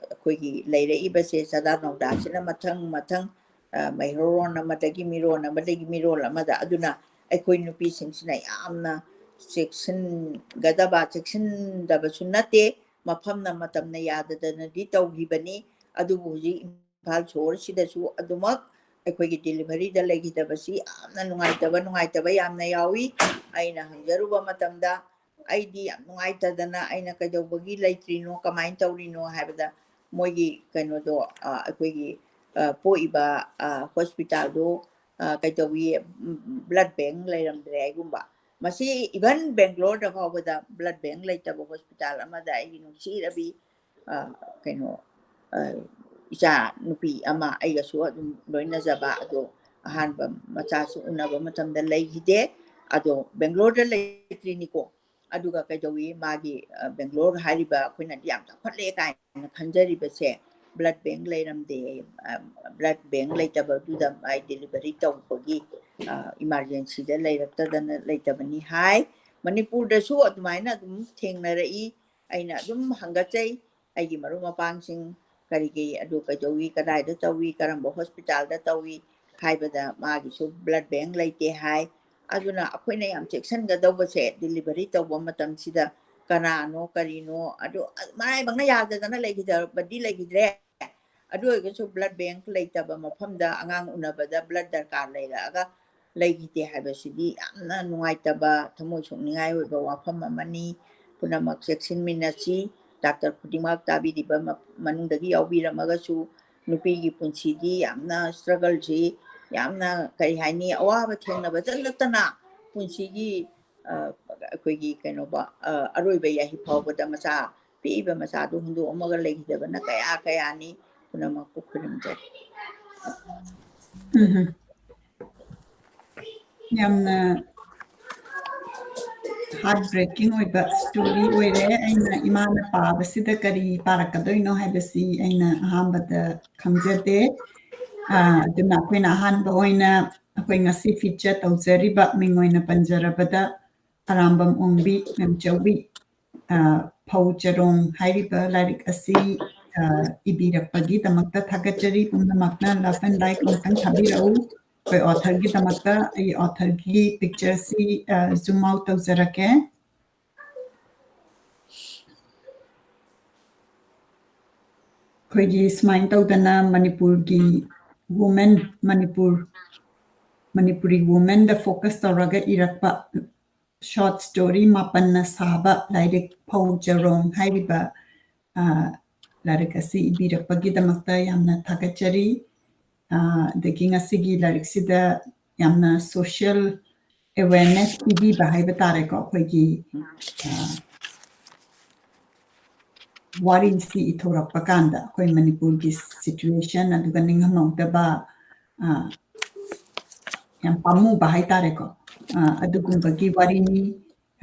ꯑꯩꯈꯣꯏꯒꯤ ꯂꯩꯔꯛꯏꯕꯁꯦ ꯆꯥꯗꯥ ꯅꯧꯗꯥꯁꯤꯅ ꯃꯊꯪ ꯃꯊꯪ, ꯑ, ꯃꯩꯍꯧꯔꯣꯟ ꯑꯃꯗꯒꯤ ꯃꯤꯔꯣꯟ ꯑꯃꯗꯒꯤ ꯃꯤꯔꯣꯜ ꯑꯃꯗ꯫ ꯑꯗꯨꯅ ꯑꯩꯈꯣꯏ ꯅꯨꯄꯤꯁꯤꯡꯁꯤꯅ ꯌꯥꯝꯅ ꯆꯦꯛꯁꯤꯟꯒꯗꯕ, ꯆꯦꯛꯁꯤꯟꯗꯕꯁꯨ ꯅꯠꯇꯦ, ꯃꯐꯝꯅ ꯃꯇꯝꯅ ꯌꯥꯗꯗꯅꯗꯤ ꯇꯧꯈꯤꯕꯅꯤ꯫ ꯑꯗꯨꯕꯨ ꯍꯧꯖꯤꯛ ꯏꯝꯐꯥꯜ ꯁꯣꯍꯣꯔꯁꯤꯗꯁꯨ ꯑꯗꯨꯃꯛ ꯑꯩꯈꯣꯏꯒꯤ deliveryꯗ ꯂꯩꯈꯤꯗꯕꯁꯤ ꯌꯥꯝꯅ ꯅꯨꯡꯉꯥꯏꯇꯕ, ꯅꯨꯡꯉꯥꯏꯇꯕ ꯌꯥꯝꯅ ꯌꯥꯎꯏ꯫ ꯑꯩꯅ ꯍꯪꯖꯔꯨꯕ ꯃꯇꯝꯗ, ꯑꯩꯗꯤ ꯌꯥꯝ ꯅꯨꯡꯉꯥꯏꯇꯗꯅ, ꯑꯩꯅ ꯀꯩꯗꯧꯕꯒꯤ ꯂꯩꯇ꯭ꯔꯤꯅꯣ, ꯀꯃꯥꯏꯅ ꯇꯧꯔꯤꯅꯣ ꯍꯥꯏꯕꯗ, ꯃꯣꯏꯒꯤ ꯀꯩꯅꯣꯗꯣ, ꯑ, ꯑꯩꯈꯣꯏꯒꯤ, ꯑ, ꯄꯣꯛꯏꯕ, ꯑ, ꯍꯣꯁꯄꯤꯇꯥꯜꯗꯣ, ꯑ, ꯀꯩꯗꯧꯏ, ꯎꯝ, ꯕ꯭ꯂꯠ ꯕꯦꯡ ꯂꯩꯔꯝꯗ꯭ꯔꯦ ꯍꯥꯏꯒꯨꯝꯕ꯫ ꯃꯁꯤ ꯏꯚꯟ ꯕꯦꯡꯒ꯭ꯂꯣꯔꯗ ꯐꯥꯎꯕꯗ ꯕ꯭ꯂꯠ ꯕꯦꯡ ꯂꯩꯇꯕ ꯍꯣꯁꯄꯤꯇꯥꯜ ꯑꯃꯗ ꯑꯩꯒꯤ ꯅꯨꯡꯁꯤꯔꯕꯤ, ꯑ, ꯀꯩꯅꯣ, ꯑ, ꯏꯆꯥ ꯅꯨꯄꯤ ꯑꯃ ꯑꯩꯒꯁꯨ ꯑꯗꯨꯝ ꯂꯣꯏꯅꯖꯕ, ꯑꯗꯣ ꯑꯍꯥꯟꯕ ꯃꯆꯥꯁꯨ ꯎꯅꯕ ꯃꯇꯝꯗ ꯂꯩꯈꯤꯗꯦ꯫ ꯑꯗꯣ ꯕꯦꯡꯒ꯭ꯂꯣꯔꯗ ꯂꯩꯇ꯭ꯔꯤꯅꯤꯀꯣ꯫ ꯑꯗꯨꯒ ꯀꯩꯗꯧꯏ, ꯃꯥꯒꯤ, ꯑ, ꯕꯦꯡꯒ꯭ꯂꯣꯔ ꯍꯥꯏꯔꯤꯕ ꯑꯩꯈꯣꯏꯅꯗꯤ ꯌꯥꯝ ꯆꯥꯎꯈꯠꯂꯦ ꯀꯥꯏꯅ ꯈꯟꯖꯔꯤꯕꯁꯦ, ꯕ꯭ꯂꯠ ꯕꯦꯡ ꯂꯩꯔꯝꯗꯦ꯫ ꯑ, ꯕ꯭ꯂꯠ ꯕꯦꯡ ꯂꯩꯇꯕꯗꯨꯗ ꯃꯥꯏ ꯗꯦꯂꯤꯚꯔꯤ ꯇꯧꯕꯒꯤ, ꯑ, ꯏꯃꯥꯔꯖꯦꯟꯁꯤꯗ ꯂꯩꯔꯛꯇꯗꯅ ꯂꯩꯇꯕꯅꯤ ꯍꯥꯏ꯫ ꯃꯅꯤꯄꯨꯔꯗꯁꯨ ꯑꯗꯨꯃꯥꯏꯅ ꯑꯗꯨꯝ ꯊꯦꯡꯅꯔꯛꯏ꯫ ꯑꯩꯅ ꯑꯗꯨꯝ ꯍꯪꯒꯠꯆꯩ ꯑꯩꯒꯤ ꯃꯔꯨꯞ ꯃꯄꯥꯡꯁꯤꯡ, ꯀꯔꯤ ꯀꯔꯤ ꯑꯗꯨ ꯀꯩꯗꯧꯏ, ꯀꯗꯥꯏꯗ ꯇꯧꯏ, ꯀꯔꯝꯕ ꯍꯣꯁꯄꯤꯇꯥꯜꯗ ꯇꯧꯏ ꯍꯥꯏꯕꯗ ꯃꯥꯒꯤꯁꯨ ꯕ꯭ꯂꯠ ꯕꯦꯡ ꯂꯩꯇꯦ ꯍꯥꯏ꯫ ꯑꯗꯨꯅ ꯑꯩꯈꯣꯏꯅ ꯌꯥꯝ ꯆꯦꯛꯁꯤꯟꯒꯗꯧꯕꯁꯦ, ꯗꯤꯂꯤꯚꯔꯤ ꯇꯧꯕ ꯃꯇꯝꯁꯤꯗ ꯀꯅꯥꯅꯣ ꯀꯔꯤꯅꯣ, ꯑꯗꯨ ꯃꯔꯥꯏꯕꯛꯅ ꯌꯥꯗꯗꯅ ꯂꯩꯈꯤꯗꯕꯗꯤ ꯂꯩꯈꯤꯗ꯭ꯔꯦ꯫ ꯑꯗꯨ ꯑꯣꯏꯔꯒꯁꯨ ꯕ꯭ꯂꯠ ꯕꯦꯡ ꯂꯩꯇꯕ ꯃꯐꯝꯗ ꯑꯉꯥꯡ ꯎꯅꯕꯗ ꯕ꯭ꯂꯠ ꯗꯔꯀꯥꯔ ꯂꯩꯔꯛꯑꯒ ꯂꯩꯈꯤꯗꯦ ꯍꯥꯏꯕꯁꯤꯗꯤ ꯌꯥꯝꯅ ꯅꯨꯡꯉꯥꯏꯇꯕ, ꯊꯃꯣꯏ ꯁꯣꯛꯅꯤꯡꯉꯥꯏ ꯑꯣꯏꯕ ꯋꯥꯐꯝ ꯑꯃꯅꯤ꯫ ꯄꯨꯝꯅꯃꯛ ꯆꯦꯛꯁꯤꯟꯃꯤꯟꯅꯁꯤ꯫ ꯗꯥꯛꯇꯔ ꯈꯨꯗꯤꯡꯃꯛ ꯇꯥꯕꯤꯔꯤꯕ ꯃ-, ꯃꯅꯨꯡꯗꯒꯤ ꯌꯥꯎꯕꯤꯔꯝꯃꯒꯁꯨ, ꯅꯨꯄꯤꯒꯤ ꯄꯨꯟꯁꯤꯗꯤ ꯌꯥꯝꯅ ꯁ꯭ꯇ꯭ꯔꯒꯜꯁꯤ ꯌꯥꯝꯅ, ꯀꯔꯤ ꯍꯥꯏꯅꯤ, ꯑꯋꯥꯕ ꯊꯦꯡꯅꯕꯇ ꯅꯠꯇꯅ ꯄꯨꯟꯁꯤꯒꯤ, ꯑ, ꯑꯩꯈꯣꯏꯒꯤ ꯀꯩꯅꯣꯕ, ꯑ, ꯑꯔꯣꯏꯕ ꯌꯥꯍꯤꯞ ꯐꯥꯎꯕꯗ ꯃꯆꯥ, ꯄꯤꯛꯏꯕ ꯃꯆꯥꯗꯨ ꯍꯨꯟꯗꯣꯛꯑꯝꯃꯒ ꯂꯩꯈꯤꯗꯕꯅ ꯀꯌꯥ ꯀꯌꯥꯅꯤ꯫ ꯄꯨꯝꯅꯃꯛꯄꯨ ꯈꯨꯔꯨꯝꯖꯔꯤ꯫ ꯎꯝ꯫ ꯌꯥꯝꯅ heart breaking ꯑꯣꯏꯕ story ꯑꯣꯏꯔꯦ꯫ ꯑꯩꯅ ꯏꯃꯥꯅ ꯄꯥꯕꯁꯤꯗ ꯀꯔꯤ ꯄꯥꯔꯛꯀꯗꯣꯏꯅꯣ ꯍꯥꯏꯕꯁꯤ ꯑꯩꯅ ꯑꯍꯥꯟꯕꯗ ꯈꯪꯖꯗꯦ꯫ ꯑ, ꯑꯗꯨꯅ ꯑꯩꯈꯣꯏꯅ ꯑꯍꯥꯟꯕ ꯑꯣꯏꯅ ꯑꯩꯈꯣꯏ ꯉꯁꯤ feature ꯇꯧꯖꯔꯤꯕ ꯃꯤꯡ ꯑꯣꯏꯅ ꯄꯟꯖꯔꯕꯗ ꯑꯔꯥꯝꯕꯝ ꯑꯣꯡꯕꯤ ꯃꯦꯝꯆꯧꯕꯤ, ꯑ, ꯐꯧ ꯆꯔꯣꯡ ꯍꯥꯏꯔꯤꯕ ꯂꯥꯏꯔꯤꯛ ꯑꯁꯤ, ꯑ, ꯏꯕꯤꯔꯛꯄꯒꯤꯗꯃꯛꯇ ꯊꯥꯒꯠꯆꯔꯤ꯫ ꯄꯨꯝꯅꯃꯛꯅ love and like ꯑꯃꯨꯛꯇꯪ ꯊꯥꯕꯤꯔꯛꯎ꯫ ꯑꯩꯈꯣꯏ authorꯒꯤꯗꯃꯛꯇ ꯑꯩ authorꯒꯤ pictureꯁꯤ, ꯑ, zoom out ꯇꯧꯖꯔꯛꯀꯦ꯫ ꯑꯩꯈꯣꯏꯒꯤ ꯁꯨꯃꯥꯏꯅ ꯇꯧꯗꯅ ꯃꯅꯤꯄꯨꯔꯒꯤ women, ꯃꯅꯤꯄꯨꯔ, ꯃꯅꯤꯄꯨꯔꯤ womenꯗ focus ꯇꯧꯔꯒ ꯏꯔꯛꯄ short story ꯃꯥꯄꯟꯅ ꯁꯥꯕ ꯂꯥꯏꯔꯤꯛ ꯐꯧ ꯆꯔꯣꯡ ꯍꯥꯏꯔꯤꯕ, ꯑ, ꯂꯥꯏꯔꯤꯛ ꯑꯁꯤ ꯏꯕꯤꯔꯛꯄꯒꯤꯗꯃꯛꯇ ꯌꯥꯝꯅ ꯊꯥꯒꯠꯆꯔꯤ꯫ ꯑ, ꯑꯗꯒꯤ ꯉꯁꯤꯒꯤ ꯂꯥꯏꯔꯤꯛꯁꯤꯗ ꯌꯥꯝꯅ social awareness ꯄꯤꯕꯤꯕ ꯍꯥꯏꯕ ꯇꯥꯔꯦꯀꯣ, ꯑꯩꯈꯣꯏꯒꯤ, ꯑ, ꯋꯥꯔꯤꯁꯤ ꯏꯊꯣꯔꯛꯄ ꯀꯥꯟꯗ ꯑꯩꯈꯣꯏ ꯃꯅꯤꯄꯨꯔꯒꯤ situation, ꯑꯗꯨꯒ ꯅꯤꯡꯍꯟꯅꯧꯗꯕ, ꯑ, ꯌꯥꯝ ꯄꯥꯝꯃꯨꯕ ꯍꯥꯏꯇꯥꯔꯦꯀꯣ, ꯑ, ꯑꯗꯨꯒꯨꯝꯕꯒꯤ ꯋꯥꯔꯤꯅꯤ꯫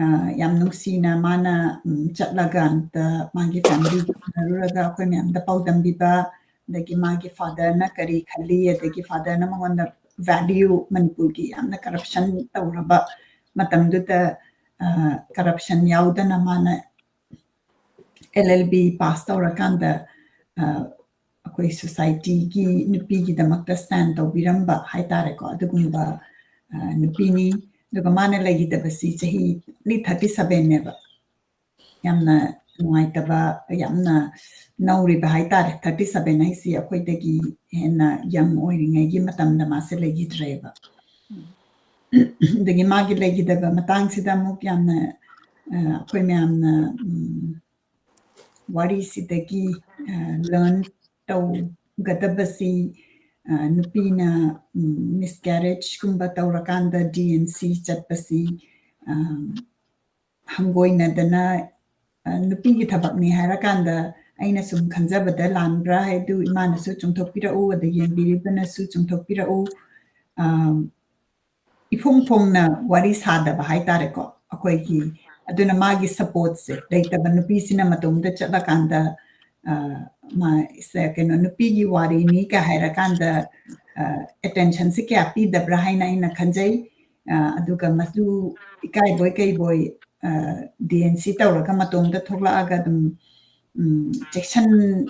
ꯑ, ꯌꯥꯝ ꯅꯨꯡꯁꯤꯅ ꯃꯥꯅ, ꯎꯝ, ꯆꯠꯂꯒ ꯑꯝꯇ ꯃꯥꯒꯤ family ꯎꯅꯔꯨꯔꯒ ꯑꯩꯈꯣꯏ ꯃꯌꯥꯝꯗ ꯄꯥꯎꯗꯝꯕꯤꯕ, ꯑꯗꯒꯤ ꯃꯥꯒꯤ fatherꯅ ꯀꯔꯤ ꯈꯜꯂꯤ, ꯑꯗꯒꯤ fatherꯅ ꯃꯉꯣꯟꯗ value, ꯃꯅꯤꯄꯨꯔꯒꯤ ꯌꯥꯝꯅ corruption ꯇꯧꯔꯕ ꯃꯇꯝꯗꯨꯗ, ꯑ, corruption ꯌꯥꯎꯗꯅ ꯃꯥꯅ L L B pass ꯇꯧꯔꯀꯥꯟꯗ, ꯑ, ꯑꯩꯈꯣꯏ societyꯒꯤ ꯅꯨꯄꯤꯒꯤꯗꯃꯛꯇ stand ꯇꯧꯕꯤꯔꯝꯕ ꯍꯥꯏꯇꯥꯔꯦꯀꯣ, ꯑꯗꯨꯒꯨꯝꯕ, ꯑ, ꯅꯨꯄꯤꯅꯤ꯫ ꯑꯗꯨꯒ ꯃꯥꯅ ꯂꯩꯈꯤꯗꯕꯁꯤ ꯆꯍꯤ only thirty sevenꯅꯦꯕ꯫ ꯌꯥꯝꯅ ꯅꯨꯡꯉꯥꯏꯇꯕ, ꯌꯥꯝꯅ ꯅꯧꯔꯤꯕ ꯍꯥꯏꯇꯥꯔꯦ꯫ Thirty seven ꯍꯥꯏꯁꯤ ꯑꯩꯈꯣꯏꯗꯒꯤ ꯍꯦꯟꯅ young ꯑꯣꯏꯔꯤꯉꯩꯒꯤ ꯃꯇꯝꯗ ꯃꯥꯁꯦ ꯂꯩꯈꯤꯗ꯭ꯔꯦꯕ꯫ ꯑꯗꯒꯤ ꯃꯥꯒꯤ ꯂꯩꯈꯤꯗꯕ ꯃꯇꯥꯡꯁꯤꯗ ꯑꯃꯨꯛ ꯌꯥꯝꯅ, ꯑ, ꯑꯩꯈꯣꯏ ꯃꯌꯥꯝꯅ, ꯎꯝ, ꯋꯥꯔꯤꯁꯤꯗꯒꯤ, ꯑ, learn ꯇꯧꯒꯗꯕꯁꯤ, ꯑ, ꯅꯨꯄꯤꯅ, ꯎꯝ, miscarriageꯀꯨꯝꯕ ꯇꯧꯔꯀꯥꯟꯗ D and C ꯆꯠꯄꯁꯤ, ꯑ, ꯍꯪꯒꯣꯏꯅꯗꯅ, ꯑ, ꯅꯨꯄꯤꯒꯤ ꯊꯕꯛꯅꯤ ꯍꯥꯏꯔꯀꯥꯟꯗ ꯑꯩꯅ ꯁꯨꯝ ꯈꯟꯖꯕꯗ ꯂꯥꯟꯕ꯭ꯔꯥ ꯍꯥꯏꯗꯨ ꯏꯃꯥꯅꯁꯨ ꯆꯨꯝꯊꯣꯛꯄꯤꯔꯛꯎ, ꯑꯗꯒꯤ ꯌꯦꯡꯕꯤꯔꯤꯕꯅꯁꯨ ꯆꯨꯝꯊꯣꯛꯄꯤꯔꯛꯎ꯫ ꯑ, ꯏꯐꯣꯡ ꯐꯣꯡꯅ ꯋꯥꯔꯤ ꯁꯥꯗꯕ ꯍꯥꯏꯇꯥꯔꯦꯀꯣ꯫ ꯑꯩꯈꯣꯏꯒꯤ, ꯑꯗꯨꯅ ꯃꯥꯒꯤ supportꯁꯦ ꯂꯩꯇꯕ, ꯅꯨꯄꯤꯁꯤꯅ ꯃꯇꯣꯝꯇ ꯆꯠꯂꯀꯥꯟꯗ, ꯑ, ꯃꯥ, ꯁꯦ, ꯀꯩꯅꯣ, ꯅꯨꯄꯤꯒꯤ ꯋꯥꯔꯤꯅꯤ ꯀ ꯍꯥꯏꯔꯀꯥꯟꯗ, ꯑ, attentionꯁꯦ ꯀꯌꯥ ꯄꯤꯗꯕ꯭ꯔꯥ ꯍꯥꯏꯅ ꯑꯩꯅ ꯈꯟꯖꯩ꯫ ꯑ, ꯑꯗꯨꯒ ꯃꯗꯨ ꯏꯀꯥꯏꯕꯣꯏ ꯀꯩꯕꯣꯏ, ꯑ, D and C ꯇꯧꯔꯒ ꯃꯇꯣꯝꯇ ꯊꯣꯛꯂꯛꯑꯒ ꯑꯗꯨꯝ, ꯎꯝ, ꯆꯦꯛꯁꯟ-,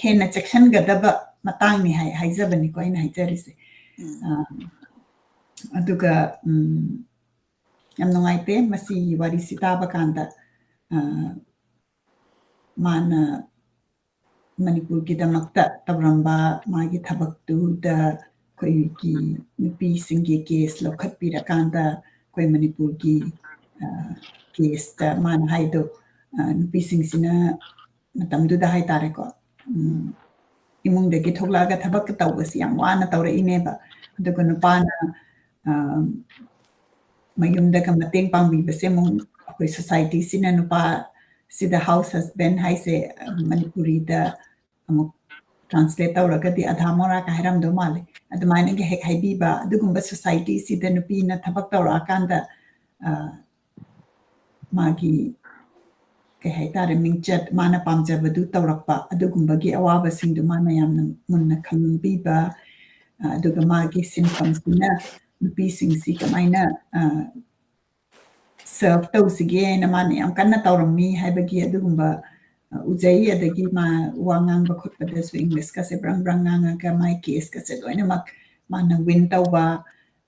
ꯍꯦꯟꯅ ꯆꯦꯛꯁꯟꯒꯗꯕ ꯃꯇꯥꯡꯅꯤ ꯍꯥꯏ-, ꯍꯥꯏꯖꯕꯅꯤꯀꯣ ꯑꯩꯅ ꯍꯥꯏꯖꯔꯤꯁꯦ꯫ ꯎꯝ꯫ ꯑ, ꯑꯗꯨꯒ, ꯎꯝ, ꯌꯥꯝ ꯅꯨꯡꯉꯥꯏꯇꯦ ꯃꯁꯤꯒꯤ ꯋꯥꯔꯤꯁꯤ ꯇꯥꯕ ꯀꯥꯟꯗ꯫ ꯑ, ꯃꯥꯅ ꯃꯅꯤꯄꯨꯔꯒꯤꯗꯃꯛꯇ ꯇꯧꯔꯝꯕ ꯃꯥꯒꯤ ꯊꯕꯛꯇꯨꯗ ꯑꯩꯈꯣꯏꯒꯤ ꯅꯨꯄꯤꯁꯤꯡꯒꯤ case ꯂꯧꯈꯠꯄꯤꯔꯀꯥꯟꯗ ꯑꯩꯈꯣꯏ ꯃꯅꯤꯄꯨꯔꯒꯤ, ꯑ, caseꯇ ꯃꯥꯅ ꯍꯥꯏꯗꯣ, ꯑ, ꯅꯨꯄꯤꯁꯤꯡꯁꯤꯅ ꯃꯇꯝꯗꯨꯗ ꯍꯥꯏꯇꯥꯔꯦꯀꯣ꯫ ꯎꯝ, ꯏꯃꯨꯡꯗꯒꯤ ꯊꯣꯛꯂꯛꯑꯒ ꯊꯕꯛ ꯇꯧꯕꯁꯤ ꯌꯥꯝ ꯋꯥꯅ ꯇꯧꯔꯛꯏꯅꯦꯕ꯫ ꯑꯗꯨꯒ ꯅꯨꯄꯥꯅ, ꯑ, ꯃꯌꯨꯝꯗꯒ ꯃꯇꯦꯡ ꯄꯥꯡꯕꯤꯕꯁꯦ ꯑꯃꯨꯛ ꯑꯩꯈꯣꯏ societyꯁꯤꯅ ꯅꯨꯄꯥꯁꯤꯗ house husband ꯍꯥꯏꯁꯦ, ꯑ, ꯃꯅꯤꯄꯨꯔꯤꯗ ꯑꯃꯨꯛ translate ꯇꯧꯔꯒꯗꯤ ꯑꯙꯥ ꯃꯣꯔꯥꯒ ꯍꯥꯏꯔꯝꯗꯧ ꯃꯥꯜꯂꯦ꯫ ꯑꯗꯨꯃꯥꯏꯅꯒ ꯍꯦꯛ ꯍꯥꯏꯕꯤꯕ, ꯑꯗꯨꯒꯨꯝꯕ societyꯁꯤꯗ ꯅꯨꯄꯤꯅ ꯊꯕꯛ ꯇꯧꯔꯛꯑꯀꯥꯟꯗ, ꯑ, ꯃꯥꯒꯤ, ꯀꯩ ꯍꯥꯏꯇꯥꯔꯦ, ꯃꯤꯡꯆꯠ, ꯃꯥꯅ ꯄꯥꯝꯖꯕꯗꯨ ꯇꯧꯔꯛꯄ, ꯑꯗꯨꯒꯨꯝꯕꯒꯤ ꯑꯋꯥꯕꯁꯤꯡꯗꯨ ꯃꯥꯅ ꯌꯥꯝꯅ ꯃꯨꯟꯅ ꯈꯪꯕꯤꯕ, ꯑ, ꯑꯗꯨꯒ ꯃꯥꯒꯤ ꯁꯤꯟꯐꯝꯁꯤꯅ ꯅꯨꯄꯤꯁꯤꯡꯁꯤ ꯀꯃꯥꯏꯅ, ꯑ, serve ꯇꯧꯁꯤꯒꯦꯅ ꯃꯥꯅ ꯌꯥꯝ ꯀꯟꯅ ꯇꯧꯔꯝꯃꯤ ꯍꯥꯏꯕꯒꯤ ꯑꯗꯨꯒꯨꯝꯕ, ꯑ, ꯎꯖꯩ꯫ ꯑꯗꯒꯤ ꯃꯥ ꯋꯥ ꯉꯥꯡꯕ ꯈꯣꯠꯄꯗꯁꯨ Englishꯀꯁꯦ ꯕ꯭ꯔꯪ ꯕ꯭ꯔꯪ ꯉꯥꯡꯉꯒ ꯃꯥꯏ caseꯀꯁꯦ ꯂꯣꯏꯅꯃꯛ ꯃꯥꯅ win ꯇꯧꯕ,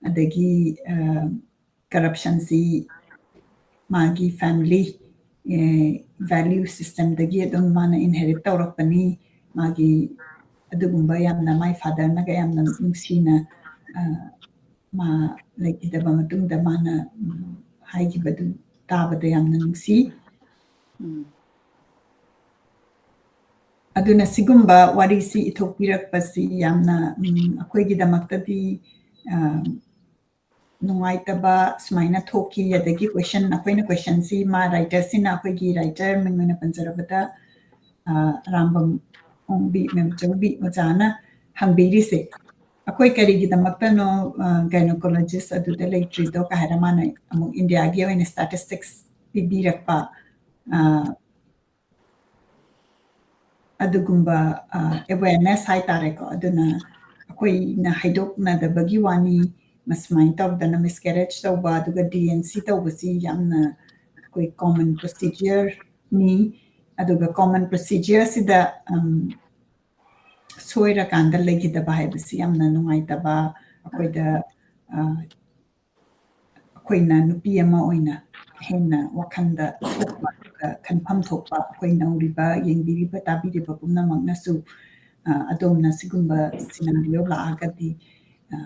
ꯑꯗꯒꯤ, ꯑ, corruptionꯁꯤ ꯃꯥꯒꯤ family, ꯑ, value systemꯗꯒꯤ ꯑꯗꯨꯝ ꯃꯥꯅ inherit ꯇꯧꯔꯛꯄꯅꯤ꯫ ꯃꯥꯒꯤ ꯑꯗꯨꯒꯨꯝꯕ ꯌꯥꯝꯅ ꯃꯥꯏ fatherꯅꯒ ꯌꯥꯝꯅ ꯅꯨꯡꯁꯤꯅ, ꯑ, ꯃꯥ ꯂꯩꯈꯤꯗꯕ ꯃꯇꯨꯡꯗ ꯃꯥꯅ, ꯎꯝ, ꯍꯥꯏꯈꯤꯕꯗꯨ ꯇꯥꯕꯗ ꯌꯥꯝꯅ ꯅꯨꯡꯁꯤ꯫ ꯎꯝ꯫ ꯑꯗꯨꯅ ꯁꯤꯒꯨꯝꯕ ꯋꯥꯔꯤꯁꯤ ꯏꯊꯣꯛꯄꯤꯔꯛꯄꯁꯤ ꯌꯥꯝꯅ, ꯎꯝ, ꯑꯩꯈꯣꯏꯒꯤꯗꯃꯛꯇꯗꯤ, ꯑ, ꯅꯨꯡꯉꯥꯏꯇꯕ ꯁꯨꯃꯥꯏꯅ ꯊꯣꯛꯈꯤ꯫ ꯑꯗꯒꯤ question, ꯑꯩꯈꯣꯏꯅ questionꯁꯤ ꯃꯥ writerꯁꯤꯅ, ꯑꯩꯈꯣꯏꯒꯤ writer ꯃꯤꯡ ꯑꯣꯏꯅ ꯄꯟꯖꯔꯕꯗ, ꯑ, ꯑꯔꯥꯝꯕꯝ ꯑꯣꯡꯕꯤ ꯃꯦꯝꯆꯧꯕꯤ ꯑꯣꯖꯥꯅ ꯍꯪꯕꯤꯔꯤꯁꯦ, "ꯑꯩꯈꯣꯏ ꯀꯔꯤꯒꯤꯗꯃꯛꯇꯅꯣ, ꯑ, gynecologist ꯑꯗꯨꯗ ꯂꯩꯇ꯭ꯔꯤꯗꯣ?" ꯀ ꯍꯥꯏꯔ ꯃꯥꯅ ꯑꯃꯨꯛ ꯏꯟꯗꯤꯌꯥꯒꯤ ꯑꯣꯏꯅ statistics ꯄꯤꯕꯤꯔꯛꯄ, ꯑ, ꯑꯗꯨꯒꯨꯝꯕ, ꯑ, awareness ꯍꯥꯏꯇꯥꯔꯦꯀꯣ꯫ ꯑꯗꯨꯅ ꯑꯩꯈꯣꯏꯅ ꯍꯥꯏꯗꯣꯛꯅꯗꯕꯒꯤ ꯋꯥꯅꯤ, ꯃꯁꯨꯃꯥꯏꯅ ꯇꯧꯗꯅ miscarriage ꯇꯧꯕ, ꯑꯗꯨꯒ D and C ꯇꯧꯕꯁꯤ ꯌꯥꯝꯅ ꯑꯩꯈꯣꯏ common procedureꯅꯤ꯫ ꯑꯗꯨꯒ common procedureꯁꯤꯗ, ꯎꯝ, ꯁꯣꯏꯔꯀꯥꯟꯗ ꯂꯩꯈꯤꯗꯕ ꯍꯥꯏꯕꯁꯤ ꯌꯥꯝꯅ ꯅꯨꯡꯉꯥꯏꯇꯕ, ꯑꯩꯈꯣꯏꯗ, ꯑ, ꯑꯩꯈꯣꯏꯅ ꯅꯨꯄꯤ ꯑꯃ ꯑꯣꯏꯅ ꯍꯦꯟꯅ ꯋꯥꯈꯜꯗ ꯁꯣꯛꯄ, ꯑꯗꯨꯒ ꯈꯟꯐꯝ ꯊꯣꯛꯄ, ꯑꯩꯈꯣꯏ ꯅꯧꯔꯤꯕ, ꯌꯦꯡꯕꯤꯔꯤꯕ, ꯇꯥꯕꯤꯔꯤꯕ ꯄꯨꯝꯅꯃꯛꯅꯁꯨ, ꯑ, ꯑꯗꯣꯝꯅ ꯁꯤꯒꯨꯝꯕ scenario ꯂꯥꯛꯑꯒꯗꯤ, ꯑ,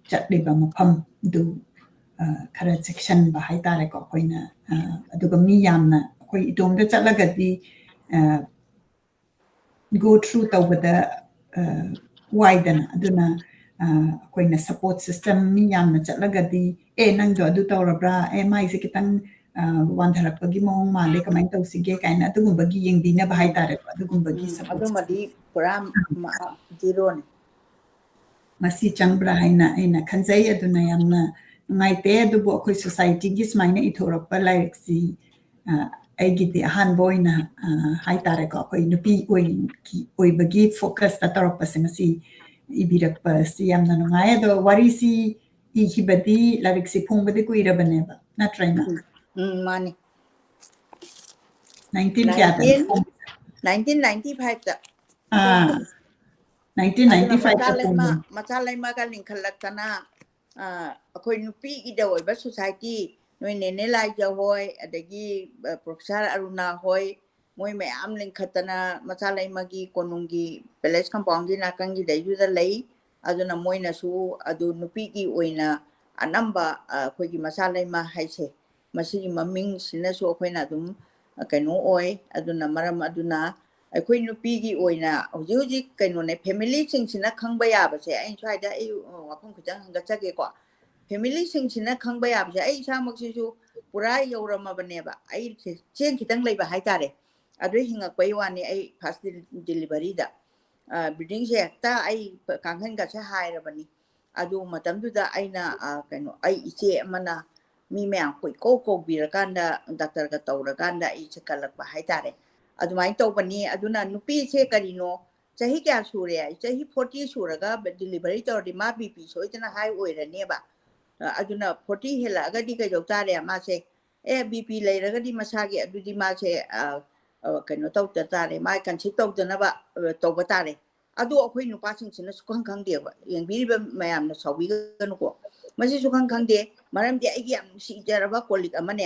ꯆꯠꯂꯤꯕ ꯃꯐꯝꯗꯨ, ꯑ, ꯈꯔ ꯆꯦꯛꯁꯤꯟꯕ ꯍꯥꯏꯇꯥꯔꯦꯀꯣ꯫ ꯑꯩꯈꯣꯏꯅ, ꯑ, ꯑꯗꯨꯒ ꯃꯤ ꯌꯥꯝꯅ, ꯑꯩꯈꯣꯏ ꯏꯇꯣꯝꯇ ꯆꯠꯂꯒꯗꯤ, ꯑ, go through ꯇꯧꯕꯗ ꯋꯥꯏꯗꯅ꯫ ꯑꯗꯨꯅ ꯑꯩꯈꯣꯏꯅ support system ꯃꯤ ꯌꯥꯝꯅ ꯆꯠꯂꯒꯗꯤ, ꯑꯦ, ꯅꯪꯗꯣ ꯑꯗꯨ ꯇꯧꯔꯕ꯭ꯔꯥ, ꯑꯦ, ꯃꯥꯏꯁꯦ ꯈꯤꯇꯪ ꯋꯥꯟꯊꯔꯛꯄꯒꯤ ꯃꯑꯣꯡ ꯃꯥꯜꯂꯦ, ꯀꯃꯥꯏꯅ ꯇꯧꯁꯤꯒꯦ ꯀꯥꯏꯅ ꯑꯗꯨꯒꯨꯝꯕꯒꯤ ꯌꯦꯡꯕꯤꯅꯕ ꯍꯥꯏꯇꯥꯔꯦꯀꯣ꯫ ꯑꯗꯨꯒꯨꯝꯕꯒꯤ support system ꯑꯗꯨꯃꯗꯤ ꯄꯨꯔꯥ ꯖꯤꯔꯣꯅꯤ꯫ ꯃꯁꯤ ꯆꯪꯕ꯭ꯔꯥ ꯍꯥꯏꯅ ꯑꯩꯅ ꯈꯟꯖꯩ꯫ ꯑꯗꯨꯅ ꯌꯥꯝꯅ ꯅꯨꯡꯉꯥꯏꯇꯦ꯫ ꯑꯗꯨꯕꯨ ꯑꯩꯈꯣꯏ societyꯒꯤ ꯁꯨꯃꯥꯏꯅ ꯏꯊꯣꯔꯛꯄ ꯂꯥꯏꯔꯤꯛꯁꯤ ꯑꯩꯒꯤꯗꯤ ꯑꯍꯥꯟꯕ ꯑꯣꯏꯅ ꯍꯥꯏꯇꯥꯔꯦꯀꯣ, ꯑꯩꯈꯣꯏ ꯅꯨꯄꯤ ꯑꯣꯏꯕꯒꯤ focusꯇ ꯇꯧꯔꯛꯄꯁꯦ, ꯃꯁꯤ ꯏꯕꯤꯔꯛꯄꯁꯤ ꯌꯥꯝꯅ ꯅꯨꯡꯉꯥꯏ꯫ ꯑꯗꯣ ꯋꯥꯔꯤꯁꯤ ꯏꯈꯤꯕꯗꯤ, ꯂꯥꯏꯔꯤꯛꯁꯤ ꯐꯣꯡꯕꯗꯤ ꯀꯨꯏꯔꯕꯅꯦꯕ, ꯅꯠꯇ꯭ꯔꯥ ꯏꯃꯥ? ꯎꯝ, ꯃꯥꯅꯤ꯫ nineteen ꯀꯌꯥꯗ? nineteen ninety fiveꯇ꯫ ꯑꯥ, nineteen ninety fiveꯇ ꯃꯆꯥ ꯂꯩꯃ ꯐꯣꯡꯕꯅꯤ꯫ ꯃꯆꯥ ꯂꯩꯃꯒ ꯂꯤꯡꯈꯠꯂꯛꯇꯅ, ꯑꯩꯈꯣꯏ ꯅꯨꯄꯤꯒꯤꯗ ꯑꯣꯏꯕ society, ꯅꯣꯏ ꯅꯦꯅꯦ ꯂꯥꯏꯖ ꯍꯣꯏ, ꯑꯗꯒꯤ ꯄ꯭ꯔꯣꯐꯦꯁꯔ ꯑꯔꯨꯅꯥ ꯍꯣꯏ, ꯃꯣꯏ ꯃꯌꯥꯝ ꯂꯤꯡꯈꯠꯇꯅ ꯃꯆꯥ ꯂꯩꯃꯒꯤ ꯀꯣꯅꯨꯡꯒꯤ palace compoundꯒꯤ ꯅꯥꯀꯟꯒꯤꯗꯩꯗꯨꯗ ꯂꯩ꯫ ꯑꯗꯨꯅ ꯃꯣꯏꯅꯁꯨ ꯑꯗꯨ ꯅꯨꯄꯤꯒꯤ ꯑꯣꯏꯅ ꯑꯅꯝꯕ ꯑꯩꯈꯣꯏꯒꯤ ꯃꯆꯥ ꯂꯩꯃ ꯍꯥꯏꯁꯦ, ꯃꯁꯤꯒꯤ ꯃꯃꯤꯡꯁꯤꯅꯁꯨ ꯑꯩꯈꯣꯏꯅ ꯑꯗꯨꯝ ꯀꯩꯅꯣ ꯑꯣꯏ꯫ ꯑꯗꯨꯅ ꯃꯔꯝ ꯑꯗꯨꯅ ꯑꯩꯈꯣꯏ ꯅꯨꯄꯤꯒꯤ ꯑꯣꯏꯅ ꯍꯧꯖꯤꯛ ꯍꯧꯖꯤꯛ ꯀꯩꯅꯣꯅꯦ, familyꯁꯤꯡꯁꯤꯅ ꯈꯪꯕ ꯌꯥꯕꯁꯦ, ꯑꯩꯅ ꯁ꯭ꯋꯥꯏꯗ ꯑꯩ ꯋꯥꯐꯝ ꯈꯤꯇꯪ ꯍꯪꯒꯠꯆꯒꯦꯀꯣ꯫ Familyꯁꯤꯡꯁꯤꯅ ꯈꯪꯕ ꯌꯥꯕꯁꯦ, ꯑꯩ ꯏꯁꯥꯃꯛꯁꯤꯁꯨ ꯄꯨꯔꯥ ꯌꯧꯔꯝꯃꯕꯅꯦꯕ꯫ ꯑꯩ ꯆꯦꯡ ꯈꯤꯇꯪ ꯂꯩꯕ ꯍꯥꯏꯇꯥꯔꯦ, ꯑꯗꯨ ꯍꯤꯡꯉꯛꯄꯩ ꯋꯥꯅꯤ꯫ ꯑꯩ first deliveryꯗ buildingꯁꯦ ꯍꯦꯛꯇ ꯑꯩ ꯀꯥꯡꯈꯟꯒꯁꯦ ꯍꯥꯏꯔꯕꯅꯤ꯫ ꯑꯗꯨ ꯃꯇꯝꯗꯨꯗ ꯑꯩꯅ ꯀꯩꯅꯣ, ꯑꯩ ꯏꯆꯦ ꯑꯃꯅ ꯃꯤ ꯃꯌꯥꯝ ꯀꯣꯏꯀꯧ ꯀꯧꯕꯤꯔꯀꯥꯟꯗ, doctorꯒ ꯇꯧꯔꯀꯥꯟꯗ ꯑꯩꯁꯦ ꯀꯜꯂꯛꯄ ꯍꯥꯏꯇꯥꯔꯦ꯫ ꯑꯗꯨꯃꯥꯏꯅ ꯇꯧꯕꯅꯤ꯫ ꯑꯗꯨꯅ ꯅꯨꯄꯤꯁꯦ ꯀꯔꯤꯅꯣ, ꯆꯍꯤ ꯀꯌꯥ ꯁꯨꯔꯦ? ꯆꯍꯤ forty ꯁꯨꯔꯒ delivery ꯇꯧꯔꯗꯤ ꯃꯥ BP ꯁꯣꯏꯗꯅ high ꯑꯣꯏꯔꯅꯦꯕ꯫ ꯑꯗꯨꯅ forty ꯍꯦꯜꯂꯛꯑꯒꯗꯤ ꯀꯩꯗꯧ ꯇꯥꯔꯦ? ꯃꯥꯁꯦ, ꯑꯦ, BP ꯂꯩꯔꯒꯗꯤ ꯃꯁꯥꯒꯤ, ꯑꯗꯨꯗꯤ ꯃꯥꯁꯦ ꯀꯩꯅꯣ ꯇꯧꯗ ꯇꯥꯔꯦ, ꯃꯥ conceive ꯇꯧꯗꯅꯕ ꯇꯧꯕ ꯇꯥꯔꯦ꯫ ꯑꯗꯣ ꯑꯩꯈꯣꯏ ꯅꯨꯄꯥꯁꯤꯡꯁꯤꯅ ꯁꯨꯈꯪ ꯈꯪꯗꯦꯕ꯫ ꯌꯦꯡꯕꯤꯔꯤꯕ ꯃꯌꯥꯝꯅ ꯁꯥꯎꯕꯤꯒꯅꯨꯀꯣ, ꯃꯁꯤ ꯁꯨꯈꯪ ꯈꯪꯗꯦ꯫ ꯃꯔꯝꯗꯤ ꯑꯩꯒꯤ ꯌꯥꯝ ꯅꯨꯡꯁꯤꯖꯔꯕ colleague ꯑꯃꯅꯦ,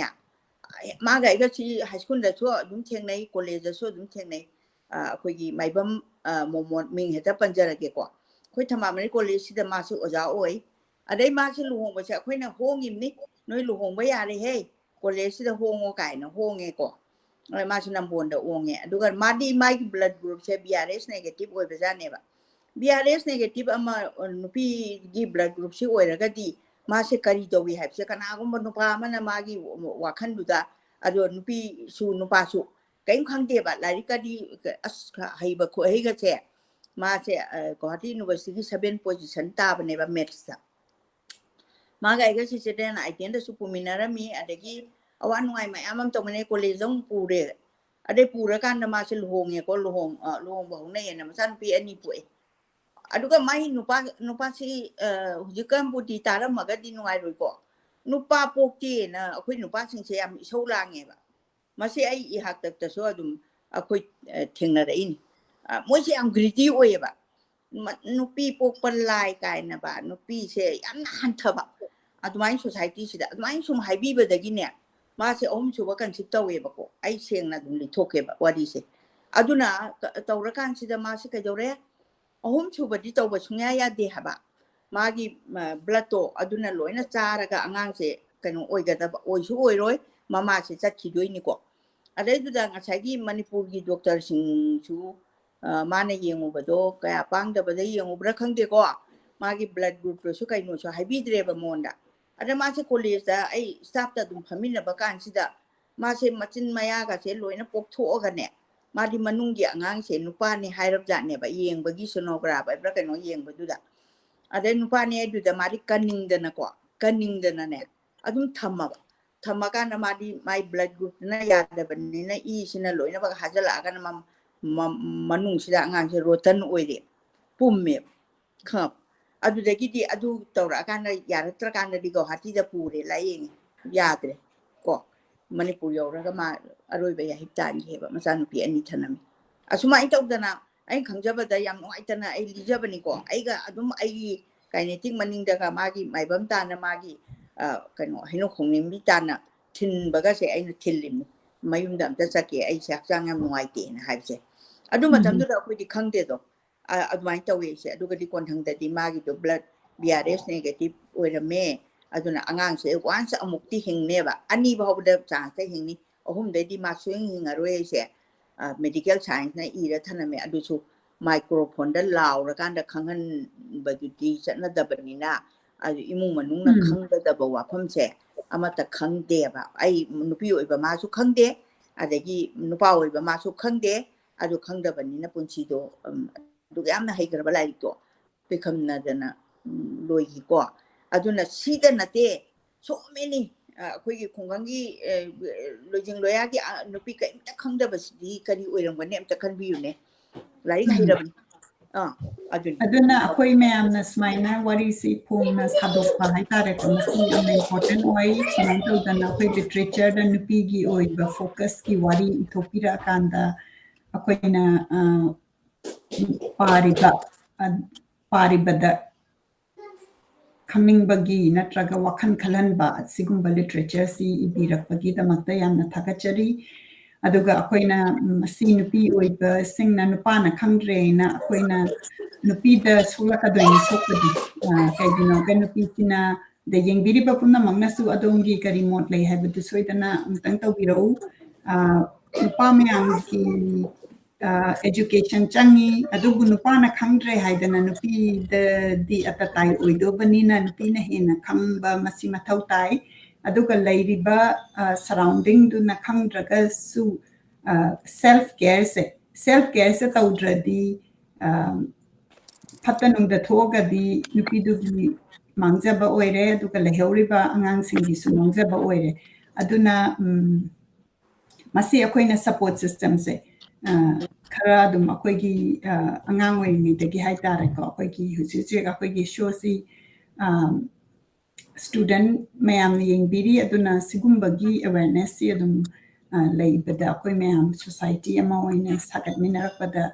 ꯃꯥꯒ ꯑꯩꯒ ꯁꯤ high schoolꯗꯁꯨ ꯑꯗꯨꯝ ꯊꯦꯡꯅꯩ, collegeꯗꯁꯨ ꯑꯗꯨꯝ ꯊꯦꯡꯅꯩ꯫ ꯑꯩꯈꯣꯏꯒꯤ ꯃꯥꯏꯕꯝ ꯃꯣꯃꯣꯟ, ꯃꯤꯡ ꯍꯦꯛꯇ ꯄꯟꯖꯔꯒꯦꯀꯣ, ꯑꯩꯈꯣꯏ ꯊꯝꯕꯥꯜ ꯃꯔꯤ collegeꯁꯤꯗ ꯃꯥꯁꯨ ꯑꯣꯖꯥ ꯑꯣꯏ꯫ ꯑꯗꯩ ꯃꯥꯁꯦ ꯂꯨꯍꯣꯡꯕꯁꯦ ꯑꯩꯈꯣꯏꯅ ꯍꯣꯡꯉꯤꯕꯅꯤ, "ꯅꯣꯏ ꯂꯨꯍꯣꯡꯕ ꯌꯥꯔꯦꯍꯦ, collegeꯁꯤꯗ ꯍꯣꯡꯉꯣ" ꯀꯥꯏꯅ ꯍꯣꯡꯉꯦꯀꯣ꯫ ꯃꯥꯁꯦ ꯅꯝꯕꯣꯟꯗ ꯑꯣꯡꯉꯦ꯫ ꯑꯗꯨꯒ ꯃꯥꯗꯤ ꯃꯥꯒꯤ blood groupꯁꯦ B R S negative ꯑꯣꯏꯕꯖꯥꯠꯅꯦꯕ꯫ B R S negative ꯑꯃ ꯅꯨꯄꯤꯒꯤ blood groupꯁꯤ ꯑꯣꯏꯔꯒꯗꯤ ꯃꯥꯁꯦ ꯀꯔꯤ ꯇꯧꯏ ꯍꯥꯏꯕꯁꯦ ꯀꯅꯥꯒꯨꯝꯕ ꯅꯨꯄꯥ ꯑꯃꯅ ꯃꯥꯒꯤ ꯋꯥꯈꯜꯗꯨꯗ, ꯑꯗꯣ ꯅꯨꯄꯤꯁꯨ ꯅꯨꯄꯥꯁꯨ ꯀꯔꯤꯝ ꯈꯪꯗꯦꯕ꯫ ꯂꯥꯏꯔꯤꯛꯀꯗꯤ ꯑꯁ ꯍꯩꯕ ꯈꯣꯠꯍꯩꯒꯁꯦ ꯃꯥꯁꯦ ꯒꯨꯋꯥꯍꯥꯇꯤ ꯌꯨꯅꯤꯚꯔꯁꯤꯇꯤꯒꯤ seven position ꯇꯥꯕꯅꯦꯕ mathsꯇ꯫ ꯃꯥꯒ ꯑꯩꯒ ꯁꯤꯁꯦ ten iteꯟꯗꯁꯨ ꯄꯨꯃꯤꯟꯅꯔꯝꯃꯤ꯫ ꯑꯗꯒꯤ ꯑꯋꯥ ꯅꯨꯡꯉꯥꯏ ꯃꯌꯥꯝ ꯑꯃ ꯇꯧꯃꯤꯟꯅꯩ꯫ ꯀꯣꯂꯦꯖꯇ ꯑꯃꯨꯛ ꯄꯨꯔꯦ꯫ ꯑꯗꯩ ꯄꯨꯔꯀꯥꯟꯗ ꯃꯥꯁꯦ ꯂꯨꯍꯣꯡꯉꯦꯀꯣ꯫ ꯂꯨꯍꯣꯡ ꯂꯨꯍꯣꯡꯕ ꯍꯧꯅꯩꯌꯦꯅ ꯃꯆꯥꯅꯨꯄꯤ ꯑꯅꯤ ꯄꯣꯛꯑꯦ꯫ ꯑꯗꯨꯒ ꯃꯥꯒꯤ ꯅꯨꯄꯥ ꯅꯨꯄꯥꯁꯤ ꯍꯧꯖꯤꯛꯀꯥꯟꯕꯨꯗꯤ ꯇꯥꯔꯝꯃꯒꯗꯤ ꯅꯨꯡꯉꯥꯏꯔꯣꯏꯀꯣ꯫ ꯅꯨꯄꯥ ꯄꯣꯛꯇꯦꯅ ꯑꯩꯈꯣꯏ ꯅꯨꯄꯥꯁꯤꯡꯁꯦ ꯌꯥꯝ ꯏꯁꯧ ꯂꯥꯡꯉꯦꯕ꯫ ꯃꯁꯤ ꯑꯩ ꯏꯍꯥꯛꯇꯛꯇꯁꯨ ꯑꯗꯨꯝ ꯑꯩꯈꯣꯏ ꯊꯦꯡꯅꯔꯛꯏꯅꯤ꯫ ꯃꯣꯏꯁꯦ ꯌꯥꯝ greedy ꯑꯣꯏꯌꯦꯕ꯫ ꯅꯨꯄꯤ ꯄꯣꯛꯄ ꯂꯥꯏ ꯀꯥꯏꯅꯕ, ꯅꯨꯄꯤꯁꯦ ꯌꯥꯝꯅ ꯍꯟꯊꯕ꯫ ꯑꯗꯨꯃꯥꯏꯅ societyꯁꯤꯗ ꯑꯗꯨꯃꯥꯏꯅ ꯁꯨꯝ ꯍꯥꯏꯕꯤꯕꯗꯒꯤꯅꯦ, ꯃꯥꯁꯦ ꯑꯍꯨꯝꯁꯨꯕ conceive ꯇꯧꯋꯦꯕꯀꯣ꯫ ꯑꯩ ꯁꯦꯡꯅ ꯑꯗꯨꯝ ꯂꯤꯊꯣꯛꯀꯦꯕ ꯋꯥꯔꯤꯁꯦ꯫ ꯑꯗꯨꯅ ꯇꯧꯔꯀꯥꯟꯁꯤꯗ ꯃꯥꯁꯦ ꯀꯩꯗꯧꯔꯦ? ꯑꯍꯨꯝꯁꯨꯕꯗꯤ ꯇꯧꯕ ꯁꯨꯡꯌꯥ ꯌꯥꯗꯦ ꯍꯥꯏꯕ꯫ ꯃꯥꯒꯤ bloodꯇꯣ ꯑꯗꯨꯅ ꯂꯣꯏꯅ ꯆꯥꯔꯒ ꯑꯉꯥꯡꯁꯦ ꯀꯩꯅꯣ ꯑꯣꯏꯒꯗꯕ, ꯑꯣꯏꯁꯨ ꯑꯣꯏꯔꯣꯏ, ꯃꯃꯥꯁꯦ ꯆꯠꯈꯤꯗꯣꯏꯅꯤꯀꯣ꯫ ꯑꯗꯩꯗꯨꯗ ꯉꯁꯥꯏꯒꯤ ꯃꯅꯤꯄꯨꯔꯒꯤ doctorꯁꯤꯡꯁꯨ ꯃꯥꯅ ꯌꯦꯡꯉꯨꯕꯗꯣ ꯀꯌꯥ ꯄꯥꯡꯗꯕꯗ ꯌꯦꯡꯉꯨꯕ꯭ꯔꯥ ꯈꯪꯗꯦꯀꯣ꯫ ꯃꯥꯒꯤ blood groupꯇꯨꯁꯨ ꯀꯩꯅꯣꯁꯨ ꯍꯥꯏꯕꯤꯗ꯭ꯔꯦꯕ ꯃꯉꯣꯟꯗ꯫ ꯑꯗ ꯃꯥꯁꯦ ꯀꯣꯂꯦꯖꯇ ꯑꯩ staffꯇ ꯑꯗꯨꯝ ꯐꯝꯃꯤꯟꯅꯕ ꯀꯥꯟꯁꯤꯗ ꯃꯥꯁꯦ ꯃꯆꯤꯟ ꯃꯌꯥꯒꯁꯦ ꯂꯣꯏꯅ ꯄꯣꯛꯊꯣꯛꯑꯒꯅꯦ, ꯃꯥꯗꯤ ꯃꯅꯨꯡꯒꯤ ꯑꯉꯥꯡꯁꯦ ꯅꯨꯄꯥꯅꯤ ꯍꯥꯏꯔꯕꯖꯥꯠꯅꯦꯕ, ꯌꯦꯡꯕꯒꯤ sonograph ꯍꯥꯏꯕ꯭ꯔꯥ ꯀꯩꯅꯣ ꯌꯦꯡꯕꯗꯨꯗ꯫ ꯑꯗꯩ ꯅꯨꯄꯥꯅꯤ ꯑꯗꯨꯗ ꯃꯥꯗꯤ ꯀꯟꯅꯤꯡꯗꯅꯀꯣ, ꯀꯟꯅꯤꯡꯗꯅꯅꯦ ꯑꯗꯨꯝ ꯊꯝꯃꯕ꯫ ꯊꯝꯃꯀꯥꯟꯗ ꯃꯥꯗꯤ ꯃꯥꯏ blood groupꯇꯨꯅ ꯌꯥꯗꯕꯅꯤꯅ ꯏꯁꯤꯅ ꯂꯣꯏꯅꯃꯛ ꯍꯥꯖꯤꯜꯂꯛꯑꯒꯅ ꯃꯅꯨꯡꯁꯤꯗ ꯑꯉꯥꯡꯁꯦ rotten ꯑꯣꯏꯔꯦ, ꯄꯨꯝꯃꯦꯕ꯫ ꯈꯪꯉꯕ? ꯑꯗꯨꯗꯒꯤꯗꯤ ꯑꯗꯨ ꯇꯧꯔꯛꯑꯀꯥꯟꯗ ꯌꯥꯔꯛꯇ꯭ꯔꯀꯥꯟꯗꯗꯤ ꯒꯧꯍꯥꯇꯤꯗ ꯄꯨꯔꯦ, ꯂꯥꯏꯌꯦꯡꯉꯦ, ꯌꯥꯗ꯭ꯔꯦ ꯀꯣ꯫ ꯃꯅꯤꯄꯨꯔ ꯌꯧꯔꯒ ꯃꯥ ꯑꯔꯣꯏꯕ ꯌꯥꯍꯤꯞ ꯇꯥꯟꯈꯤꯑꯕ, ꯃꯆꯥꯅꯨꯄꯤ ꯑꯅꯤ ꯊꯅꯝꯃꯤ꯫ ꯑꯁꯨꯃꯥꯏꯅ ꯇꯧꯗꯅ ꯑꯩꯅ ꯈꯪꯖꯕꯗ ꯌꯥꯝ ꯅꯨꯡꯉꯥꯏꯇꯅ ꯑꯩ ꯂꯤꯖꯕꯅꯤꯀꯣ꯫ ꯑꯩꯒ ꯑꯗꯨꯝ ꯑꯩꯒꯤ kinetic ꯃꯅꯤꯡꯗꯒ ꯃꯥꯒꯤ ꯃꯥꯏꯕꯝ ꯇꯥꯅ ꯃꯥꯒꯤ ꯀꯩꯅꯣ ꯍꯩꯅꯧ ꯈꯣꯡꯅꯤꯡꯕꯤ ꯇꯥꯅ ꯊꯤꯟꯕꯒꯁꯦ ꯑꯩꯅ ꯊꯤꯜꯂꯤꯅꯤ꯫ ꯃꯌꯨꯝꯗ ꯑꯝꯇ ꯆꯠꯀꯦ, ꯑꯩꯁꯦ ꯍꯛꯆꯥꯡ ꯌꯥꯝ ꯅꯨꯡꯉꯥꯏꯇꯦꯅ ꯍꯥꯏꯕꯁꯦ꯫ ꯑꯗꯨ ꯃꯇꯝꯗꯨꯗ ꯑꯩꯈꯣꯏꯗꯤ ꯈꯪꯗꯦꯗꯣ꯫ ꯑꯗꯨꯃꯥꯏꯅ ꯇꯧꯋꯦ ꯑꯩꯁꯦ꯫ ꯑꯗꯨꯒꯗꯤ ꯀꯣꯟꯊꯪꯗꯗꯤ ꯃꯥꯒꯤꯗꯣ blood B R S negative ꯑꯣꯏꯔꯝꯃꯦ꯫ ꯑꯗꯨꯅ ꯑꯉꯥꯡꯁꯦ once ꯑꯃꯨꯛꯇꯤ ꯍꯤꯡꯅꯦꯕ, ꯑꯅꯤ ꯐꯥꯎꯕꯗ chance ꯍꯤꯡꯅꯤ꯫ ꯑꯍꯨꯝꯗꯩꯗꯤ ꯃꯥ ꯁꯨꯡꯍꯤꯡ ꯍꯤꯡꯉꯔꯣꯏ ꯑꯩꯁꯦ꯫ ꯃꯦꯗꯤꯀꯦꯜ ꯁꯥꯏꯟꯁꯅ ꯏꯔ ꯊꯅꯝꯃꯦ꯫ ꯑꯗꯨꯁꯨ ꯃꯥꯏꯀ꯭ꯔꯣꯐꯣꯟꯗ ꯂꯥꯎꯔꯀꯥꯟꯗ ꯈꯪꯍꯟꯕꯗꯨꯗꯤ ꯆꯠꯅꯗꯕꯅꯤꯅ, ꯑꯗꯨ ꯏꯃꯨꯡ ꯃꯅꯨꯡꯅ ꯎꯝ꯫ ꯈꯪꯒꯗꯕ ꯋꯥꯐꯝꯁꯦ ꯑꯃꯠꯇ ꯈꯪꯗꯦꯕ꯫ ꯑꯩ ꯅꯨꯄꯤ ꯑꯣꯏꯕ ꯃꯥꯁꯨ ꯈꯪꯗꯦ, ꯑꯗꯒꯤ ꯅꯨꯄꯥ ꯑꯣꯏꯕ ꯃꯥꯁꯨ ꯈꯪꯗꯦ꯫ ꯑꯗꯨ ꯈꯪꯗꯕꯅꯤꯅ ꯄꯨꯟꯁꯤꯗꯣ, ꯎꯝ, ꯑꯗꯨꯛ ꯌꯥꯝꯅ ꯍꯩꯈ꯭ꯔꯕ ꯂꯥꯏꯔꯤꯛꯇꯣ ꯂꯣꯏꯈꯝꯅꯗꯅ, ꯎꯝ, ꯂꯣꯏꯈꯤꯀꯣ꯫ ꯑꯗꯨꯅ ꯁꯤꯗ ꯅꯠꯇꯦ, so many, ꯑ, ꯑꯩꯈꯣꯏꯒꯤ ꯈꯨꯡꯒꯪꯒꯤ, ꯑ, ꯂꯣꯏꯖꯤꯡ ꯂꯣꯌꯥꯒꯤ, ꯑ, ꯅꯨꯄꯤ ꯀꯔꯤꯝꯇ ꯈꯪꯗꯕꯁꯤꯗꯤ ꯀꯔꯤ ꯑꯣꯏꯔꯝꯒꯅꯤ? ꯑꯝꯇ ꯈꯟꯕꯤꯌꯨꯅꯦ꯫ ꯂꯥꯏꯔꯤꯛ ꯎꯝ꯫ ꯍꯩꯔꯕꯅꯤ꯫ ꯑꯥ, ꯑꯗꯨꯅꯤ꯫ ꯑꯗꯨꯅ ꯑꯩꯈꯣꯏ ꯃꯌꯥꯝꯅ ꯁꯨꯃꯥꯏꯅ ꯋꯥꯔꯤꯁꯤ ꯐꯣꯡꯅ ꯁꯥꯗꯣꯛꯄ ꯍꯥꯏꯇꯥꯔꯦꯀꯣ, ꯃꯁꯤ ꯌꯥꯝꯅ important ꯑꯣꯏ꯫ ꯁꯨꯃꯥꯏꯅ ꯇꯧꯗꯅ ꯑꯩꯈꯣꯏ literature ꯗ ꯅꯨꯄꯤꯒꯤ ꯑꯣꯏꯕ focus ꯀꯤ ꯋꯥꯔꯤ ꯏꯊꯣꯛꯄꯤꯔꯛꯑꯀꯥꯟꯗ ꯑꯩꯈꯣꯏꯅ, ꯑ, ꯄꯥꯔꯤꯕ, ꯑ, ꯄꯥꯔꯤꯕꯗ ꯈꯪꯅꯤꯡꯕꯒꯤ ꯅꯠꯇ꯭ꯔꯒ ꯋꯥꯈꯜ ꯈꯜꯍꯟꯕ ꯑꯁꯤꯒꯨꯝꯕ literature ꯁꯤ ꯏꯕꯤꯔꯛꯄꯒꯤꯗꯃꯛꯇ ꯌꯥꯝꯅ ꯊꯥꯒꯠꯆꯔꯤ꯫ ꯑꯗꯨꯒ ꯑꯩꯈꯣꯏꯅ, ꯎꯝ, ꯃꯁꯤ ꯅꯨꯄꯤ ꯑꯣꯏꯕꯁꯤꯡꯅ ꯅꯨꯄꯥꯅ ꯈꯪꯗ꯭ꯔꯦꯅ ꯑꯩꯈꯣꯏꯅ ꯅꯨꯄꯤꯗ ꯁꯣꯛꯂꯛꯀꯗꯣꯏꯅꯤ ꯁꯣꯛꯄꯗꯤ꯫ ꯑ, ꯀꯩꯒꯤꯅꯣꯗ ꯅꯨꯄꯤꯁꯤꯅ, ꯑꯗ ꯌꯦꯡꯕꯤꯔꯤꯕ ꯄꯨꯝꯅꯃꯛꯅꯁꯨ ꯑꯗꯣꯝꯒꯤ ꯀꯔꯤ ꯃꯣꯠ ꯂꯩ ꯍꯥꯏꯕꯗꯨ ꯁꯣꯏꯗꯅ ꯑꯃꯨꯛꯇꯪ ꯇꯧꯕꯤꯔꯛꯎ꯫ ꯑ, ꯅꯨꯄꯥ ꯃꯌꯥꯝꯒꯤ, ꯑ, education ꯆꯪꯉꯤ, ꯑꯗꯨꯕꯨ ꯅꯨꯄꯥꯅ ꯈꯪꯗ꯭ꯔꯦ ꯍꯥꯏꯗꯅ ꯅꯨꯄꯤꯗꯗꯤ ꯑꯇꯇꯥꯏ ꯑꯣꯏꯗꯧꯕꯅꯤꯅ ꯅꯨꯄꯤꯅ ꯍꯦꯟꯅ ꯈꯪꯕ ꯃꯁꯤ ꯃꯊꯧ ꯇꯥꯏ꯫ ꯑꯗꯨꯒ ꯂꯩꯔꯤꯕ, ꯑ, surrounding ꯗꯨꯅ ꯈꯪꯗ꯭ꯔꯒꯁꯨ, ꯑ, self care ꯁꯦ, self care ꯁꯦ ꯇꯧꯗ꯭ꯔꯗꯤ, ꯑ, ꯐꯠꯇ ꯅꯨꯡꯗ ꯊꯣꯛꯑꯒꯗꯤ ꯅꯨꯄꯤꯗꯨꯒꯤ ꯃꯥꯡꯖꯕ ꯑꯣꯏꯔꯦ, ꯑꯗꯨꯒ ꯂꯩꯍꯧꯔꯤꯕ ꯑꯉꯥꯡꯁꯤꯡꯒꯤꯁꯨ ꯃꯥꯡꯖꯕ ꯑꯣꯏꯔꯦ꯫ ꯑꯗꯨꯅ, ꯎꯝ, ꯃꯁꯤ ꯑꯩꯈꯣꯏꯅ support system ꯁꯦ, ꯑ, ꯈꯔ ꯑꯗꯨꯝ ꯑꯩꯈꯣꯏꯒꯤ, ꯑ, ꯑꯉꯥꯡ ꯑꯣꯏꯔꯤꯉꯩꯗꯒꯤ ꯍꯥꯏꯇꯥꯔꯦꯀꯣ, ꯑꯩꯈꯣꯏꯒꯤ ꯍꯧꯖꯤꯛ ꯍꯧꯖꯤꯛ ꯑꯩꯈꯣꯏꯒꯤ show ꯁꯤ, ꯑ, student ꯃꯌꯥꯝꯅ ꯌꯦꯡꯕꯤꯔꯤ, ꯑꯗꯨꯅ ꯁꯤꯒꯨꯝꯕꯒꯤ awareness ꯁꯤ ꯑꯗꯨꯝ, ꯑ, ꯂꯩꯕꯗ ꯑꯩꯈꯣꯏ ꯃꯌꯥꯝ society ꯑꯃ ꯑꯣꯏꯅ ꯁꯥꯒꯠꯃꯤꯟꯅꯔꯛꯄꯗ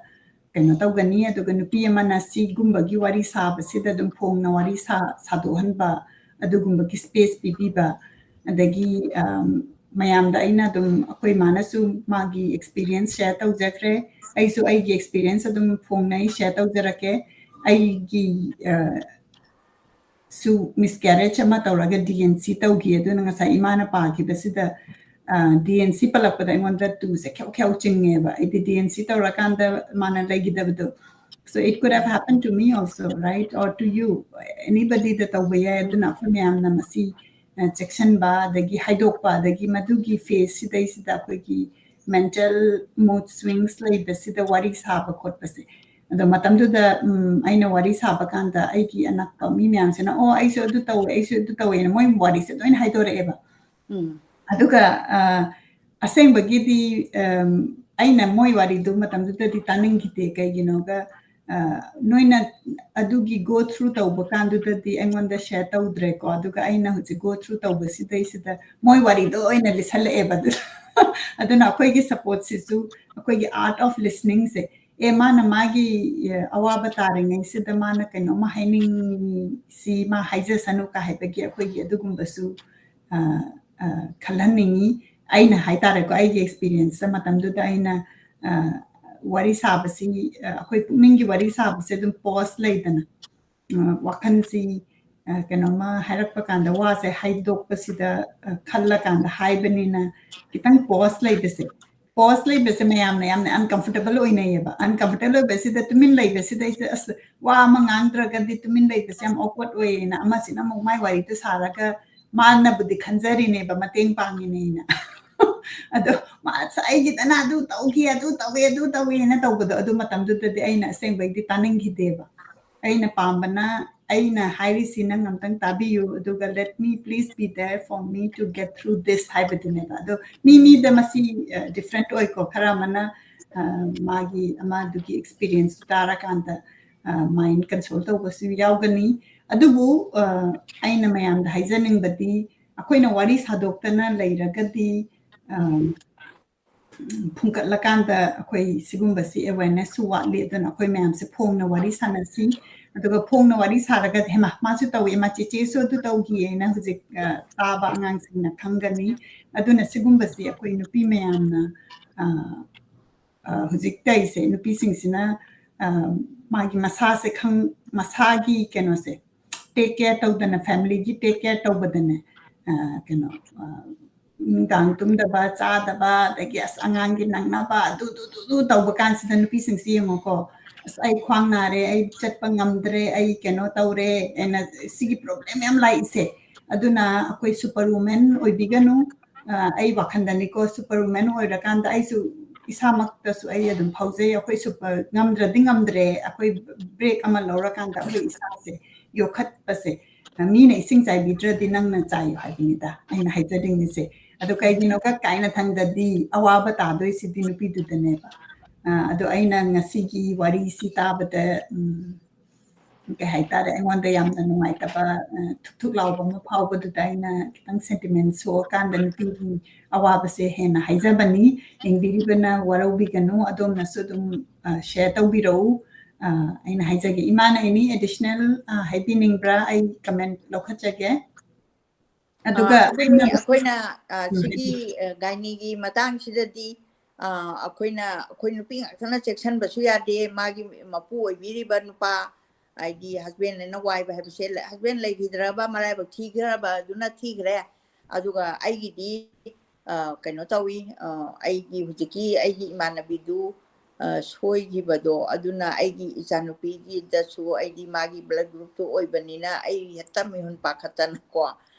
ꯀꯩꯅꯣ ꯇꯧꯒꯅꯤ꯫ ꯑꯗꯨꯒ ꯅꯨꯄꯤ ꯑꯃꯅ ꯁꯤꯒꯨꯝꯕꯒꯤ ꯋꯥꯔꯤ ꯁꯥꯕꯁꯤꯗ ꯑꯗꯨꯝ ꯐꯣꯡꯅ ꯋꯥꯔꯤ ꯁꯥ-, ꯁꯥꯗꯣꯛꯍꯟꯕ, ꯑꯗꯨꯒꯨꯝꯕꯒꯤ space ꯄꯤꯕꯤꯕ, ꯑꯗꯒꯤ, ꯑꯝ, ꯃꯌꯥꯝꯗ ꯑꯩꯅ ꯑꯗꯨꯝ, ꯑꯩꯈꯣꯏ ꯃꯥꯅꯁꯨ ꯃꯥꯒꯤ experience share ꯇꯧꯖꯈ꯭ꯔꯦ, ꯑꯩꯁꯨ ꯑꯩꯒꯤ experience ꯑꯗꯨꯝ ꯐꯣꯡꯅ ꯑꯩ share ꯇꯧꯖꯔꯛꯀꯦ꯫ ꯑꯩꯒꯤ, ꯑ, ꯁꯨ miscarriage ꯑꯃ ꯇꯧꯔꯒ D N C ꯇꯧꯈꯤ꯫ ꯑꯗꯨꯅ ꯉꯁꯥꯏ ꯏꯃꯥꯅ ꯄꯥꯈꯤꯕꯁꯤꯗ, ꯗꯤ ꯑꯦꯟ ꯁꯤ ꯄꯜꯂꯛꯄꯗ ꯑꯩꯉꯣꯟꯗ ꯇꯨꯁꯦ ꯈꯦꯎ ꯈꯦꯎ ꯆꯤꯡꯉꯦꯕ꯫ ꯑꯩꯗꯤ ꯗꯤ ꯑꯦꯟ ꯁꯤ ꯇꯧꯔꯀꯥꯟꯗ ꯃꯥꯅ ꯂꯩꯈꯤꯗꯕꯗꯣ. So it could have happened to me also, right? Or to you, anybodyꯗ ꯇꯧꯕ ꯌꯥꯏ. ꯑꯗꯨꯅ ꯑꯩꯈꯣꯏ ꯃꯌꯥꯝꯅ ꯃꯁꯤ ꯆꯦꯛꯁꯤꯟꯕ, ꯑꯗꯒꯤ ꯍꯥꯏꯗꯣꯛꯄ, ꯑꯗꯒꯤ ꯃꯗꯨꯒꯤ ꯐꯦꯁꯁꯤꯗꯩꯁꯤꯗ ꯑꯩꯈꯣꯏꯒꯤ mental mood swings ꯂꯩꯕꯁꯤꯗ ꯋꯥꯔꯤ ꯁꯥꯕ ꯈꯣꯠꯄꯁꯦ. ꯑꯗꯣ ꯃꯇꯝꯗꯨꯗ ꯑꯩꯅ ꯋꯥꯔꯤ ꯁꯥꯕ ꯀꯥꯟꯗ ꯑꯩꯒꯤ ꯑꯅꯛꯄ ꯃꯤ ꯃꯌꯥꯝꯁꯤꯅ, "ꯑꯣ, ꯑꯩꯁꯨ ꯑꯗꯨ ꯇꯧꯋꯦ, ꯑꯩꯁꯨ ꯑꯗꯨ ꯇꯧꯋꯦꯅ" ꯃꯣꯏ ꯋꯥꯔꯤꯁꯦ ꯂꯣꯏꯅ ꯍꯥꯏꯗꯣꯔꯛꯑꯦꯕ. ꯑꯗꯨꯒ ꯑꯁꯦꯡꯕꯒꯤꯗꯤ ꯑꯩꯅ ꯃꯣꯏ ꯋꯥꯔꯤꯗꯨ ꯃꯇꯝꯗꯨꯗꯗꯤ ꯇꯥꯅꯤꯡꯈꯤꯗꯦ. ꯀꯩꯒꯤꯅꯣꯒ, ꯅꯣꯏꯅ ꯑꯗꯨꯒꯤ go through ꯇꯧꯕ ꯀꯥꯟꯗꯨꯗꯗꯤ ꯑꯩꯉꯣꯟꯗ ꯁꯦꯌꯔ ꯇꯧꯗ꯭ꯔꯦꯀꯣ. ꯑꯗꯨꯒ ꯑꯩꯅ ꯍꯧꯖꯤꯛ go through ꯇꯧꯕꯁꯤꯗꯩꯁꯤꯗ ꯃꯣꯏ ꯋꯥꯔꯤꯗꯣ ꯑꯣꯏꯅ ꯂꯤꯁꯜꯂꯛꯑꯦꯕ. ꯑꯗꯨ ꯑꯗꯨꯅ ꯑꯩꯈꯣꯏꯒꯤ ꯁꯞꯄꯣꯔꯠꯁꯤꯁꯨ, ꯑꯩꯈꯣꯏꯒꯤ art of listeningꯁꯦ, ꯑꯦ, ꯃꯥꯅ ꯃꯥꯒꯤ ꯑꯋꯥꯕ ꯇꯥꯔꯤꯉꯩꯁꯤꯗ ꯃꯥꯅ ꯀꯩꯅꯣꯝꯃ ꯍꯥꯏꯅꯤꯡꯉꯤ, ꯁꯤ ꯃꯥ ꯍꯥꯏꯖꯁꯅꯨ ꯀ ꯍꯥꯏꯕꯒꯤ ꯑꯩꯈꯣꯏꯒꯤ ꯑꯗꯨꯒꯨꯝꯕꯁꯨ ꯈꯜꯍꯟꯅꯤꯡꯉꯤ꯫ ꯑꯩꯅ ꯍꯥꯏꯇꯥꯔꯦꯀꯣ, ꯑꯩꯒꯤ ꯑꯦꯛꯁꯄꯤꯔꯤꯌꯦꯟꯁꯇ ꯃꯇꯝꯗꯨꯗ ꯑꯩꯅ ꯋꯥꯔꯤ ꯁꯥꯕꯁꯤ, ꯑꯩꯈꯣꯏ ꯄꯨꯛꯅꯤꯡꯒꯤ ꯋꯥꯔꯤ ꯁꯥꯕꯁꯦ ꯑꯗꯨꯝ ꯄꯣꯁ ꯂꯩꯗꯅ, ꯋꯥꯈꯜꯁꯤ ꯀꯩꯅꯣꯝꯃ ꯍꯥꯏꯔꯛꯄ ꯀꯥꯟꯗ, ꯋꯥꯁꯦ ꯍꯥꯏꯗꯣꯛꯄꯁꯤꯗ ꯈꯜꯂꯀꯥꯟꯗ ꯍꯥꯏꯕꯅꯤꯅ ꯈꯤꯇꯪ ꯄꯣꯁ ꯂꯩꯕꯁꯦ, ꯄꯣꯁ ꯂꯩꯕꯁꯦ ꯃꯌꯥꯝꯅ ꯌꯥꯝꯅ ꯑꯟꯀꯝꯐꯔꯇꯦꯕꯜ ꯑꯣꯏꯅꯩꯌꯦꯕ. ꯑꯟꯀꯝꯐꯔꯇꯦꯕꯜ ꯑꯣꯏꯕꯁꯤꯗ ꯇꯨꯃꯤꯟ ꯂꯩꯕꯁꯤꯗꯩꯁꯤꯗ, ꯑꯁ, ꯋꯥ ꯑꯃ ꯉꯥꯡꯗ꯭ꯔꯒꯗꯤ ꯇꯨꯃꯤꯟ ꯂꯩꯕꯁꯦ ꯌꯥꯝ awkward ꯑꯣꯏꯌꯦꯅ ꯑꯃꯁꯤꯅ ꯑꯃꯨꯛ ꯃꯥꯏ ꯋꯥꯔꯤꯗꯨ ꯁꯥꯔꯒ ꯃꯥꯅꯕꯨꯗꯤ ꯈꯟꯖꯔꯤꯅꯦꯕ ꯃꯇꯦꯡ ꯄꯥꯡꯉꯤꯅꯦꯅ. ꯑꯗꯣ ꯃꯥꯁ ꯑꯩꯒꯤꯗꯅ ꯑꯗꯨ ꯇꯧꯈꯤ, ꯑꯗꯨ ꯇꯧꯋꯦ, ꯑꯗꯨ ꯇꯧꯋꯦꯅ ꯇꯧꯕꯗꯣ, ꯑꯗꯨ ꯃꯇꯝꯗꯨꯗꯗꯤ ꯑꯩꯅ ꯑꯁꯦꯡꯕꯩꯗꯤ ꯇꯥꯅꯤꯡꯈꯤꯗꯦꯕ. ꯑꯩꯅ ꯄꯥꯝꯕꯅ, ꯑꯩꯅ ꯍꯥꯏꯔꯤꯁꯤ ꯅꯪ ꯑꯝꯇꯪ ꯇꯥꯕꯤꯌꯨ, ꯑꯗꯨꯒ let me, please be there for me to get through this ꯍꯥꯏꯕꯗꯨꯅꯦꯕ. ꯑꯗꯣ ꯃꯤ ꯃꯤꯗ ꯃꯁꯤ ꯗꯤꯐ꯭ꯔꯦꯟꯠ ꯑꯣꯏꯀꯣ. ꯈꯔ ꯑꯃꯅ ꯃꯥꯒꯤ ꯑꯃꯗꯨꯒꯤ ꯑꯦꯛꯁꯄꯤꯔꯤꯌꯦꯟꯁ ꯇꯥꯔꯀꯥꯟꯗ ꯃꯥꯏꯟ ꯀꯟꯁꯣꯜ ꯇꯧꯕꯁꯨ ꯌꯥꯎꯒꯅꯤ. ꯑꯗꯨꯕꯨ ꯑꯩꯅ ꯃꯌꯥꯝꯗ ꯍꯥꯏꯖꯅꯤꯡꯕꯗꯤ, ꯑꯩꯈꯣꯏꯅ ꯋꯥꯔꯤ ꯁꯥꯗꯣꯛꯇꯅ ꯂꯩꯔꯒꯗꯤ ꯐꯨꯡꯀꯠꯂꯀꯥꯟꯗ ꯑꯩꯈꯣꯏ ꯁꯤꯒꯨꯝꯕꯁꯤ ꯑꯦꯋꯦꯔꯅꯦꯁꯁꯨ ꯋꯥꯠꯂꯤ꯫ ꯑꯗꯨꯅ ꯑꯩꯈꯣꯏ ꯃꯌꯥꯝꯁꯦ ꯐꯣꯡꯅ ꯋꯥꯔꯤ ꯁꯥꯟꯅꯁꯤ꯫ ꯑꯗꯨꯒ ꯐꯣꯡꯅ ꯋꯥꯔꯤ ꯁꯥꯔꯒꯗꯤ, "ꯍꯩꯃꯥ, ꯃꯥꯁꯨ ꯇꯧꯏ, ꯃꯥ ꯆꯦꯆꯦꯁꯨ ꯑꯗꯨ ꯇꯧꯈꯤ" ꯍꯥꯏꯅ ꯍꯧꯖꯤꯛ ꯇꯥꯕ ꯑꯉꯥꯡꯁꯤꯡꯅ ꯈꯪꯒꯅꯤ꯫ ꯑꯗꯨꯅ ꯁꯤꯒꯨꯝꯕꯁꯤ ꯑꯩꯈꯣꯏ ꯅꯨꯄꯤ ꯃꯌꯥꯝꯅ ꯍꯧꯖꯤꯛ ꯇꯧꯔꯤꯁꯦ, ꯅꯨꯄꯤꯁꯤꯡꯁꯤꯅ ꯃꯥꯒꯤ ꯃꯁꯥꯁꯦ ꯈꯪ, ꯃꯁꯥꯒꯤ ꯀꯩꯅꯣꯁꯦ ꯇꯦꯛ ꯀꯦꯌꯔ ꯇꯧꯗꯅ, ꯐꯦꯃꯤꯂꯤꯒꯤ ꯇꯦꯛ ꯀꯦꯌꯔ ꯇꯧꯕꯗꯅꯦ, ꯀꯩꯅꯣ, ꯅꯨꯡꯗꯥꯡ ꯇꯨꯝꯗꯕ, ꯆꯥꯗꯕ, ꯑꯗꯒꯤ ꯑꯁ ꯑꯉꯥꯡꯒꯤ ꯅꯪꯅꯕ, ꯑꯗꯨ, ꯑꯗꯨ, ꯑꯗꯨ, ꯑꯗꯨ ꯇꯧꯕ ꯀꯥꯟꯁꯤꯗ ꯅꯨꯄꯤꯁꯤꯡꯁꯤ ꯌꯦꯡꯉꯣꯀꯣ, "ꯑꯁ ꯑꯩ ꯈ꯭ꯋꯥꯡ ꯅꯥꯔꯦ, ꯑꯩ ꯆꯠꯄ ꯉꯝꯗ꯭ꯔꯦ, ꯑꯩ ꯀꯩꯅꯣ ꯇꯧꯔꯦ" ꯍꯥꯏꯅ ꯁꯤꯒꯤ problem ꯌꯥꯝ ꯂꯥꯛꯏꯁꯦ꯫ ꯑꯗꯨꯅ ꯑꯩꯈꯣꯏ super woman ꯑꯣꯏꯕꯤꯒꯅꯨ꯫ ꯑ, ꯑꯩ ꯋꯥꯈꯟꯗꯅꯤꯀꯣ, super woman ꯑꯣꯏꯔꯀꯥꯟꯗ ꯑꯩꯁꯨ ꯏꯁꯥꯃꯛꯇꯁꯨ ꯑꯩ ꯑꯗꯨꯝ ꯐꯥꯎꯖꯩ꯫ ꯑꯩꯈꯣꯏ super ꯉꯝꯗ꯭ꯔꯗꯤ ꯉꯝꯗ꯭ꯔꯦ, ꯑꯩꯈꯣꯏ break ꯑꯃ ꯂꯧꯔꯀꯥꯟꯗ ꯑꯩꯈꯣꯏ ꯏꯁꯥꯁꯦ ꯌꯣꯛꯈꯠꯄꯁꯦ, ꯃꯤꯅ ꯏꯁꯤꯡ ꯆꯥꯏꯕꯤꯗ꯭ꯔꯗꯤ ꯅꯪꯅ ꯆꯥꯏꯌꯨ ꯍꯥꯏꯕꯅꯤꯗ ꯑꯩꯅ ꯍꯥꯏꯖꯅꯤꯡꯉꯤꯁꯦ꯫ ꯑꯗꯣ ꯀꯩꯒꯤꯅꯣꯒ ꯀꯥꯏꯅ ꯊꯪꯗꯗꯤ ꯑꯋꯥꯕ ꯇꯥꯗꯣꯏꯁꯤꯗꯤ ꯅꯨꯄꯤꯗꯨꯗꯅꯦꯕ꯫ ꯑ, ꯑꯗꯣ ꯑꯩꯅ ꯉꯁꯤꯒꯤ ꯋꯥꯔꯤꯁꯤ ꯇꯥꯕꯗ, ꯎꯝ, ꯀꯩ ꯍꯥꯏꯇꯥꯔꯦ, ꯑꯩꯉꯣꯟꯗ ꯌꯥꯝꯅ ꯅꯨꯡꯉꯥꯏꯇꯕ, ꯑ, ꯊꯨꯛ ꯊꯨꯛ ꯂꯥꯎꯕ ꯑꯃ ꯐꯥꯎꯕꯗꯨꯗ ꯑꯩꯅ ꯈꯤꯇꯪ sentiment ꯁꯣꯛꯑꯀꯥꯟꯗ ꯅꯨꯄꯤꯒꯤ ꯑꯋꯥꯕꯁꯦ ꯍꯦꯟꯅ ꯍꯥꯏꯖꯕꯅꯤ꯫ ꯌꯦꯡꯕꯤꯔꯤꯕꯅ ꯋꯥꯔꯧꯕꯤꯒꯅꯨ, ꯑꯗꯣꯝꯅꯁꯨ ꯑꯗꯨꯝ, ꯑ, share ꯇꯧꯕꯤꯔꯛꯎ꯫ ꯑ, ꯑꯩꯅ ꯍꯥꯏꯖꯒꯦ, ꯏꯃꯥꯅ any additional, ꯑ, ꯍꯥꯏꯕꯤꯅꯤꯡꯕ꯭ꯔꯥ? ꯑꯩ comment ꯂꯧꯈꯠꯆꯒꯦ꯫ ꯑꯗꯨꯒ ꯑ, ꯑꯗꯨꯅꯤ ꯑꯩꯅ ꯑꯩꯈꯣꯏꯅ, ꯑ, ꯎꯝ, ꯁꯤꯒꯤ, ꯍꯥꯏꯕꯤꯌꯨ꯫ ꯑ, ꯒꯥꯏꯅꯤꯒꯤ ꯃꯇꯥꯡꯁꯤꯗꯗꯤ, ꯑ, ꯑꯩꯈꯣꯏꯅ, ꯑꯩꯈꯣꯏ ꯅꯨꯄꯤ ꯉꯥꯛꯇꯅ ꯆꯦꯛꯁꯤꯟꯕꯁꯨ ꯌꯥꯗꯦ꯫ ꯃꯥꯒꯤ ꯃꯄꯨ ꯑꯣꯏꯕꯤꯔꯤꯕ ꯅꯨꯄꯥ, ꯍꯥꯏꯗꯤ husbandꯅ ꯋꯥꯏꯕ ꯍꯥꯏꯕꯁꯦ, husband ꯂꯩꯈꯤꯗ꯭ꯔꯕ, ꯃꯔꯥꯏꯕꯛ ꯊꯤꯈ꯭ꯔꯕ ꯑꯗꯨꯅ ꯊꯤꯈ꯭ꯔꯦ꯫ ꯑꯗꯨꯒ ꯑꯩꯒꯤꯗꯤ, ꯑ, ꯀꯩꯅꯣ ꯇꯧꯏ, ꯑ, ꯑꯩꯒꯤ ꯍꯧꯖꯤꯛꯀꯤ ꯑꯩꯒꯤ ꯏꯃꯥꯟꯅꯕꯤꯗꯨ, ꯑ, ꯁꯣꯏꯈꯤꯕꯗꯣ, ꯑꯗꯨꯅ ꯑꯩꯒꯤ ꯏꯆꯥꯅꯨꯄꯤꯒꯤꯗꯁꯨ ꯑꯩꯗꯤ ꯃꯥꯒꯤ blood groupꯇꯨ ꯑꯣꯏꯕꯅꯤꯅ ꯑꯩ ꯍꯦꯛꯇ ꯃꯤꯍꯨꯟ ꯄꯥꯈꯠꯇꯅꯀꯣ,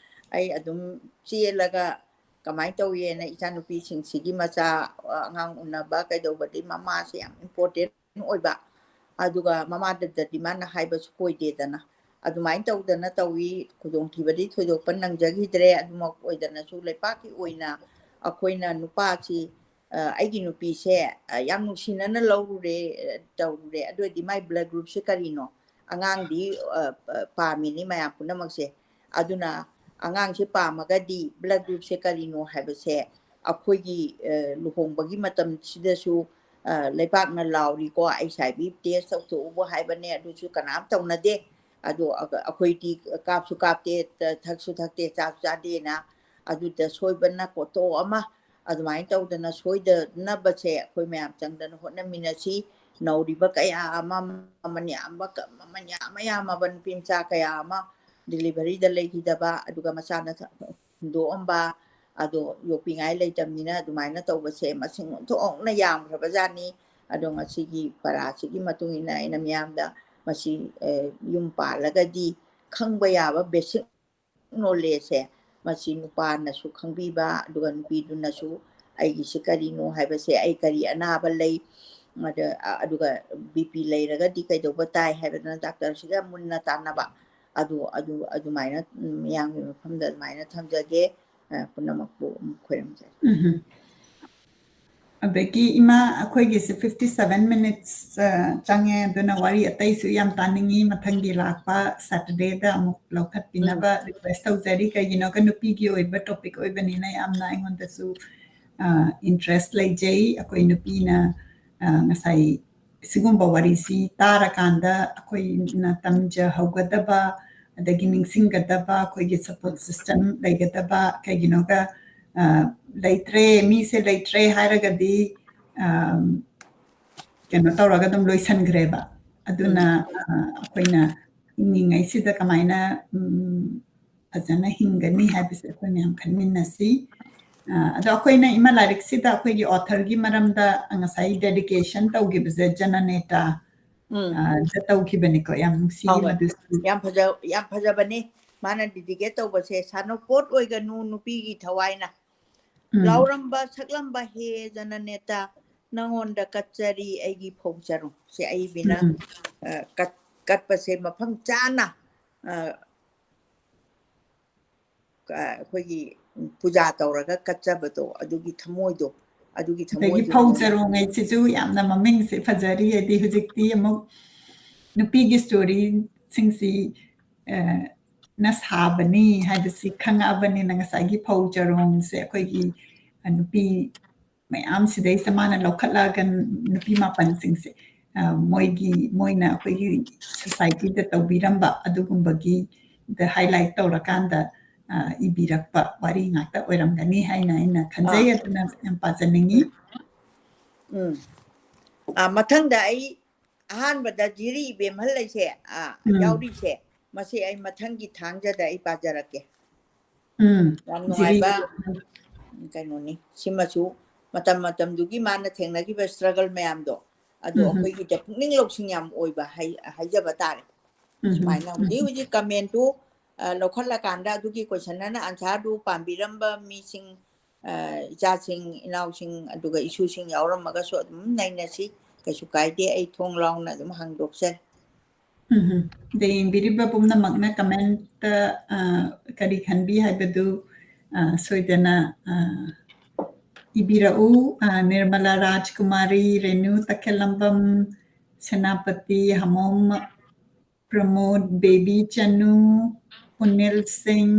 ꯑꯩ ꯑꯗꯨꯝ ꯆꯦꯜꯂꯒ ꯀꯃꯥꯏꯅ ꯇꯧꯏꯅ ꯏꯆꯥꯅꯨꯄꯤꯁꯤꯡꯁꯤꯒꯤ ꯃꯆꯥ, ꯑ, ꯑꯉꯥꯡ ꯎꯅꯕ ꯀꯩꯗꯧꯕꯗꯤ ꯃꯃꯥꯁꯦ ꯌꯥꯝ important ꯑꯣꯏꯕ, ꯑꯗꯨꯒ ꯃꯃꯥꯗꯗꯤ ꯃꯥꯅ ꯍꯥꯏꯕꯁꯨ ꯀꯣꯏꯗꯦꯗꯅ꯫ ꯑꯗꯨꯃꯥꯏꯅ ꯇꯧꯗꯅ ꯇꯧꯏ꯫ ꯈꯨꯗꯣꯡꯊꯤꯕꯗꯤ ꯊꯣꯏꯗꯣꯛꯄ ꯅꯪꯖꯈꯤꯗ꯭ꯔꯦ꯫ ꯑꯗꯨꯃꯛ ꯑꯣꯏꯗꯅꯁꯨ ꯂꯩꯄꯥꯛꯀꯤ ꯑꯣꯏꯅ ꯑꯩꯈꯣꯏꯅ ꯅꯨꯄꯥꯁꯤ, ꯑ, ꯑꯩꯒꯤ ꯅꯨꯄꯤꯁꯦ, ꯑ, ꯌꯥꯝ ꯅꯨꯡꯁꯤꯅꯅ ꯂꯧꯔꯨꯔꯦ, ꯑ, ꯇꯧꯔꯨꯔꯦ꯫ ꯑꯗꯨ ꯑꯣꯏꯔꯗꯤ ꯃꯥꯏ blood groupꯁꯦ ꯀꯔꯤꯅꯣ? ꯑꯉꯥꯡꯗꯤ, ꯑ, ꯑ, ꯄꯥꯝꯃꯤꯅꯤ ꯃꯌꯥꯝ ꯄꯨꯝꯅꯃꯛꯁꯦ꯫ ꯑꯗꯨꯅ ꯑꯉꯥꯡꯁꯦ ꯄꯥꯝꯃꯒꯗꯤ blood groupꯁꯦ ꯀꯔꯤꯅꯣ ꯍꯥꯏꯕꯁꯦ ꯑꯩꯈꯣꯏꯒꯤ, ꯑ, ꯂꯨꯍꯣꯡꯕꯒꯤ ꯃꯇꯝꯁꯤꯗꯁꯨ, ꯑ, ꯂꯩꯄꯥꯛꯅ ꯂꯥꯎꯔꯤꯀꯣ, HIV test ꯇꯧꯊꯣꯛꯎꯕ ꯍꯥꯏꯕꯅꯦ, ꯑꯗꯨꯁꯨ ꯀꯅꯥꯝ ꯇꯧꯅꯗꯦ꯫ ꯑꯗꯣ ꯑ-, ꯑꯩꯈꯣꯏꯗꯤ ꯀꯥꯞꯁꯨ ꯀꯥꯞꯇꯦ, ꯊꯛꯁꯨ ꯊꯛꯇꯦ, ꯆꯥꯁꯨ ꯆꯥꯗꯦꯅ꯫ ꯑꯗꯨꯗ ꯁꯣꯏꯕꯅ ꯀꯣꯇꯣꯛ ꯑꯃ, ꯑꯗꯨꯃꯥꯏꯅ ꯇꯧꯗꯅ ꯁꯣꯏꯗꯅꯕꯁꯦ ꯑꯩꯈꯣꯏ ꯃꯌꯥꯝ ꯆꯪꯗꯅ ꯍꯣꯠꯅꯃꯤꯟꯅꯁꯤ꯫ ꯅꯧꯔꯤꯕ ꯀꯌꯥ ꯑꯃ, ꯃꯃꯜ ꯌꯥꯝꯕ, ꯃꯃꯜ ꯌꯥꯝ ꯌꯥꯝꯃꯕ ꯅꯨꯄꯤ ꯃꯆꯥ ꯀꯌꯥ ꯑꯃ deliveryꯗ ꯂꯩꯈꯤꯗꯕ, ꯑꯗꯨꯒ ꯃꯆꯥ ꯅ ꯍꯨꯟꯗꯣꯛꯑꯝꯕ, ꯑꯗꯣ ꯌꯣꯛꯄꯤꯉꯥꯏ ꯂꯩꯇꯕꯅꯤꯅ ꯑꯗꯨꯃꯥꯏꯅ ꯇꯧꯕꯁꯦ ꯃꯁꯤꯡ ꯑꯣꯟꯊꯣꯛꯅ ꯌꯥꯝꯈ꯭ꯔꯕꯖꯥꯠꯅꯤ꯫ ꯑꯗꯣ ꯉꯁꯤꯒꯤ ꯄꯔꯥꯁꯤꯒꯤ ꯃꯇꯨꯡ ꯏꯟꯅ ꯑꯩꯅ ꯃꯤꯌꯥꯝꯗ ꯃꯁꯤ, ꯑꯦ, ꯌꯨꯝ ꯄꯥꯜꯂꯒꯗꯤ ꯈꯪꯕ ꯌꯥꯕ basic knowledgeꯁꯦ ꯃꯁꯤ ꯅꯨꯄꯥꯅꯁꯨ ꯈꯪꯕꯤꯕ, ꯑꯗꯨꯒ ꯅꯨꯄꯤꯗꯨꯅꯁꯨ ꯑꯩꯒꯤꯁꯤ ꯀꯔꯤꯅꯣ ꯍꯥꯏꯕꯁꯦ, ꯑꯩ ꯀꯔꯤ ꯑꯅꯥꯕ ꯂꯩ, ꯑꯗ, ꯑꯗꯨꯒ BP ꯂꯩꯔꯒꯗꯤ ꯀꯩꯗꯧꯕ ꯇꯥꯏ ꯍꯥꯏꯕꯗꯨꯅ ꯗꯥꯛꯇꯔꯁꯤꯒ ꯃꯨꯟꯅ ꯇꯥꯟꯅꯕ꯫ ꯑꯗꯨ, ꯑꯗꯨ, ꯑꯗꯨꯃꯥꯏꯅ, ꯎꯝ, ꯃꯤꯌꯥꯝꯒꯤ ꯃꯐꯝꯗ ꯑꯗꯨꯃꯥꯏꯅ ꯊꯝꯖꯒꯦ꯫ ꯑ, ꯄꯨꯝꯅꯃꯛꯄꯨ ꯑꯃꯨꯛ ꯈꯣꯏꯔꯝꯖꯔꯤ꯫ ꯎꯝꯍꯨꯝ꯫ ꯑꯗꯒꯤ ꯏꯃꯥ, ꯑꯩꯈꯣꯏꯒꯤꯁꯦ fifty seven minutes, ꯑ, ꯆꯪꯉꯦ, ꯑꯗꯨꯅ ꯋꯥꯔꯤ ꯑꯇꯩꯁꯨ ꯌꯥꯝ ꯇꯥꯅꯤꯡꯉꯤ꯫ ꯃꯊꯪꯒꯤ ꯂꯥꯛꯄ Saturdayꯗ ꯑꯃꯨꯛ ꯂꯧꯈꯠꯄꯤꯅꯕ ꯎꯝ꯫ Request ꯇꯧꯖꯔꯤ꯫ ꯀꯩꯒꯤꯅꯣꯒ ꯅꯨꯄꯤꯒꯤ ꯑꯣꯏꯕ topic ꯑꯣꯏꯕꯅꯤꯅ ꯌꯥꯝꯅ ꯑꯩꯉꯣꯟꯗꯁꯨ, ꯑ, interest ꯂꯩꯖꯩ꯫ ꯑꯩꯈꯣꯏ ꯅꯨꯄꯤꯅ, ꯑ, ꯉꯁꯥꯏ ꯁꯤꯒꯨꯝꯕ ꯋꯥꯔꯤꯁꯤ ꯇꯥꯔꯀꯥꯟꯗ ꯑꯩꯈꯣꯏꯅ ꯇꯝꯖꯍꯧꯒꯗꯕ, ꯑꯗꯒꯤ ꯅꯤꯡꯁꯤꯡꯒꯗꯕ, ꯑꯩꯈꯣꯏꯒꯤ support system ꯂꯩꯒꯗꯕ꯫ ꯀꯩꯒꯤꯅꯣꯒ, ꯑ, ꯂꯩꯇ꯭ꯔꯦ, ꯃꯤꯁꯦ ꯂꯩꯇ꯭ꯔꯦ ꯍꯥꯏꯔꯒꯗꯤ, ꯑ, ꯀꯩꯅꯣ ꯇꯧꯔꯒ ꯑꯗꯨꯝ ꯂꯣꯏꯁꯟꯈ꯭ꯔꯦꯕ꯫ ꯑꯗꯨꯅ, ꯎꯝ꯫ ꯑ, ꯑꯩꯈꯣꯏꯅ ꯍꯤꯡꯉꯤꯉꯩꯁꯤꯗ ꯀꯃꯥꯏꯅ, ꯎꯝ, ꯐꯖꯅ ꯍꯤꯡꯒꯅꯤ ꯍꯥꯏꯕꯁꯦ ꯑꯩꯈꯣꯏ ꯃꯌꯥꯝ ꯈꯟꯃꯤꯟꯅꯁꯤ꯫ ꯑ, ꯑꯗꯣ ꯑꯩꯈꯣꯏꯅ ꯏꯃꯥ ꯂꯥꯏꯔꯤꯛꯁꯤꯗ ꯑꯩꯈꯣꯏꯒꯤ authorꯒꯤ ꯃꯔꯝꯗ ꯉꯁꯥꯏ dedication ꯇꯧꯈꯤꯕꯁꯦ ꯖꯅꯅꯦꯇꯥ, ꯎꯝ꯫ ꯑ, ꯗ ꯇꯧꯈꯤꯕꯅꯤꯀꯣ꯫ ꯌꯥꯝ ꯅꯨꯡꯁꯤꯌꯦ ꯍꯣꯏ, ꯍꯣꯏ꯫ ꯃꯗꯨꯁꯨ꯫ ꯌꯥꯝ ꯐꯖ-, ꯌꯥꯝ ꯐꯖꯕꯅꯤ꯫ ꯃꯥꯅ dedicate ꯇꯧꯕꯁꯦ, "ꯁꯥꯟꯅꯄꯣꯠ ꯑꯣꯏꯒꯅꯨ ꯅꯨꯄꯤꯒꯤ ꯊꯋꯥꯏꯅ꯫ ꯎꯝ꯫ ꯂꯥꯎꯔꯝꯕ, ꯁꯛꯂꯝꯕ ꯍꯦ ꯖꯅꯅꯦꯇꯥ, ꯅꯉꯣꯟꯗ ꯀꯠꯆꯔꯤ ꯑꯩꯒꯤ ꯐꯧ ꯆꯔꯣꯡ"꯫ ꯁꯦ ꯑꯏꯕꯤꯅ, ꯎꯝ꯫ ꯑ, ꯀꯠ-, ꯀꯠꯄꯁꯦ ꯃꯐꯝ ꯆꯥꯅ, ꯑ, ꯑ, ꯑꯩꯈꯣꯏꯒꯤ ꯄꯨꯖꯥ ꯇꯧꯔꯒ ꯀꯠꯆꯕꯗꯣ, ꯑꯗꯨꯒꯤ ꯊꯃꯣꯏꯗꯣ, ꯑꯗꯨꯒꯤ ꯑꯗꯒꯤ ꯊꯃꯣꯏꯗꯣ ꯐꯧ ꯆꯔꯣꯡ ꯍꯥꯏꯁꯤꯁꯨ ꯌꯥꯝꯅ ꯃꯃꯤꯡꯁꯦ ꯐꯖꯔꯤ꯫ ꯍꯥꯏꯗꯤ ꯍꯧꯖꯤꯛꯇꯤ ꯑꯃꯨꯛ ꯅꯨꯄꯤꯒꯤ storyꯁꯤꯡꯁꯤ, ꯑ, ꯅ ꯁꯥꯕꯅꯤ ꯍꯥꯏꯕꯁꯤ ꯈꯪꯉꯛꯑꯕꯅꯤꯅ ꯉꯁꯥꯏꯒꯤ ꯐꯧ ꯆꯔꯣꯡꯁꯦ ꯑꯩꯈꯣꯏꯒꯤ, ꯑ, ꯅꯨꯄꯤ ꯃꯌꯥꯝ ꯁꯤꯗꯩꯁꯤꯗ ꯃꯥꯅ ꯂꯧꯈꯠꯂꯛꯑꯒ ꯅꯨꯄꯤ ꯃꯥꯄꯟꯁꯤꯡꯁꯦ, ꯑ, ꯃꯣꯏꯒꯤ, ꯃꯣꯏꯅ ꯑꯩꯈꯣꯏꯒꯤ societyꯗ ꯇꯧꯕꯤꯔꯝꯕ ꯑꯗꯨꯒꯨꯝꯕꯒꯤꯗ highlight ꯇꯧꯔꯀꯥꯟꯗ, ꯑ, ꯏꯕꯤꯔꯛꯄ ꯋꯥꯔꯤ ꯉꯥꯛꯇ ꯑꯣꯏꯔꯝꯒꯅꯤ ꯍꯥꯏꯅ ꯑꯩꯅ ꯈꯟꯖꯩ꯫ ꯑꯥ꯫ ꯑꯗꯨꯅ ꯌꯥꯝ ꯄꯥꯖꯅꯤꯡꯉꯤ꯫ ꯎꯝ꯫ ꯑ, ꯃꯊꯪꯗ ꯑꯩ ꯑꯍꯥꯟꯕꯗ ꯖꯤꯔꯤ ꯏꯕꯦꯝꯍꯜ ꯂꯩꯁꯦ, ꯑ, ꯎꯝ꯫ ꯌꯥꯎꯔꯤꯁꯦ, ꯃꯁꯤ ꯑꯩ ꯃꯊꯪꯒꯤ ꯊꯥꯡꯖꯗ ꯑꯩ ꯄꯥꯖꯔꯛꯀꯦ꯫ ꯎꯝ, ꯌꯥꯝ ꯖꯤꯔꯤ꯫ ꯅꯨꯡꯉꯥꯏꯕ ꯀꯩꯅꯣꯅꯤ꯫ ꯁꯤꯃꯁꯨ ꯃꯇꯝ ꯃꯇꯝꯗꯨꯒꯤ ꯃꯥꯅ ꯊꯦꯡꯅꯈꯤꯕ struggle ꯃꯌꯥꯝꯗꯣ, ꯑꯗꯣ ꯎꯝ꯫ ꯑꯩꯈꯣꯏꯒꯤꯗ ꯄꯨꯛꯅꯤꯡ ꯂꯧꯁꯤꯡ ꯌꯥꯝ ꯑꯣꯏꯕ ꯍꯥꯏ-, ꯍꯥꯏꯖꯕ ꯇꯥꯔꯦ꯫ ꯎꯝ꯫ ꯁꯨꯃꯥꯏꯅ ꯍꯧꯖꯤꯛ ꯍꯧꯖꯤꯛ commentꯇꯨ, ꯑ, ꯂꯧꯈꯠꯂꯀꯥꯟꯗ ꯑꯗꯨꯒꯤ questionꯅ answerꯗꯨ ꯄꯥꯝꯕꯤꯔꯝꯕ ꯃꯤꯁꯤꯡ, ꯑ, ꯏꯆꯥꯁꯤꯡ, ꯏꯅꯥꯎꯁꯤꯡ, ꯑꯗꯨꯒ ꯏꯁꯨꯁꯤꯡ ꯌꯥꯎꯔꯝꯃꯒꯁꯨ ꯑꯗꯨꯝ ꯅꯩꯅꯁꯤ, ꯀꯩꯁꯨ ꯀꯥꯏꯗꯦ꯫ ꯑꯩ ꯊꯣꯡ ꯂꯥꯎꯅ ꯑꯗꯨꯝ ꯍꯥꯡꯗꯣꯛꯆꯔꯤ꯫ ꯎꯝ꯫ ꯑꯗ ꯌꯦꯡꯕꯤꯔꯤꯕ ꯄꯨꯝꯅꯃꯛꯅ commentꯇ, ꯑ, ꯀꯔꯤ ꯈꯟꯕꯤ ꯍꯥꯏꯕꯗꯨ, ꯑ, ꯁꯣꯏꯗꯅ, ꯑ, ꯏꯕꯤꯔꯛꯎ꯫ ꯑ, ꯅꯤꯔꯃꯂꯥ ꯔꯥꯖꯀꯨꯃꯥꯔꯤ, ꯔꯦꯅꯨ ꯇꯈꯦꯜꯂꯝꯕꯝ, ꯁꯦꯅꯥꯄꯇꯤ, ꯍꯃꯣꯝ ꯄ꯭ꯔꯃꯣꯗ, ꯕꯦꯕꯤ ꯆꯅꯨ, ꯄꯨꯅꯦꯜ ꯁꯤꯡ,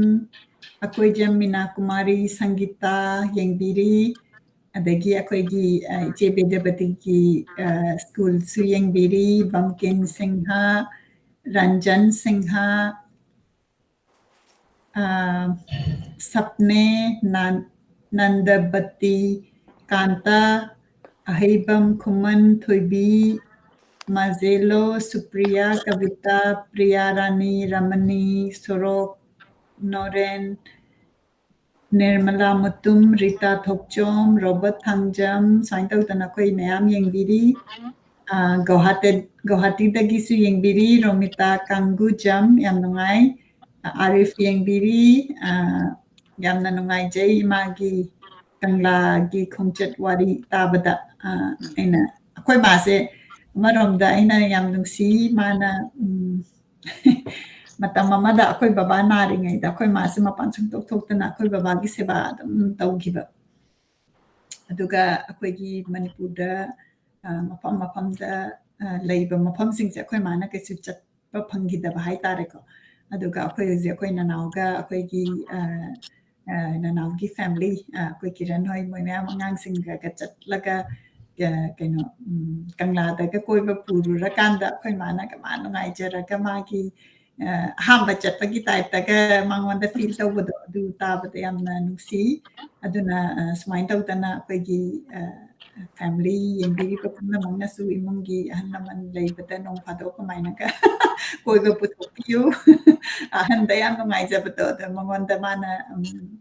ꯑꯀꯣꯏꯖꯝ ꯃꯤꯅꯥ ꯀꯨꯃꯥꯔꯤ, ꯁꯪꯒꯤꯇꯥ ꯌꯦꯡꯕꯤꯔꯤ꯫ ꯑꯗꯒꯤ ꯑꯩꯈꯣꯏꯒꯤ, ꯑ, ꯏꯆꯦ ꯕꯤꯗ꯭ꯌꯥꯄꯇꯤꯒꯤ, ꯑ, schoolꯁꯨ ꯌꯦꯡꯕꯤꯔꯤ, ꯕꯝꯀꯤꯟ ꯁꯤꯡꯍ, ꯔꯟꯖꯟ ꯁꯤꯡꯍ, ꯑ, ꯁꯞꯅꯦ, ꯅꯥꯟ-, ꯅꯟꯗꯕꯇꯤ, ꯀꯥꯟꯇ, ꯑꯍꯩꯕꯝ, ꯈꯨꯃꯟ, ꯊꯣꯏꯕꯤ, ꯃꯥꯖꯦꯂꯣ, ꯁꯨꯄ꯭ꯔꯤꯌꯥ, ꯀꯕꯤꯇꯥ, ꯄ꯭ꯔꯤꯌꯥ ꯔꯥꯅꯤ, ꯔꯃꯅꯤ, ꯁꯣꯔꯣꯛ, ꯅꯣꯔꯦꯟ, ꯅꯤꯔꯃꯂꯥ ꯃꯨꯇꯨꯝ, ꯔꯤꯇꯥ ꯊꯣꯛꯆꯣꯝ, ꯔꯣꯕꯔꯠ ꯊꯥꯡꯖꯝ, ꯁꯨꯃꯥꯏꯅ ꯇꯧꯗꯅ ꯑꯩꯈꯣꯏ ꯃꯌꯥꯝ ꯌꯦꯡꯕꯤꯔꯤ꯫ ꯑ, ꯒꯧꯍꯥꯇꯤ-, ꯒꯧꯍꯥꯇꯤꯗꯒꯤꯁꯨ ꯌꯦꯡꯕꯤꯔꯤ, ꯔꯣꯃꯤꯇꯥ ꯀꯥꯡꯒꯨꯖꯝ, ꯌꯥꯝ ꯅꯨꯡꯉꯥꯏ꯫ ꯑ, ꯑꯥꯔꯤꯐ ꯌꯦꯡꯕꯤꯔꯤ, ꯑ, ꯌꯥꯝꯅ ꯅꯨꯡꯉꯥꯏꯖꯩ ꯏꯃꯥꯒꯤ ꯀꯪꯂꯥꯒꯤ ꯈꯣꯡꯆꯠ ꯋꯥꯔꯤ ꯇꯥꯕꯗ꯫ ꯑ, ꯑꯩꯅ, ꯑꯩꯈꯣꯏ ꯃꯥꯁꯦ ꯑꯃꯔꯣꯝꯗ ꯑꯩꯅ ꯌꯥꯝ ꯅꯨꯡꯁꯤ, ꯃꯥꯅ, ꯎꯝ, ꯃꯇꯝ ꯑꯃꯗ ꯑꯩꯈꯣꯏ ꯕꯕꯥ ꯅꯥꯔꯤꯉꯩꯗ ꯑꯩꯈꯣꯏ ꯃꯥꯁꯦ ꯃꯄꯥꯟ ꯁꯨꯡꯊꯣꯛ ꯊꯣꯛꯇꯅ ꯑꯩꯈꯣꯏ ꯕꯕꯥꯒꯤ ꯁꯦꯕꯥ ꯑꯗꯨꯝ ꯇꯧꯈꯤꯕ꯫ ꯑꯗꯨꯒ ꯑꯩꯈꯣꯏꯒꯤ ꯃꯅꯤꯄꯨꯔꯗ, ꯑ, ꯃꯐꯝ ꯃꯐꯝꯗ, ꯑ, ꯂꯩꯕ ꯃꯐꯝꯁꯤꯡꯁꯦ ꯑꯩꯈꯣꯏ ꯃꯥꯅ ꯀꯩꯁꯨ ꯆꯠꯄ ꯐꯪꯈꯤꯗꯕ ꯍꯥꯏꯇꯥꯔꯦꯀꯣ꯫ ꯑꯗꯨꯒ ꯑꯩꯈꯣꯏ ꯍꯧꯖꯤꯛ ꯑꯩꯈꯣꯏ ꯅꯅꯥꯎꯒ ꯑꯩꯈꯣꯏꯒꯤ, ꯑ, ꯑ, ꯅꯅꯥꯎꯒꯤ family, ꯑ, ꯑꯩꯈꯣꯏ ꯀꯤꯔꯟ ꯍꯣꯏ ꯃꯣꯏ ꯃꯌꯥꯝ ꯑꯉꯥꯡꯁꯤꯡꯒ ꯆꯠꯂꯒ, ꯑ, ꯀꯩꯅꯣ, ꯎꯝ, ꯀꯪꯂꯥꯗꯒ ꯀꯣꯏꯕ ꯄꯨꯔꯨꯔꯀꯥꯟꯗ ꯑꯩꯈꯣꯏ ꯃꯥꯅ ꯀꯃꯥꯏꯅ ꯅꯨꯡꯉꯥꯏꯖꯔꯒ ꯃꯥꯒꯤ, ꯑ, ꯑꯍꯥꯟꯕ ꯆꯠꯄꯒꯤ typeꯇꯒ ꯃꯉꯣꯟꯗ feel ꯇꯧꯕꯗꯣ, ꯑꯗꯨ ꯇꯥꯕꯗ ꯌꯥꯝꯅ ꯅꯨꯡꯁꯤ꯫ ꯑꯗꯨꯅ, ꯑ, ꯁꯨꯃꯥꯏꯅ ꯇꯧꯗꯅ ꯑꯩꯈꯣꯏꯒꯤ, ꯑ, family ꯌꯦꯡꯕꯤꯔꯤꯕ ꯄꯨꯝꯅꯃꯛꯅꯁꯨ ꯏꯃꯨꯡꯒꯤ ꯑꯍꯜ ꯂꯃꯟ ꯂꯩꯕꯗ ꯅꯣꯡ ꯐꯥꯗꯣꯛ ꯀꯃꯥꯏꯅꯒ ꯀꯣꯏꯕ ꯄꯨꯊꯣꯛꯄꯤꯌꯨ꯫ ꯑꯍꯟꯗ ꯌꯥꯝ ꯅꯨꯡꯉꯥꯏꯖꯕꯗꯣ, ꯑꯗꯣ ꯃꯉꯣꯟꯗ ꯃꯥꯅ, ꯎꯝ,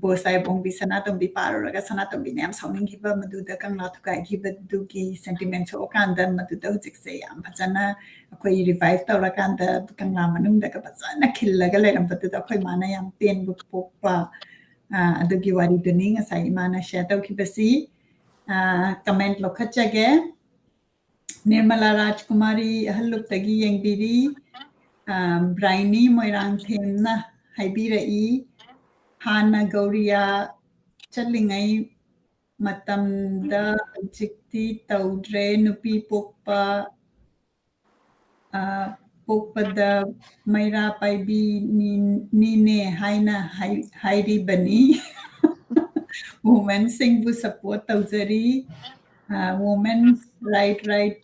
ꯕꯣꯁ ꯁꯥꯍꯦꯕ ꯑꯣꯡꯕꯤ ꯁꯅꯥꯇꯣꯝꯕꯤ ꯄꯥꯔꯨꯔꯒ ꯁꯅꯥꯇꯣꯝꯕꯤꯅ ꯌꯥꯝ ꯁꯥꯎꯅꯤꯡꯈꯤꯕ, ꯃꯗꯨꯗ ꯀꯪꯂꯥ ꯊꯨꯒꯥꯏꯈꯤꯕꯗꯨꯒꯤ sentiment ꯁꯣꯛꯑꯀꯥꯟꯗ ꯃꯗꯨꯗ ꯍꯧꯖꯤꯛꯁꯦ ꯌꯥꯝ ꯐꯖꯅ ꯑꯩꯈꯣꯏ revive ꯇꯧꯔꯀꯥꯟꯗ ꯀꯪꯂꯥ ꯃꯅꯨꯡꯗꯒ ꯐꯖꯅ ꯈꯤꯜꯂꯒ ꯂꯩꯔꯝꯕꯗꯨꯗ ꯑꯩꯈꯣꯏ ꯃꯥꯅ ꯌꯥꯝ ꯄꯦꯟꯕ ꯄꯣꯛꯄ, ꯑ, ꯑꯗꯨꯒꯤ ꯋꯥꯔꯤꯗꯨꯅꯤ ꯉꯁꯥꯏ ꯏꯃꯥꯅ share ꯇꯧꯈꯤꯕꯁꯤ꯫ ꯑ, comment ꯂꯧꯈꯠꯆꯒꯦ꯫ ꯅꯤꯔꯃꯂꯥ ꯔꯥꯖꯀꯨꯃꯥꯔꯤ ꯑꯍꯜꯂꯨꯞꯇꯒꯤ ꯌꯦꯡꯕꯤꯔꯤ꯫ ꯑ, ꯕ꯭ꯔꯥꯏꯅꯤ ꯃꯣꯏꯔꯥꯡꯊꯦꯝꯅ ꯍꯥꯏꯕꯤꯔꯛꯏ, "ꯍꯥꯟꯅ ꯒꯧꯔꯤꯌꯥ ꯆꯠꯂꯤꯉꯩ ꯃꯇꯝꯗ ꯍꯧꯖꯤꯛꯇꯤ ꯇꯧꯗ꯭ꯔꯦ, ꯅꯨꯄꯤ ꯄꯣꯛꯄ, ꯑ, ꯄꯣꯛꯄꯗ ꯃꯩꯔꯥ ꯄꯥꯏꯕꯤ ꯅꯤ-, ꯅꯤꯅꯦ ꯍꯥꯏꯅ ꯍꯥꯏ-, ꯍꯥꯏꯔꯤꯕꯅꯤ꯫ Womenꯁꯤꯡꯕꯨ support ꯇꯧꯖꯔꯤ꯫ ꯑ, women, right, right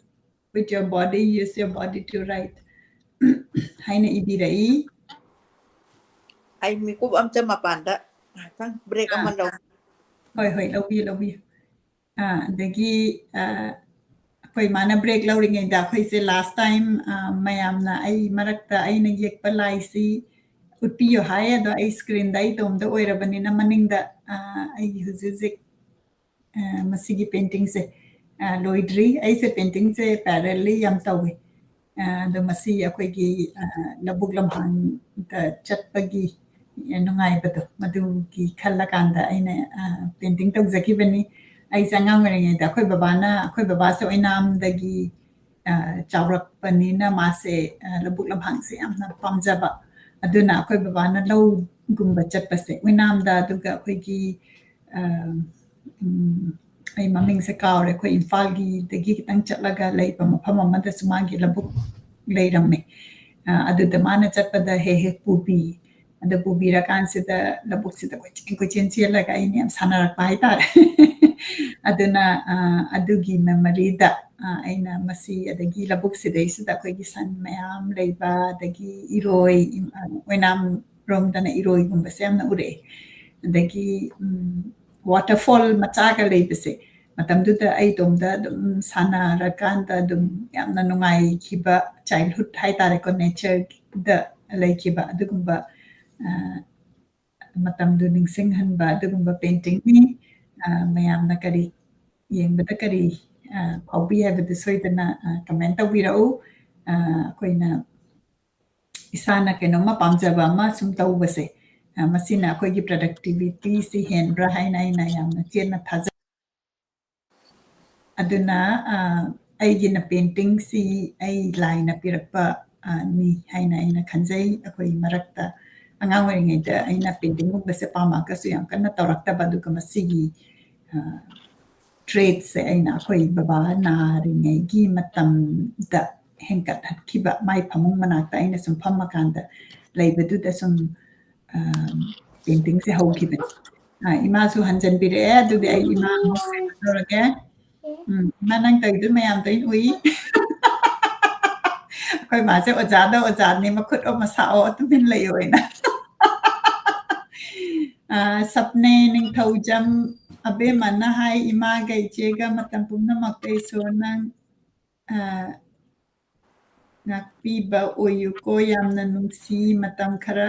with your body, use your body to right" ꯍꯥꯏꯅ ꯏꯕꯤꯔꯛꯏ꯫ ꯑꯩ ꯃꯤꯀꯨꯞ ꯑꯝꯇ ꯃꯄꯥꯟꯗ ꯉꯥꯏꯍꯥꯛꯇꯪ break ꯑꯥ꯫ ꯑꯃ ꯂꯧ꯫ ꯍꯣꯏ, ꯍꯣꯏ, ꯂꯧꯕꯤꯌꯨ, ꯂꯧꯕꯤꯌꯨ꯫ ꯑꯥ, ꯑꯗꯒꯤ, ꯑꯥ, ꯑꯩꯈꯣꯏ ꯃꯥꯅ break ꯂꯧꯔꯤꯉꯩꯗ ꯑꯩꯈꯣꯏꯁꯦ last time, ꯑꯥ, ꯃꯌꯥꯝꯅ ꯑꯩ ꯃꯔꯛꯇ ꯑꯩꯅ ꯌꯦꯛꯄ ꯂꯥꯏꯁꯤ ꯎꯠꯄꯤꯌꯨ ꯍꯥꯏ, ꯑꯗꯣ ꯑꯩ screenꯗ ꯑꯩ ꯏꯇꯣꯝꯇ ꯑꯣꯏꯔꯕꯅꯤꯅ ꯃꯅꯤꯡꯗ, ꯑꯥ, ꯑꯩꯒꯤ ꯍꯧꯖꯤꯛ ꯍꯧꯖꯤꯛ, ꯑꯥ, ꯃꯁꯤꯒꯤ paintingꯁꯦ, ꯑꯥ, ꯂꯣꯏꯗ꯭ꯔꯤ꯫ ꯑꯩꯁꯦ paintingꯁꯦ parallelly ꯌꯥꯝ ꯇꯧꯋꯤ꯫ ꯑꯥ, ꯑꯗꯣ ꯃꯁꯤ ꯑꯩꯈꯣꯏꯒꯤ, ꯑꯥ, ꯂꯧꯕꯨꯛ ꯂꯝꯍꯥꯡꯗ ꯆꯠꯄꯒꯤ ꯅꯨꯡꯉꯥꯏꯕꯗꯣ, ꯃꯗꯨꯒꯤ ꯈꯜꯂꯀꯥꯟꯗ ꯑꯩꯅ, ꯑꯥ, painting ꯇꯧꯖꯈꯤꯕꯅꯤ꯫ ꯑꯩꯁꯦ ꯑꯉꯥꯡ ꯑꯣꯏꯔꯤꯉꯩꯗ ꯑꯩꯈꯣꯏ ꯕꯕꯥꯅ, ꯑꯩꯈꯣꯏ ꯕꯕꯥꯁꯦ ꯑꯣꯏꯅꯥꯝꯗꯒꯤ, ꯑꯥ, ꯆꯥꯎꯔꯛꯄꯅꯤꯅ ꯃꯥꯁꯦ, ꯑꯥ, ꯂꯧꯕꯨꯛ ꯂꯝꯍꯥꯡꯁꯦ ꯌꯥꯝꯅ ꯄꯥꯝꯖꯕ꯫ ꯑꯗꯨꯅ ꯑꯩꯈꯣꯏ ꯕꯕꯥꯅ ꯂꯧꯒꯨꯝꯕ ꯆꯠꯄꯁꯦ ꯑꯣꯏꯅꯥꯝꯗ, ꯑꯗꯨꯒ ꯑꯩꯈꯣꯏꯒꯤ, ꯑꯥ, ꯎꯝ, ꯑꯩ ꯃꯃꯤꯡꯁꯦ ꯀꯥꯎꯔꯦ, ꯑꯩꯈꯣꯏ ꯏꯝꯐꯥꯜꯒꯤꯗꯒꯤ ꯈꯤꯇꯪ ꯆꯠꯂꯒ ꯂꯩꯕ ꯃꯐꯝ ꯑꯃꯗꯁꯨ ꯃꯥꯒꯤ ꯂꯧꯕꯨꯛ ꯂꯩꯔꯝꯃꯦ꯫ ꯑꯥ, ꯑꯗꯨꯗ ꯃꯥꯅ ꯆꯠꯄꯗ ꯍꯦꯛ ꯍꯦꯛ ꯄꯨꯕꯤ꯫ ꯑꯗꯨ ꯄꯨꯕꯤꯔꯀꯥꯟꯁꯤꯗ ꯂꯧꯕꯨꯛꯁꯤꯗ ꯀꯣꯏꯆꯦꯟ ꯀꯣꯏꯆꯦꯟ ꯆꯦꯜꯂꯒ ꯑꯩꯅ ꯌꯥꯝ ꯁꯥꯟꯅꯔꯛꯄ ꯍꯥꯏꯇꯥꯔꯦ꯫ ꯑꯗꯨꯅ, ꯑꯥ, ꯑꯗꯨꯒꯤ memoryꯗ, ꯑꯥ, ꯑꯩꯅ ꯃꯁꯤ, ꯑꯗꯒꯤ ꯂꯧꯕꯨꯛꯁꯤꯗꯩꯁꯤꯗ ꯑꯩꯈꯣꯏꯒꯤ ꯁꯟ ꯃꯌꯥꯝ ꯂꯩꯕ, ꯑꯗꯒꯤ ꯏꯔꯣꯏ, ꯏꯝ-, ꯑꯥ, ꯑꯣꯏꯅꯥꯝ ꯔꯣꯝꯗꯅ ꯏꯔꯣꯏꯒꯨꯝꯕꯁꯦ ꯌꯥꯝꯅ ꯎꯔꯛꯑꯦ꯫ ꯑꯗꯒꯤ, ꯎꯝ, waterfall ꯃꯆꯥꯒ ꯂꯩꯕꯁꯦ, ꯃꯇꯝꯗꯨꯗ ꯑꯩ ꯏꯇꯣꯝꯇ ꯑꯗꯨꯝ ꯁꯥꯟꯅꯔꯀꯥꯟꯗ ꯑꯗꯨꯝ ꯌꯥꯝꯅ ꯅꯨꯡꯉꯥꯏꯈꯤꯕ childhood ꯍꯥꯏꯇꯥꯔꯦꯀꯣ, natureꯗ ꯂꯩꯈꯤꯕ ꯑꯗꯨꯒꯨꯝꯕ, ꯑ, ꯃꯇꯝꯗꯨ ꯅꯤꯡꯁꯤꯡꯍꯟꯕ ꯑꯗꯨꯒꯨꯝꯕ paintingꯅꯤ꯫ ꯑ, ꯃꯌꯥꯝꯅ ꯀꯔꯤ ꯌꯦꯡꯕꯗ ꯀꯔꯤ, ꯑ, ꯐꯥꯎꯕꯤ ꯍꯥꯏꯕꯗꯨ ꯁꯣꯏꯗꯅ, ꯑ, comment ꯇꯧꯕꯤꯔꯛꯎ꯫ ꯑ, ꯑꯩꯈꯣꯏꯅ ꯏꯁꯥꯅ ꯀꯩꯅꯣꯝꯃ ꯄꯥꯝꯖꯕ ꯑꯃ ꯁꯨꯝ ꯇꯧꯕꯁꯦ, ꯑ, ꯃꯁꯤꯅ ꯑꯩꯈꯣꯏꯒꯤ productivityꯁꯤ ꯍꯦꯟꯕ꯭ꯔꯥ ꯍꯥꯏꯅ ꯑꯩꯅ ꯌꯥꯝꯅ ꯆꯦꯠꯅ ꯊꯥꯖꯩ꯫ ꯑꯗꯨꯅ, ꯑ, ꯑꯩꯒꯤꯅ paintingꯁꯤ ꯑꯩ ꯂꯥꯏꯅ ꯄꯤꯔꯛꯄ, ꯑ, ꯅꯤ ꯍꯥꯏꯅ ꯑꯩꯅ ꯈꯟꯖꯩ꯫ ꯑꯩꯈꯣꯏ ꯃꯔꯛꯇ ꯑꯉꯥꯡ ꯑꯣꯏꯔꯤꯉꯩꯗ ꯑꯩꯅ paintingꯒꯨꯝꯕꯁꯦ ꯄꯥꯝꯃꯛꯑꯒꯁꯨ ꯌꯥꯝ ꯀꯟꯅ ꯇꯧꯔꯛꯇꯕ, ꯑꯗꯨꯒ ꯃꯁꯤꯒꯤ, ꯑ, traitꯁꯦ ꯑꯩꯅ ꯑꯩꯈꯣꯏ ꯕꯕꯥ ꯅꯥꯔꯤꯉꯩꯒꯤ ꯃꯇꯝꯗ ꯍꯦꯟꯀꯠꯍꯟꯈꯤꯕ, ꯃꯥꯏ ꯐꯃꯨꯡ ꯃꯅꯥꯛꯇ ꯑꯩꯅ ꯁꯨꯝ ꯐꯝꯃꯀꯥꯟꯗ ꯂꯩꯕꯗꯨꯗ ꯁꯨꯝ, ꯑ, paintingꯁꯦ ꯍꯧꯈꯤꯕꯅꯤ꯫ ꯑ, ꯏꯃꯥꯁꯨ ꯍꯟꯖꯟꯕꯤꯔꯛꯑꯦ, ꯑꯗꯨꯗꯤ ꯑꯩ ꯏꯃꯥ ꯑꯃꯨꯛ ꯀꯩꯅꯣ ꯇꯧꯔꯒꯦ꯫ ꯎꯝ, ꯏꯃꯥ ꯅꯪ ꯇꯧꯔꯤꯗꯨ ꯃꯌꯥꯝꯗꯣ ꯑꯩꯅ ꯎꯏ꯫ ꯑꯩꯈꯣꯏ ꯃꯥꯁꯦ ꯑꯣꯖꯥꯗ ꯑꯣꯖꯥꯅꯤ, ꯃꯈꯨꯠ ꯑꯣ ꯃꯁꯥ ꯑꯣ ꯇꯨꯃꯤꯟ ꯂꯩꯌꯣ ꯍꯥꯏꯅ꯫ ꯑ, ꯁꯞꯅꯦ ꯅꯤꯡꯊꯧꯖꯝ ꯑꯕꯦꯝꯃꯅ ꯍꯥꯏ, "ꯏꯃꯥꯒ ꯏꯆꯦꯒ ꯃꯇꯝ ꯄꯨꯝꯅꯃꯛꯇ ꯏꯁꯣꯔꯅ, ꯑ, ꯉꯥꯛꯄꯤꯕ ꯑꯣꯏꯌꯨꯀꯣ, ꯌꯥꯝꯅ ꯅꯨꯡꯁꯤ, ꯃꯇꯝ ꯈꯔ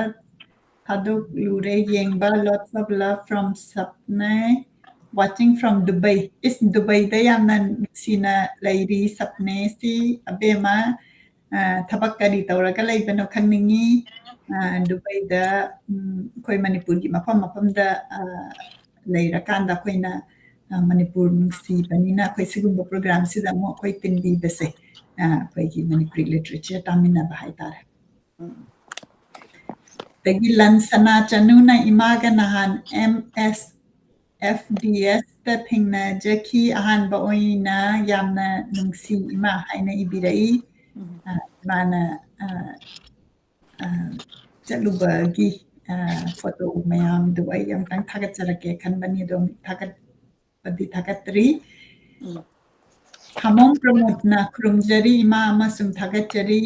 ꯊꯥꯗꯣꯛꯂꯨꯔꯦ ꯌꯦꯡꯕ, lots of love from ꯁꯞꯅꯦ, watching from Dubai." ꯏꯁ, ꯗꯨꯕꯩꯗ ꯌꯥꯝꯅ ꯅꯨꯡꯁꯤꯅ ꯂꯩꯔꯤ ꯁꯞꯅꯦꯁꯤ꯫ ꯑꯕꯦꯝꯃ, ꯑ, ꯊꯕꯛ ꯀꯔꯤ ꯇꯧꯔꯒ ꯂꯩꯕꯅꯣ ꯈꯪꯅꯤꯡꯉꯤ꯫ ꯑ, ꯗꯨꯕꯩꯗ, ꯎꯝ, ꯑꯩꯈꯣꯏ ꯃꯅꯤꯄꯨꯔꯒꯤ ꯃꯐꯝ ꯃꯐꯝꯗ, ꯑ, ꯂꯩꯔꯀꯥꯟꯗ ꯑꯩꯈꯣꯏꯅ, ꯑ, ꯃꯅꯤꯄꯨꯔ ꯅꯨꯡꯁꯤꯕꯅꯤꯅ ꯑꯩꯈꯣꯏ ꯁꯤꯒꯨꯝꯕ programꯁꯤꯗ ꯑꯃꯨꯛ ꯑꯩꯈꯣꯏ ꯇꯤꯟꯕꯤꯕꯁꯦ, ꯑ, ꯑꯩꯈꯣꯏꯒꯤ ꯃꯅꯤꯄꯨꯔꯤ literature ꯇꯥꯃꯤꯟꯅꯕ ꯍꯥꯏꯇꯥꯔꯦ꯫ ꯎꯝ꯫ ꯑꯗꯒꯤ ꯂꯟꯁꯅꯥ ꯆꯅꯨꯅ ꯏꯃꯥꯒ ꯅꯍꯥꯟ M S F D Sꯇ ꯊꯦꯡꯅꯖꯈꯤ꯫ ꯑꯍꯥꯟꯕ ꯑꯣꯏꯅ ꯌꯥꯝꯅ ꯅꯨꯡꯁꯤ ꯏꯃꯥ ꯍꯥꯏꯅ ꯏꯕꯤꯔꯛꯏ꯫ ꯎꯝ꯫ ꯑ, ꯏꯃꯥꯅ, ꯑ, ꯑ, ꯆꯠꯂꯨꯕꯒꯤ, ꯑ, photo ꯃꯌꯥꯝꯗꯨ ꯑꯩ ꯑꯃꯨꯛꯇꯪ ꯊꯥꯒꯠꯆꯔꯛꯀꯦ ꯈꯟꯕꯅꯤ, ꯑꯗꯣ ꯊꯥꯒꯠꯄꯗꯤ ꯊꯥꯒꯠꯇ꯭ꯔꯤ꯫ ꯎꯝ꯫ ꯈꯥꯃꯣꯝ ꯄ꯭ꯔꯃꯣꯗꯅ ꯈꯨꯔꯨꯝꯖꯔꯤ ꯏꯃꯥ ꯑꯃꯁꯨꯡ ꯊꯥꯒꯠꯆꯔꯤ꯫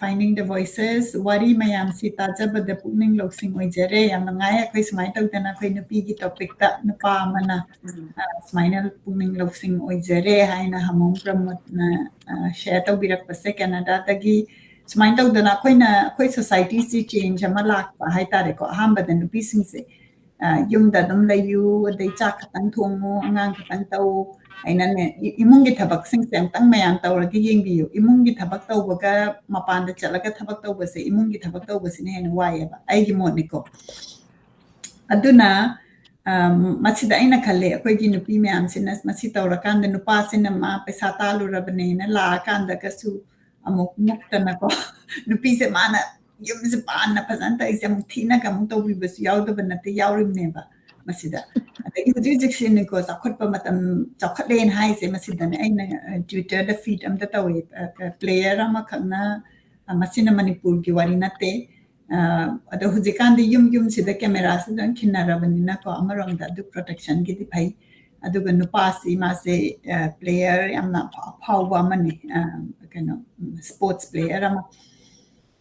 Finding the Voices꯫ ꯋꯥꯔꯤ ꯃꯌꯥꯝꯁꯤ ꯇꯥꯖꯕꯗ ꯄꯨꯛꯅꯤꯡ ꯂꯧꯁꯤꯡ ꯑꯣꯏꯖꯔꯦ꯫ ꯌꯥꯝ ꯅꯨꯡꯉꯥꯏ꯫ ꯑꯩꯈꯣꯏ ꯁꯨꯃꯥꯏꯅ ꯇꯧꯗꯅ ꯑꯩꯈꯣꯏ ꯅꯨꯄꯤꯒꯤ ꯇꯣꯄꯤꯛꯇ ꯅꯨꯄꯥ ꯑꯃꯅ, ꯑ, ꯁꯨꯃꯥꯏꯅ ꯄꯨꯛꯅꯤꯡ ꯂꯧꯁꯤꯡ ꯑꯣꯏꯖꯔꯦ ꯍꯥꯏꯅ ꯍꯃꯣꯝ ꯄ꯭ꯔꯃꯣꯗꯅ, ꯑ, ꯁꯤꯌꯔ ꯇꯧꯕꯤꯔꯛꯄꯁꯦ ꯀꯦꯅꯥꯗꯥꯗꯒꯤ꯫ ꯁꯨꯃꯥꯏꯅ ꯇꯧꯗꯅ ꯑꯩꯈꯣꯏꯅ, ꯑꯩꯈꯣꯏ ꯁꯣꯁꯥꯏꯇꯤꯁꯤ ꯆꯦꯟꯖ ꯑꯃ ꯂꯥꯛꯄ ꯍꯥꯏꯇꯥꯔꯦꯀꯣ꯫ ꯑꯍꯥꯟꯕꯗ ꯅꯨꯄꯤꯁꯤꯡꯁꯦ, ꯑ, ꯌꯨꯝꯗ ꯑꯗꯨꯝ ꯂꯩꯌꯨ, ꯑꯗꯩ ꯆꯥꯛ ꯈꯛꯇꯪ ꯊꯣꯡꯉꯨ, ꯑꯉꯥꯡ ꯈꯛꯇꯪ ꯇꯧ, ꯑꯩꯅꯅꯦ, ꯏ-, ꯏꯃꯨꯡꯒꯤ ꯊꯕꯛꯁꯤꯡꯁꯦ ꯑꯃꯨꯛꯇꯪ ꯃꯌꯥꯝ ꯇꯧꯔꯒ ꯌꯦꯡꯕꯤꯌꯨ꯫ ꯏꯃꯨꯡꯒꯤ ꯊꯕꯛ ꯇꯧꯕꯒ ꯃꯄꯥꯟꯗ ꯆꯠꯂꯒ ꯊꯕꯛ ꯇꯧꯕꯁꯦ, ꯏꯃꯨꯡꯒꯤ ꯊꯕꯛ ꯇꯧꯕꯁꯤꯅ ꯍꯦꯟꯅ ꯋꯥꯏꯑꯦꯕ, ꯑꯩꯒꯤ ꯃꯣꯠꯅꯤꯀꯣ꯫ ꯑꯗꯨꯅ, ꯑ, ꯃꯁꯤꯗ ꯑꯩꯅ ꯈꯜꯂꯦ, ꯑꯩꯈꯣꯏꯒꯤ ꯅꯨꯄꯤ ꯃꯌꯥꯝꯁꯤꯅ ꯃꯁꯤ ꯇꯧꯔꯀꯥꯟꯗ ꯅꯨꯄꯥꯁꯤꯅ ꯃꯥ ꯄꯩꯁꯥ ꯇꯥꯜꯂꯨꯔꯕꯅꯦꯅ ꯂꯥꯛꯑꯀꯥꯟꯗꯒꯁꯨ ꯑꯃꯨꯛ ꯃꯨꯛꯇꯅꯀꯣ, ꯅꯨꯄꯤꯁꯦ ꯃꯥꯅ ꯌꯨꯝꯁꯦ ꯄꯥꯟꯅ ꯐꯖꯅ ꯇꯧꯔꯤꯁꯦ ꯑꯃꯨꯛ ꯊꯤꯅꯒ ꯑꯃꯨꯛ ꯇꯧꯕꯤꯕꯁꯨ ꯌꯥꯎꯗꯕ ꯅꯠꯇꯦ, ꯌꯥꯎꯔꯤꯕꯅꯦꯕ ꯃꯁꯤꯗ꯫ ꯑꯗꯒꯤ ꯍꯧꯖꯤꯛ ꯍꯧꯖꯤꯛꯁꯤꯅꯤꯀꯣ, ꯆꯥꯎꯈꯠꯄ ꯃꯇꯝ, ꯆꯥꯎꯈꯠꯂꯦꯅ ꯍꯥꯏꯁꯦ ꯃꯁꯤꯗꯅꯦ꯫ ꯑꯩꯅ, ꯑ, Twitter-ꯗ ꯐꯤꯗ ꯑꯝꯇ ꯇꯧꯋꯦ, ꯑ, ꯄ꯭ꯂꯦꯌꯔ ꯑꯃꯈꯛꯅ, ꯑ, ꯃꯁꯤꯅ ꯃꯅꯤꯄꯨꯔꯒꯤ ꯋꯥꯔꯤ ꯅꯠꯇꯦ, ꯑ, ꯑꯗꯣ ꯍꯧꯖꯤꯛꯀꯥꯟꯗꯤ ꯌꯨꯝ ꯌꯨꯝꯁꯤꯗ ꯀꯦꯃꯦꯔꯥꯁꯤ ꯂꯣꯏ ꯈꯤꯟꯅꯔꯕꯅꯤꯅꯀꯣ, ꯑꯃꯔꯣꯝꯗ ꯑꯗꯨ ꯄ꯭ꯔꯣꯇꯦꯛꯁꯟꯒꯤꯗꯤ ꯐꯩ꯫ ꯑꯗꯨꯒ ꯅꯨꯄꯥꯁꯤ ꯃꯥꯁꯦ, ꯑ, ꯄ꯭ꯂꯦꯌꯔ ꯌꯥꯝꯅ ꯑꯐꯥꯎꯕ ꯑꯃꯅꯤ, ꯑ, ꯀꯩꯅꯣ, ꯎꯝ, ꯁ꯭ꯄꯣꯔꯠꯁ ꯄ꯭ꯂꯦꯌꯔ ꯑꯃ꯫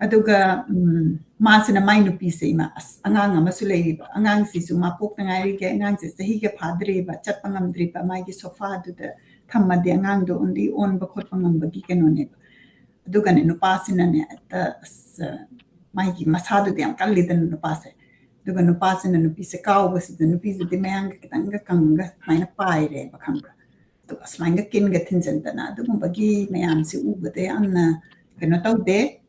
ꯑꯗꯨꯒ, ꯎꯝ, ꯃꯥꯁꯤꯅ ꯃꯥꯏ ꯅꯨꯄꯤꯁꯦ, ꯏꯃꯥ, ꯑꯁ, ꯑꯉꯥꯡ ꯑꯃꯁꯨ ꯂꯩꯔꯤꯕ, ꯑꯉꯥꯡꯁꯤꯁꯨ ꯃꯥ ꯄꯣꯛꯇ ꯉꯥꯏꯔꯤꯒꯦ, ꯑꯉꯥꯡꯁꯦ ꯆꯍꯤꯒ ꯐꯥꯗ꯭ꯔꯤꯕ, ꯆꯠꯄ ꯉꯝꯗ꯭ꯔꯤꯕ, ꯃꯥꯒꯤ ꯁꯣꯐꯥꯗꯨꯗ ꯊꯝꯃꯗꯤ ꯑꯉꯥꯡꯗꯣ ꯑꯣꯟꯂꯤ ꯑꯣꯟꯕ ꯈꯣꯠꯄ ꯉꯝꯕꯒꯤ ꯀꯩꯅꯣꯅꯦꯕ꯫ ꯑꯗꯨꯒꯅꯦ ꯅꯨꯄꯥꯁꯤꯅꯅꯦ ꯍꯦꯛꯇ, ꯑꯁ, ꯃꯥꯒꯤ ꯃꯁꯥꯗꯨꯗꯤ ꯌꯥꯝ ꯀꯜꯂꯤꯗꯅ ꯅꯨꯄꯥꯁꯦ꯫ ꯑꯗꯨꯒ ꯅꯨꯄꯥꯁꯤꯅ ꯅꯨꯄꯤꯁꯦ ꯀꯥꯎꯕꯁꯤꯗ ꯅꯨꯄꯤꯁꯤꯗꯤ ꯃꯌꯥꯡꯒ ꯈꯤꯇꯪꯒ ꯀꯪꯉꯒ ꯁꯨꯃꯥꯏꯅ ꯄꯥꯏꯔꯦꯕ, ꯈꯪꯕ꯭ꯔꯥ? ꯑꯗꯨꯒ ꯑꯁꯨꯃꯥꯏꯅ ꯀꯤꯟꯒ ꯊꯤꯟꯖꯤꯟꯗꯅ ꯑꯗꯨꯒꯨꯝꯕꯒꯤ ꯃꯌꯥꯝꯁꯦ ꯎꯕꯗ ꯌꯥꯝꯅ ꯀꯩꯅꯣ ꯇꯧꯗꯦ꯫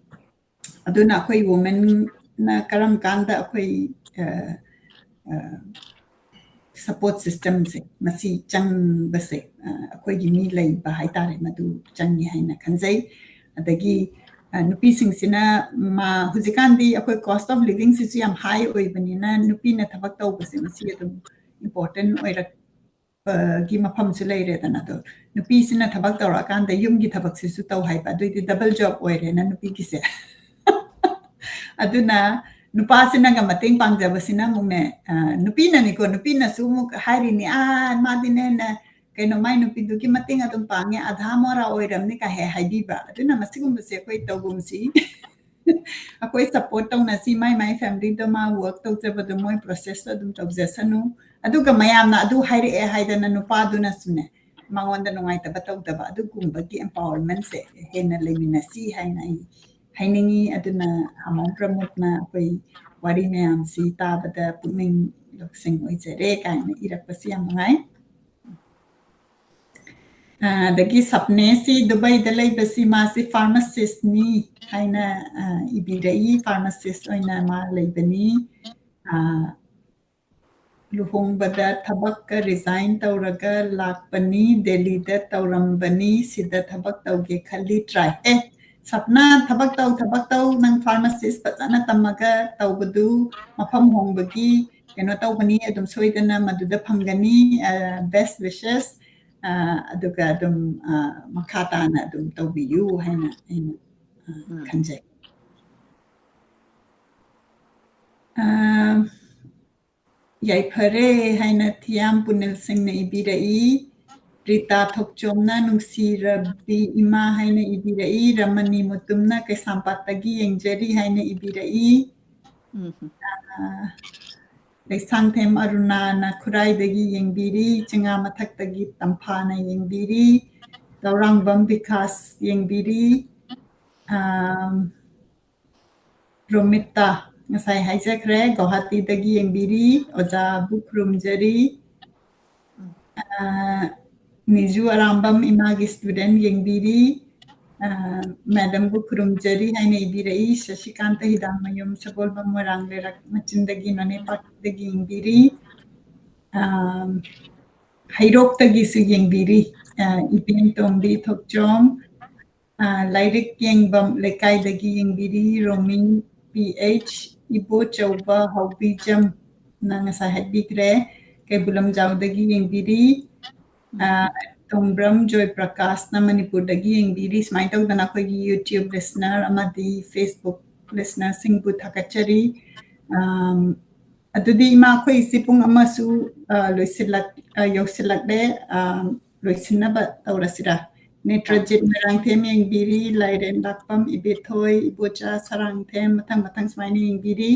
ꯑꯗꯨꯅ ꯑꯩꯈꯣꯏ ꯋꯨꯃꯦꯟꯅ ꯀꯔꯝ ꯀꯥꯟꯗ ꯑꯩꯈꯣꯏ, ꯑ, ꯑ, ꯁꯄꯣꯔꯠ ꯁꯤꯁꯇꯦꯝꯁꯦ ꯃꯁꯤ ꯆꯪꯕꯁꯦ, ꯑ, ꯑꯩꯈꯣꯏꯒꯤ ꯃꯤ ꯂꯩꯕ ꯍꯥꯏꯇꯥꯔꯦ, ꯃꯗꯨ ꯆꯪꯉꯤ ꯍꯥꯏꯅ ꯈꯟꯖꯩ꯫ ꯑꯗꯒꯤ, ꯑ, ꯅꯨꯄꯤꯁꯤꯡꯁꯤꯅ ꯃꯥ-, ꯍꯧꯖꯤꯛꯀꯥꯟꯗꯤ ꯑꯩꯈꯣꯏ cost of living-ꯁꯤꯁꯨ ꯌꯥꯝ high ꯑꯣꯏꯕꯅꯤꯅ ꯅꯨꯄꯤꯅ ꯊꯕꯛ ꯇꯧꯕꯁꯦ ꯃꯁꯤ ꯑꯗꯨꯝ important ꯑꯣꯏꯔꯛꯄꯒꯤ ꯃꯐꯝꯁꯨ ꯂꯩꯔꯦꯗꯅ꯫ ꯑꯗꯣ ꯅꯨꯄꯤꯁꯤꯅ ꯊꯕꯛ ꯇꯧꯔꯛꯑꯀꯥꯟꯗ ꯌꯨꯝꯒꯤ ꯊꯕꯛꯁꯤꯁꯨ ꯇꯧ ꯍꯥꯏꯕ, ꯑꯗꯨꯏꯗꯤ double job ꯑꯣꯏꯔꯦꯅ ꯅꯨꯄꯤꯒꯤꯁꯦ꯫ ꯑꯗꯨꯅ ꯅꯨꯄꯥꯁꯤꯅꯒ ꯃꯇꯦꯡ ꯄꯥꯡꯖꯕꯁꯤꯅ ꯑꯃꯨꯛꯅꯦ, ꯑ, ꯅꯨꯄꯤꯅꯅꯤꯀꯣ, ꯅꯨꯄꯤꯅꯁꯨ ꯑꯃꯨꯛ ꯍꯥꯏꯔꯤꯅꯤ, "ꯑꯥ, ꯃꯥꯗꯤꯅꯦ, ꯅ-, ꯀꯩꯅꯣ, ꯃꯥꯏ ꯅꯨꯄꯤꯗꯨꯒꯤ ꯃꯇꯦꯡ ꯑꯗꯨꯝ ꯄꯥꯡꯉꯦ, ꯑꯙꯥ ꯃꯣꯔꯥ ꯑꯣꯏꯔꯝꯅꯤ ꯀꯥꯏ ꯍꯦꯛ ꯍꯥꯏꯕꯤꯕ꯫ ꯑꯗꯨꯅ ꯃꯁꯤꯒꯨꯝꯕꯁꯦ ꯑꯩꯈꯣꯏ ꯇꯧꯒꯨꯝꯁꯤ꯫ ꯑꯩꯈꯣꯏ support ꯇꯧꯅꯁꯤ, ꯃꯥꯏ ꯃꯥꯏ familyꯗꯣ ꯃꯥ work ꯇꯧꯖꯕꯗꯣ ꯃꯣꯏ processꯇꯣ ꯑꯗꯨꯝ ꯇꯧꯖꯁꯅꯨ꯫ ꯑꯗꯨꯒ ꯃꯌꯥꯝꯅ ꯑꯗꯨ ꯍꯥꯏꯔꯛꯑꯦ ꯍꯥꯏꯗꯅ ꯅꯨꯄꯥꯗꯨꯅꯁꯨꯅꯦ, ꯃꯉꯣꯟꯗ ꯅꯨꯡꯉꯥꯏꯇꯕ ꯇꯧꯗꯕ, ꯑꯗꯨꯒꯨꯝꯕꯒꯤ empowermentꯁꯦ ꯍꯦꯟꯅ ꯂꯩꯃꯤꯟꯅꯁꯤ ꯍꯥꯏꯅ ꯑꯩ ꯍꯥꯏꯅꯤꯡꯉꯤ꯫ ꯑꯗꯨꯅ ꯑꯃꯣꯝ ꯄ꯭ꯔꯃꯣꯗꯅ ꯑꯩꯈꯣꯏ ꯋꯥꯔꯤ ꯃꯌꯥꯝꯁꯤ ꯇꯥꯕꯗ ꯄꯨꯛꯅꯤꯡ ꯂꯧꯁꯤꯡ ꯑꯣꯏꯖꯔꯦ ꯀꯥꯏꯅ ꯏꯔꯛꯄꯁꯤ ꯌꯥꯝ ꯅꯨꯡꯉꯥꯏ꯫ ꯑ, ꯑꯗꯒꯤ ꯁꯞꯅꯦꯁꯤ ꯗꯨꯕꯩꯗ ꯂꯩꯕꯁꯤ ꯃꯥꯁꯤ pharmacistꯅꯤ ꯍꯥꯏꯅ, ꯑ, ꯏꯕꯤꯔꯛꯏ꯫ Pharmacist ꯑꯣꯏꯅ ꯃꯥ ꯂꯩꯕꯅꯤ꯫ ꯑ, ꯂꯨꯍꯣꯡꯕꯗ ꯊꯕꯛꯀ resign ꯇꯧꯔꯒ ꯂꯥꯛꯄꯅꯤ, ꯗꯦꯜꯂꯤꯗ ꯇꯧꯔꯝꯕꯅꯤ, ꯁꯤꯗ ꯊꯕꯛ ꯇꯧꯒꯦ ꯈꯜꯂꯤ, try꯫ ꯑꯦ, ꯁꯞꯅꯥ, ꯊꯕꯛ ꯇꯧ, ꯊꯕꯛ ꯇꯧ, ꯅꯪ pharmacist ꯐꯖꯅ ꯇꯝꯃꯒ ꯇꯧꯕꯗꯨ ꯃꯐꯝ ꯍꯣꯡꯕꯒꯤ ꯀꯩꯅꯣ ꯇꯧꯕꯅꯤ, ꯑꯗꯨꯝ ꯁꯣꯏꯗꯅ ꯃꯗꯨꯗ ꯐꯪꯒꯅꯤ꯫ ꯑ, best wishes꯫ ꯑ, ꯑꯗꯨꯒ ꯑꯗꯨꯝ, ꯑ, ꯃꯈꯥ ꯇꯥꯅ ꯑꯗꯨꯝ ꯇꯧꯕꯤꯌꯨ ꯍꯥꯏꯅ ꯑꯩꯅ, ꯑ, ꯎꯝ꯫ ꯈꯟꯖꯩ꯫ ꯑ, ꯌꯥꯏꯐꯔꯦ ꯍꯥꯏꯅ ꯊꯤꯌꯥꯝ ꯄꯨꯅꯦꯜ ꯁꯤꯡꯅ ꯏꯕꯤꯔꯛꯏ꯫ ꯔꯤꯇꯥ ꯊꯣꯛꯆꯣꯝꯅ ꯅꯨꯡꯁꯤꯔꯕꯤ ꯏꯃꯥ ꯍꯥꯏꯅ ꯏꯕꯤꯔꯛꯏ꯫ ꯔꯃꯅꯤ ꯃꯨꯇꯨꯝꯅ ꯀꯩꯁꯥꯝꯄꯥꯠꯇꯒꯤ ꯌꯦꯡꯖꯔꯤ ꯍꯥꯏꯅ ꯏꯕꯤꯔꯛꯏ꯫ ꯎꯝ꯫ ꯑ, ꯂꯩꯁꯥꯡꯊꯦꯝ ꯑꯔꯨꯅꯥꯅ ꯈꯨꯔꯥꯏꯗꯒꯤ ꯌꯦꯡꯕꯤꯔꯤ, ꯆꯤꯉꯥ ꯃꯊꯛꯇꯒꯤ ꯇꯝꯐꯥꯅ ꯌꯦꯡꯕꯤꯔꯤ, ꯂꯧꯔꯥꯡꯕꯝ ꯕꯤꯀꯥꯁ ꯌꯦꯡꯕꯤꯔꯤ, ꯑꯝ, ꯔꯣꯃꯤꯇꯥ ꯉꯁꯥꯏ ꯍꯥꯏꯖꯈ꯭ꯔꯦ, ꯒꯧꯍꯥꯇꯤꯗꯒꯤ ꯌꯦꯡꯕꯤꯔꯤ, ꯑꯣꯖꯥꯕꯨ ꯈꯨꯔꯨꯝꯖꯔꯤ꯫ ꯑ, ꯅꯤꯖꯨ ꯑꯔꯥꯝꯕꯝ ꯏꯃꯥꯒꯤ student ꯌꯦꯡꯕꯤꯔꯤ꯫ ꯑ, madamꯕꯨ ꯈꯨꯔꯨꯝꯖꯔꯤ ꯍꯥꯏꯅ ꯏꯕꯤꯔꯛꯏ꯫ ꯁꯁꯤꯀꯥꯟꯇ ꯍꯤꯗꯥꯡꯃꯌꯨꯝ ꯁꯒꯣꯜꯕꯝ ꯃꯣꯏꯔꯥꯡ ꯂꯩꯔꯛ ꯃꯆꯤꯟꯗꯒꯤ ꯅꯣꯅꯦ ꯄꯥꯛꯇꯒꯤ ꯌꯦꯡꯕꯤꯔꯤ꯫ ꯑ, ꯍꯩꯔꯣꯛꯇꯒꯤꯁꯨ ꯌꯦꯡꯕꯤꯔꯤ꯫ ꯑ, ꯏꯕꯦꯝ ꯇꯣꯝꯕꯤ ꯊꯣꯛꯆꯣꯝ, ꯑ, ꯂꯥꯏꯔꯤꯛ ꯌꯦꯡꯕꯝ ꯂꯩꯀꯥꯏꯗꯒꯤ ꯌꯦꯡꯕꯤꯔꯤ꯫ ꯔꯣꯃꯤꯡ ꯄꯤ ꯑꯩꯆ, ꯏꯕꯣꯆꯧꯕ ꯍꯧꯕꯤꯖꯝꯅ ꯉꯁꯥꯏ ꯍꯥꯏꯕꯤꯈ꯭ꯔꯦ, ꯀꯩꯕꯨꯜ ꯂꯝꯖꯥꯎꯗꯒꯤ ꯌꯦꯡꯕꯤꯔꯤ꯫ ꯑ, ꯇꯣꯡꯕ꯭ꯔꯝ ꯖꯣꯏ ꯄ꯭ꯔꯀꯥꯁꯅ ꯃꯅꯤꯄꯨꯔꯗꯒꯤ ꯌꯦꯡꯕꯤꯔꯤ꯫ ꯁꯨꯃꯥꯏꯅ ꯇꯧꯗꯅ ꯑꯩꯈꯣꯏꯒꯤ YouTube listener ꯑꯃꯗꯤ Facebook listenerꯁꯤꯡꯕꯨ ꯊꯥꯒꯠꯆꯔꯤ꯫ ꯑꯝ, ꯑꯗꯨꯗꯤ ꯏꯃꯥ, ꯑꯩꯈꯣꯏꯁꯤ ꯄꯨꯡ ꯑꯃꯁꯨ ꯑ, ꯂꯣꯏꯁꯤꯜꯂꯛ-, ꯑ, ꯌꯧꯁꯤꯜꯂꯛꯂꯦ꯫ ꯑ, ꯂꯣꯏꯁꯤꯟꯅꯕ ꯇꯧꯔꯁꯤꯔꯥ? ꯅꯦꯇ꯭ꯔꯖꯤꯠ ꯃꯣꯏꯔꯥꯡꯊꯦꯝ ꯌꯦꯡꯕꯤꯔꯤ, ꯂꯥꯏꯔꯦꯟ ꯂꯥꯛꯄꯝ, ꯏꯕꯦꯊꯣꯏ, ꯏꯕꯣꯆꯥ ꯁꯔꯥꯡꯊꯦꯝ, ꯃꯊꯪ ꯃꯊꯪ ꯁꯨꯃꯥꯏꯅ ꯌꯦꯡꯕꯤꯔꯤ꯫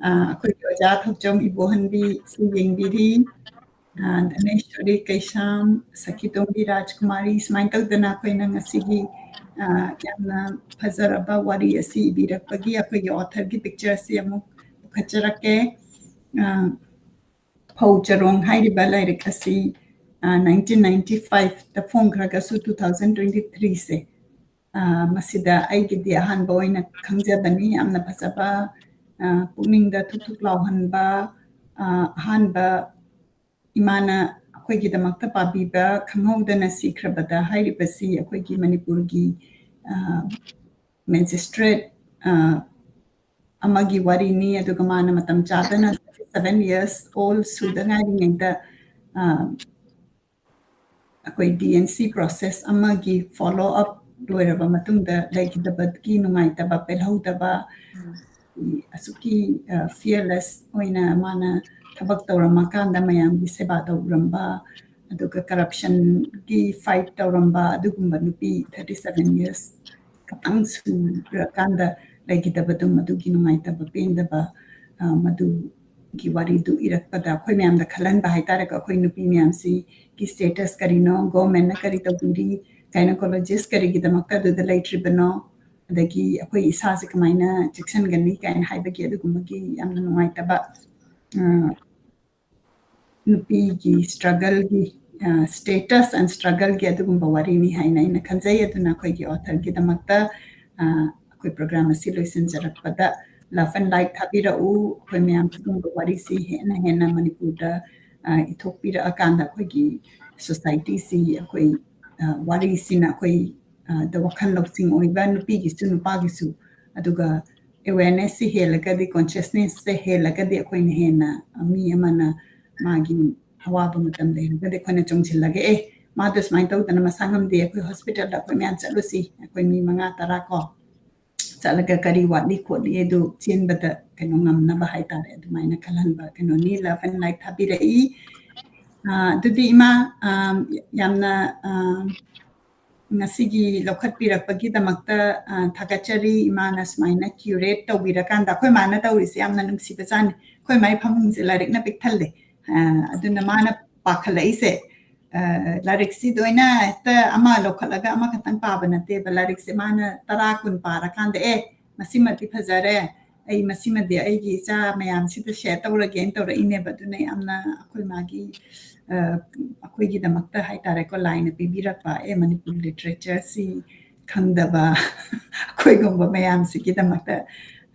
ꯑ, ꯑꯩꯈꯣꯏꯒꯤ ꯑꯣꯖꯥ ꯊꯧꯆꯝ ꯏꯕꯣꯍꯟꯕꯤꯁꯨ ꯌꯦꯡꯕꯤꯔꯤ꯫ ꯑ, ꯙꯅꯦꯁ꯭ꯋꯔꯤ ꯀꯩꯁꯥꯝ, ꯁꯈꯤꯇꯣꯝꯕꯤ ꯔꯥꯖꯀꯨꯃꯥꯔꯤ, ꯁꯨꯃꯥꯏꯅ ꯇꯧꯗꯅ ꯑꯩꯈꯣꯏꯅ ꯉꯁꯤꯒꯤ, ꯑ, ꯌꯥꯝꯅ ꯐꯖꯔꯕ ꯋꯥꯔꯤ ꯑꯁꯤ ꯏꯕꯤꯔꯛꯄꯒꯤ ꯑꯩꯈꯣꯏꯒꯤ authorꯒꯤ picture ꯑꯁꯤ ꯑꯃꯨꯛ ꯄꯨꯈꯠꯆꯔꯛꯀꯦ꯫ ꯑ, ꯐꯧ ꯆꯔꯣꯡ ꯍꯥꯏꯔꯤꯕ ꯂꯥꯏꯔꯤꯛ ꯑꯁꯤ, ꯑ, nineteen ninety fiveꯇ ꯐꯣꯡꯈ꯭ꯔꯒꯁꯨ two thousand twenty threeꯁꯦ, ꯑ, ꯃꯁꯤꯗ ꯑꯩꯒꯤꯗꯤ ꯑꯍꯥꯟꯕ ꯑꯣꯏꯅ ꯈꯪꯖꯕꯅꯤ꯫ ꯌꯥꯝꯅ ꯐꯖꯕ, ꯑ, ꯄꯨꯛꯅꯤꯡꯗ ꯊꯨꯛ ꯊꯨꯛ ꯂꯥꯎꯍꯟꯕ, ꯑ, ꯑꯍꯥꯟꯕ ꯏꯃꯥꯅ ꯑꯩꯈꯣꯏꯒꯤꯗꯃꯛꯇ ꯄꯥꯕꯤꯕ "ꯈꯪꯍꯧꯗꯅ ꯁꯤꯈ꯭ꯔꯕꯗ" ꯍꯥꯏꯔꯤꯕꯁꯤ ꯑꯩꯈꯣꯏꯒꯤ ꯃꯅꯤꯄꯨꯔꯒꯤ, ꯑ, magistrate, ꯑ, ꯑꯃꯒꯤ ꯋꯥꯔꯤꯅꯤ꯫ ꯑꯗꯨꯒ ꯃꯥꯅ ꯃꯇꯝ ꯆꯥꯗꯅ seven years old ꯁꯨꯗ ꯉꯥꯏꯔꯤꯉꯩꯗ, ꯑ, ꯑꯩꯈꯣꯏ D N C process ꯑꯃꯒꯤ follow up ꯂꯣꯏꯔꯕ ꯃꯇꯨꯡꯗ ꯂꯩꯈꯤꯗꯕꯒꯤ ꯅꯨꯡꯉꯥꯏꯇꯕ, ꯄꯦꯜꯍꯧꯗꯕ, ꯑꯁꯨꯛꯀꯤ, ꯑ, fearless ꯑꯣꯏꯅ ꯃꯥꯅ ꯊꯕꯛ ꯇꯧꯔꯝꯃꯀꯥꯟꯗ ꯃꯌꯥꯝꯒꯤ ꯁꯦꯕꯥ ꯇꯧꯔꯝꯕ, ꯑꯗꯨꯒ corruptionꯒꯤ fight ꯇꯧꯔꯝꯕ ꯑꯗꯨꯒꯨꯝꯕ ꯅꯨꯄꯤ thirty seven years ꯈꯛꯇꯪ ꯁꯨꯔꯀꯥꯟꯗ ꯂꯩꯈꯤꯗꯕꯗꯣ, ꯃꯗꯨꯒꯤ ꯅꯨꯡꯉꯥꯏꯇꯕ, ꯄꯦꯟꯗꯕ, ꯑ, ꯃꯗꯨꯒꯤ ꯋꯥꯔꯤꯗꯨ ꯏꯔꯛꯄꯗ ꯑꯩꯈꯣꯏ ꯃꯌꯥꯝꯗ ꯈꯜꯍꯟꯕ ꯍꯥꯏꯇꯥꯔꯦꯀꯣ꯫ ꯑꯩꯈꯣꯏ ꯅꯨꯄꯤ ꯃꯌꯥꯝꯁꯤ ꯒꯤ status ꯀꯔꯤꯅꯣ, governmentꯅ ꯀꯔꯤ ꯇꯧꯕꯤꯔꯤ, gynecologist ꯀꯔꯤꯒꯤꯗꯃꯛꯇ ꯑꯗꯨꯗ ꯂꯩꯇ꯭ꯔꯤꯕꯅꯣ, ꯑꯗꯒꯤ ꯑꯩꯈꯣꯏ ꯏꯁꯥꯁꯦ ꯀꯃꯥꯏꯅ ꯆꯦꯛꯁꯤꯟꯒꯅꯤ ꯀꯥꯏꯅ ꯍꯥꯏꯕꯒꯤ ꯑꯗꯨꯒꯨꯝꯕꯒꯤ ꯌꯥꯝꯅ ꯅꯨꯡꯉꯥꯏꯇꯕ, ꯑ, ꯅꯨꯄꯤꯒꯤ struggleꯒꯤ, ꯑ, status and struggleꯒꯤ ꯑꯗꯨꯒꯨꯝꯕ ꯋꯥꯔꯤꯅꯤ ꯍꯥꯏꯅ ꯑꯩꯅ ꯈꯟꯖꯩ꯫ ꯑꯗꯨꯅ ꯑꯩꯈꯣꯏꯒꯤ authorꯒꯤꯗꯃꯛꯇ, ꯑ, ꯑꯩꯈꯣꯏ program ꯑꯁꯤ ꯂꯣꯏꯁꯤꯟꯖꯔꯛꯄꯗ love and like ꯊꯥꯕꯤꯔꯛꯎ꯫ ꯑꯩꯈꯣꯏ ꯃꯌꯥꯝ ꯁꯤꯒꯨꯝꯕ ꯋꯥꯔꯤꯁꯤ ꯍꯦꯟꯅ ꯍꯦꯟꯅ ꯃꯅꯤꯄꯨꯔꯗ, ꯑ, ꯏꯊꯣꯛꯄꯤꯔꯛꯑꯀꯥꯟꯗ ꯑꯩꯈꯣꯏꯒꯤ societyꯁꯤ ꯑꯩꯈꯣꯏ, ꯑ, ꯋꯥꯔꯤꯁꯤꯅ ꯑꯩꯈꯣꯏ, ꯑ, ꯗ ꯋꯥꯈꯜ ꯂꯧꯁꯤꯡ ꯑꯣꯏꯕ ꯅꯨꯄꯤꯒꯤꯁꯨ ꯅꯨꯄꯥꯒꯤꯁꯨ, ꯑꯗꯨꯒ awarenessꯁꯦ ꯍꯦꯜꯂꯒꯗꯤ, consciousnessꯁꯦ ꯍꯦꯜꯂꯒꯗꯤ ꯑꯩꯈꯣꯏꯅ ꯍꯦꯟꯅ, ꯑ, ꯃꯤ ꯑꯃꯅ ꯃꯥꯒꯤ ꯑꯋꯥꯕ ꯃꯇꯝ ꯂꯩꯔꯒꯗꯤ ꯑꯩꯈꯣꯏꯅ ꯆꯣꯡꯁꯤꯜꯂꯒ, "ꯑꯦ, ꯃꯥꯗꯣ ꯁꯨꯃꯥꯏꯅ ꯇꯧꯗꯅ ꯃꯁꯥ ꯉꯝꯗꯦ, ꯑꯩꯈꯣꯏ hospitalꯗ ꯑꯩꯈꯣꯏ ꯃꯌꯥꯝ ꯆꯠꯂꯨꯁꯤ, ꯑꯩꯈꯣꯏ ꯃꯤ ꯃꯉꯥ ꯇꯔꯥ ꯀꯣ, ꯆꯠꯂꯒ ꯀꯔꯤ ꯋꯥꯠꯂꯤ ꯈꯣꯠꯂꯤ ꯑꯗꯨ ꯆꯦꯟꯕꯗ ꯀꯩꯅꯣ ꯉꯝꯅꯕ ꯍꯥꯏꯇꯥꯔꯦ, ꯑꯗꯨꯃꯥꯏꯅ ꯈꯜꯍꯟꯕ ꯀꯩꯅꯣꯅꯤ꯫ Love and Light ꯊꯥꯕꯤꯔꯛꯏ꯫ ꯑ, ꯑꯗꯨꯗꯤ ꯏꯃꯥ, ꯑ, ꯌꯥꯝꯅ, ꯑ, ꯉꯁꯤꯒꯤ ꯂꯧꯈꯠꯄꯤꯔꯛꯄꯒꯤꯗꯃꯛꯇ, ꯑ, ꯊꯥꯒꯠꯆꯔꯤ꯫ ꯏꯃꯥꯅ ꯁꯨꯃꯥꯏꯅ curate ꯇꯧꯕꯤꯔꯀꯥꯟꯗ, ꯑꯩꯈꯣꯏ ꯃꯥꯅ ꯇꯧꯔꯤꯁꯦ ꯌꯥꯝꯅ ꯅꯨꯡꯁꯤꯕꯖꯥꯠꯅꯤ꯫ ꯑꯩꯈꯣꯏ ꯃꯥꯏ ꯐꯃꯨꯡꯁꯦ ꯂꯥꯏꯔꯤꯛꯅ ꯄꯤꯛ ꯊꯜꯂꯦ꯫ ꯑ, ꯑꯗꯨꯅ ꯃꯥꯅ ꯄꯥꯈꯠꯂꯛꯏꯁꯦ, ꯑ, ꯂꯥꯏꯔꯤꯛꯁꯤ ꯂꯣꯏꯅ ꯍꯦꯛꯇ ꯑꯃ ꯂꯧꯈꯠꯂꯒ ꯑꯃꯈꯛꯇꯪ ꯄꯥꯕ ꯅꯠꯇꯦꯕ꯫ ꯂꯥꯏꯔꯤꯛꯁꯦ ꯃꯥꯅ ꯇꯔꯥ ꯀꯨꯟ ꯄꯥꯔꯀꯥꯟꯗ, "ꯑꯦ, ꯃꯁꯤꯃꯗꯤ ꯐꯖꯔꯦ, ꯑꯩ ꯃꯁꯤꯃꯗꯤ ꯑꯩꯒꯤ ꯏꯆꯥ ꯃꯌꯥꯝꯁꯤꯗ share ꯇꯧꯔꯒꯦꯅ" ꯇꯧꯔꯛꯏꯅꯦꯕ꯫ ꯑꯗꯨꯅ ꯌꯥꯝꯅ ꯑꯩꯈꯣꯏ ꯃꯥꯒꯤ, ꯑ, ꯑꯩꯈꯣꯏꯒꯤꯗꯃꯛꯇ ꯍꯥꯏꯇꯥꯔꯦꯀꯣ, ꯂꯥꯏꯅ ꯄꯤꯕꯤꯔꯛꯄ, ꯑꯦ, ꯃꯅꯤꯄꯨꯔ literature ꯁꯤ ꯈꯪꯗꯕ ꯑꯩꯈꯣꯏꯒꯨꯝꯕ ꯃꯌꯥꯝꯁꯤꯒꯤꯗꯃꯛꯇ,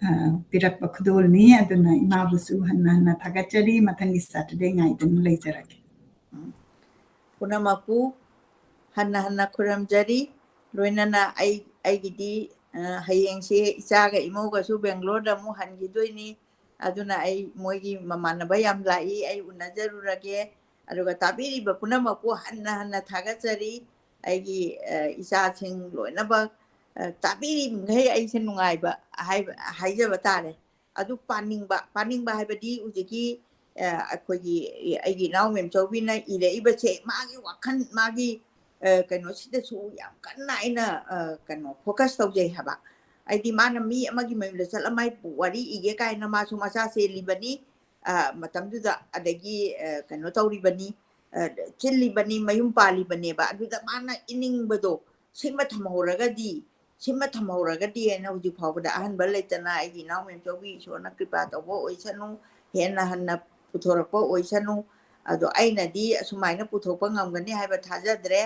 ꯑ, ꯄꯤꯔꯛꯄ ꯈꯨꯗꯣꯜꯅꯤ꯫ ꯑꯗꯨꯅ ꯏꯃꯥꯕꯨꯁꯨ ꯍꯟꯅ ꯍꯟꯅ ꯊꯥꯒꯠꯆꯔꯤ꯫ ꯃꯊꯪꯒꯤ Saturday ꯉꯥꯏꯗꯨꯅ ꯂꯩꯖꯔꯒꯦ꯫ ꯎꯝ꯫ ꯄꯨꯝꯅꯃꯛꯄꯨ ꯍꯟꯅ ꯍꯟꯅ ꯈꯨꯔꯨꯝꯖꯔꯤ꯫ ꯂꯣꯏꯅꯅ ꯑꯩ, ꯑꯩꯒꯤꯗꯤ, ꯑ, ꯍꯌꯦꯡꯁꯦ ꯏꯆꯥꯒ ꯏꯃꯧꯒꯁꯨ ꯕꯦꯡꯒ꯭ꯂꯣꯔꯗ ꯑꯃꯨꯛ ꯍꯟꯈꯤꯗꯣꯏꯅꯤ꯫ ꯑꯗꯨꯅ ꯑꯩ ꯃꯣꯏꯒꯤ ꯃꯃꯥꯟꯅꯕ ꯌꯥꯝ ꯂꯥꯛꯏ, ꯑꯩ ꯎꯅꯖꯔꯨꯔꯒꯦ꯫ ꯑꯗꯨꯒ ꯇꯥꯕꯤꯔꯤꯕ ꯄꯨꯝꯅꯃꯛꯄꯨ ꯍꯟꯅ ꯍꯟꯅ ꯊꯥꯒꯠꯆꯔꯤ꯫ ꯑꯩꯒꯤ, ꯑ, ꯏꯆꯥꯁꯤꯡ ꯂꯣꯏꯅꯃꯛ, ꯑ, ꯇꯥꯕꯤꯔꯤꯕꯈꯩ ꯑꯩꯁꯦ ꯅꯨꯡꯉꯥꯏꯕ ꯍꯥꯏꯕ, ꯍꯥꯏꯖꯕ ꯇꯥꯔꯦ꯫ ꯑꯗꯨ ꯄꯥꯅꯤꯡꯕ, ꯄꯥꯅꯤꯡꯕ ꯍꯥꯏꯕꯗꯤ ꯍꯧꯖꯤꯛꯀꯤ, ꯑ, ꯑꯩꯈꯣꯏꯒꯤ, ꯑꯩꯒꯤ ꯏꯅꯥꯎ ꯃꯦꯝꯆꯧꯕꯤꯅ ꯏꯔꯛꯏꯕꯁꯦ ꯃꯥꯒꯤ ꯋꯥꯈꯜ, ꯃꯥꯒꯤ, ꯑ, ꯀꯩꯅꯣꯁꯤꯗꯁꯨ ꯌꯥꯝ ꯀꯟꯅ ꯑꯩꯅ, ꯑ, ꯀꯩꯅꯣ focus ꯇꯧꯖꯩ ꯍꯥꯏꯕ꯫ ꯍꯥꯏꯗꯤ ꯃꯥꯅ ꯃꯤ ꯑꯃꯒꯤ ꯃꯌꯨꯝꯗ ꯆꯠꯂ ꯃꯥꯏ ꯋꯥꯔꯤ ꯏꯒꯦ ꯀꯥꯏꯅ ꯃꯥꯁꯨ ꯃꯆꯥ ꯆꯦꯜꯂꯤꯕꯅꯤ, ꯑ, ꯃꯇꯝꯗꯨꯗ, ꯑꯗꯒꯤ, ꯑ, ꯀꯩꯅꯣ ꯇꯧꯔꯤꯕꯅꯤ, ꯑ, ꯆꯤꯜꯂꯤꯕꯅꯤ, ꯃꯌꯨꯝ ꯄꯥꯜꯂꯤꯕꯅꯦꯕ꯫ ꯑꯗꯨꯗ ꯃꯥꯅ ꯏꯅꯤꯡꯕꯗꯣ ꯁꯤꯃ ꯊꯝꯍꯧꯔꯒꯗꯤ, ꯁꯤꯃ ꯊꯝꯍꯧꯔꯒꯗꯤ ꯍꯥꯏꯅ ꯍꯧꯖꯤꯛ ꯐꯥꯎꯕꯗ ꯑꯍꯟꯕ ꯂꯩꯇꯅ ꯑꯩꯒꯤ ꯏꯅꯥꯎ ꯃꯦꯝꯆꯧꯕꯤ ꯏꯁꯣꯔꯅ ꯀ꯭ꯔꯤꯄꯥ ꯇꯧꯕ ꯑꯣꯏꯁꯅꯨ, ꯍꯦꯟꯅ ꯍꯟꯅ ꯄꯨꯊꯣꯔꯛꯄ ꯑꯣꯏꯁꯅꯨ꯫ ꯑꯗꯣ ꯑꯩꯅꯗꯤ ꯑꯁꯨꯃꯥꯏꯅ ꯄꯨꯊꯣꯛꯄ ꯉꯝꯒꯅꯤ ꯍꯥꯏꯕ ꯊꯥꯖꯗ꯭ꯔꯦ꯫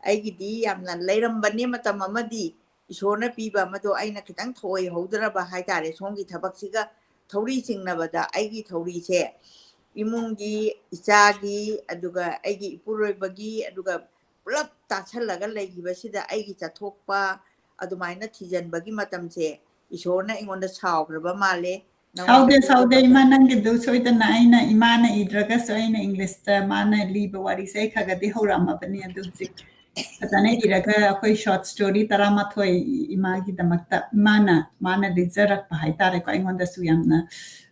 ꯑꯩꯒꯤꯗꯤ ꯌꯥꯝꯅ ꯂꯩꯔꯝꯕꯅꯦ ꯃꯇꯝ ꯑꯃꯗꯤ, ꯏꯁꯣꯔꯅ ꯄꯤꯕ, ꯃꯗꯣ ꯑꯩꯅ ꯈꯤꯇꯪ ꯊꯧꯑꯣꯏꯍꯧꯗ꯭ꯔꯕ ꯍꯥꯏꯇꯥꯔꯦ꯫ ꯁꯣꯝꯒꯤ ꯊꯕꯛꯁꯤꯒ ꯊꯧꯔꯤ ꯆꯤꯡꯅꯕꯗ ꯑꯩꯒꯤ ꯊꯧꯔꯤꯁꯦ ꯏꯃꯨꯡꯒꯤ, ꯏꯆꯥꯒꯤ, ꯑꯗꯨꯒ ꯑꯩꯒꯤ ꯏꯄꯨꯔꯣꯏꯕꯒꯤ, ꯑꯗꯨꯒ ꯄꯨꯂꯞ ꯇꯥꯁꯜꯂꯒ ꯂꯩꯈꯤꯕꯁꯤꯗ ꯑꯩꯒꯤ ꯆꯠꯊꯣꯛꯄ ꯑꯗꯨꯃꯥꯏꯅ ꯊꯤꯖꯤꯟꯕꯒꯤ ꯃꯇꯝꯁꯦ ꯏꯁꯣꯔꯅ ꯑꯩꯉꯣꯟꯗ ꯁꯥꯎꯈ꯭ꯔꯕ ꯃꯥꯜꯂꯦ꯫ ꯅꯉꯣꯟꯗ ꯁꯥꯎꯗꯦ, ꯄꯤꯕ ꯁꯥꯎꯗꯦ, ꯃꯇꯝ ꯏꯃꯥ, ꯅꯪꯒꯤꯗꯨ ꯁꯣꯏꯗꯅ ꯑꯩꯅ, ꯏꯃꯥꯅ ꯏꯗ꯭ꯔꯒꯁꯨ ꯑꯩꯅ ꯏꯪꯂꯤꯁꯇ ꯃꯥꯅ ꯂꯤꯕ ꯋꯥꯔꯤꯁꯦ ꯑꯩ ꯈꯔ ꯈꯔꯗꯤ ꯍꯧꯔꯛꯑꯝꯃꯕꯅꯤ꯫ ꯑꯗꯨ ꯍꯧꯖꯤꯛ ꯐꯖꯅ ꯏꯔꯒ ꯑꯩꯈꯣꯏ short story ꯇꯔꯥꯃꯥꯊꯣꯏ ꯏꯃꯥꯒꯤꯗꯃꯛꯇ ꯏꯃꯥꯅ, ꯃꯥꯅ ꯂꯤꯖꯔꯛꯄ ꯍꯥꯏꯇꯥꯔꯦꯀꯣ, ꯑꯩꯉꯣꯟꯗꯁꯨ ꯌꯥꯝꯅ,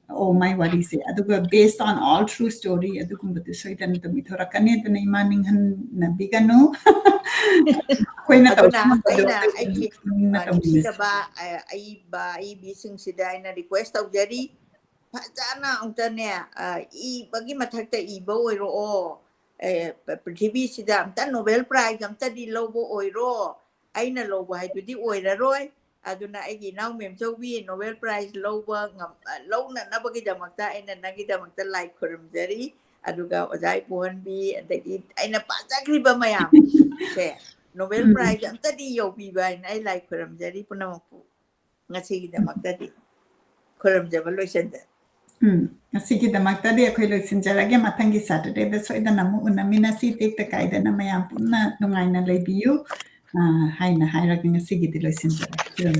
ꯑꯣ, ꯃꯥꯏ ꯋꯥꯔꯤꯁꯦ꯫ ꯑꯗꯨꯒ based on all true story ꯑꯗꯨꯒꯨꯝꯕꯗꯨ ꯁꯣꯏꯗꯅ ꯑꯗꯨꯝ ꯏꯊꯣꯔꯛꯀꯅꯤ꯫ ꯑꯗꯨꯅ ꯏꯃꯥ ꯅꯤꯡꯍꯟꯅꯕꯤꯒꯅꯨ꯫ ꯑꯩꯈꯣꯏꯅ ꯑꯗꯨꯅ ꯇꯧꯕ ꯉꯝꯕꯗꯣ ꯑꯩꯅ ꯑꯩꯒꯤ, ꯅꯤꯡꯅ ꯑ, ꯇꯧꯃꯤꯟꯅꯁꯤ꯫ ꯅꯨꯡꯁꯤꯖꯕ, ꯑ, ꯑꯏꯕ, ꯑꯏꯕꯤꯁꯤꯡꯁꯤꯗ ꯑꯩꯅ request ꯇꯧꯖꯔꯤ, ꯐꯖꯅ ꯑꯝꯇꯅꯦ, ꯑ, ꯏꯕꯒꯤ ꯃꯊꯛꯇ ꯏꯕ ꯑꯣꯏꯔꯛꯑꯣ꯫ ꯑꯦ, ꯄ-, ꯄ꯭ꯔꯤꯊꯤꯕꯤꯁꯤꯗ ꯑꯝꯇ Nobel Prize ꯑꯝꯇꯗꯤ ꯂꯧꯕ ꯑꯣꯏꯔꯣ꯫ ꯑꯩꯅ ꯂꯧꯕ ꯍꯥꯏꯗꯨꯗꯤ ꯑꯣꯏꯔꯔꯣꯏ꯫ ꯑꯗꯨꯅ ꯑꯩꯒꯤ ꯏꯅꯥꯎ ꯃꯦꯝꯆꯧꯕꯤ Nobel Prize ꯂꯧꯕ ꯉꯝ-, ꯑ, ꯂꯧꯅꯅꯕꯒꯤꯗꯃꯛꯇ ꯑꯩꯅ ꯅꯪꯒꯤꯗꯃꯛꯇ ꯂꯥꯏ ꯈꯨꯔꯨꯝꯖꯔꯤ꯫ ꯑꯗꯨꯒ ꯑꯣꯖꯥ ꯏꯄꯨꯍꯟꯕꯤ, ꯑꯗꯒꯤ ꯑꯩꯅ ꯄꯥꯖꯈ꯭ꯔꯤꯕ ꯃꯌꯥꯝꯁꯦ Nobel ꯎꯝ꯫ Prize ꯑꯝꯇꯗꯤ ꯌꯧꯕꯤꯕ ꯍꯥꯏꯅ ꯑꯩ ꯂꯥꯏ ꯈꯨꯔꯨꯝꯖꯔꯤ ꯄꯨꯝꯅꯃꯛꯄꯨ꯫ ꯉꯁꯤꯒꯤꯗꯃꯛꯇꯗꯤ ꯈꯨꯔꯨꯝꯖꯕ ꯂꯣꯏꯁꯤꯟꯖꯔꯦ꯫ ꯎꯝ, ꯉꯁꯤꯒꯤꯗꯃꯛꯇꯗꯤ ꯑꯩꯈꯣꯏ ꯂꯣꯏꯁꯤꯟꯖꯔꯒꯦ꯫ ꯃꯊꯪꯒꯤ Saturdayꯗ ꯁꯣꯏꯗꯅ ꯑꯃꯨꯛ ꯎꯅꯃꯤꯟꯅꯁꯤ꯫ ꯇꯦꯛꯇ ꯀꯥꯏꯗꯅ ꯃꯌꯥꯝ ꯄꯨꯟꯅ ꯅꯨꯡꯉꯥꯏꯅ ꯂꯩꯕꯤꯌꯨ, ꯑ, ꯍꯥꯏꯅ ꯍꯥꯏꯔꯒ ꯉꯁꯤꯒꯤꯗꯤ ꯂꯣꯏꯁꯤꯟꯖꯔꯒꯦ꯫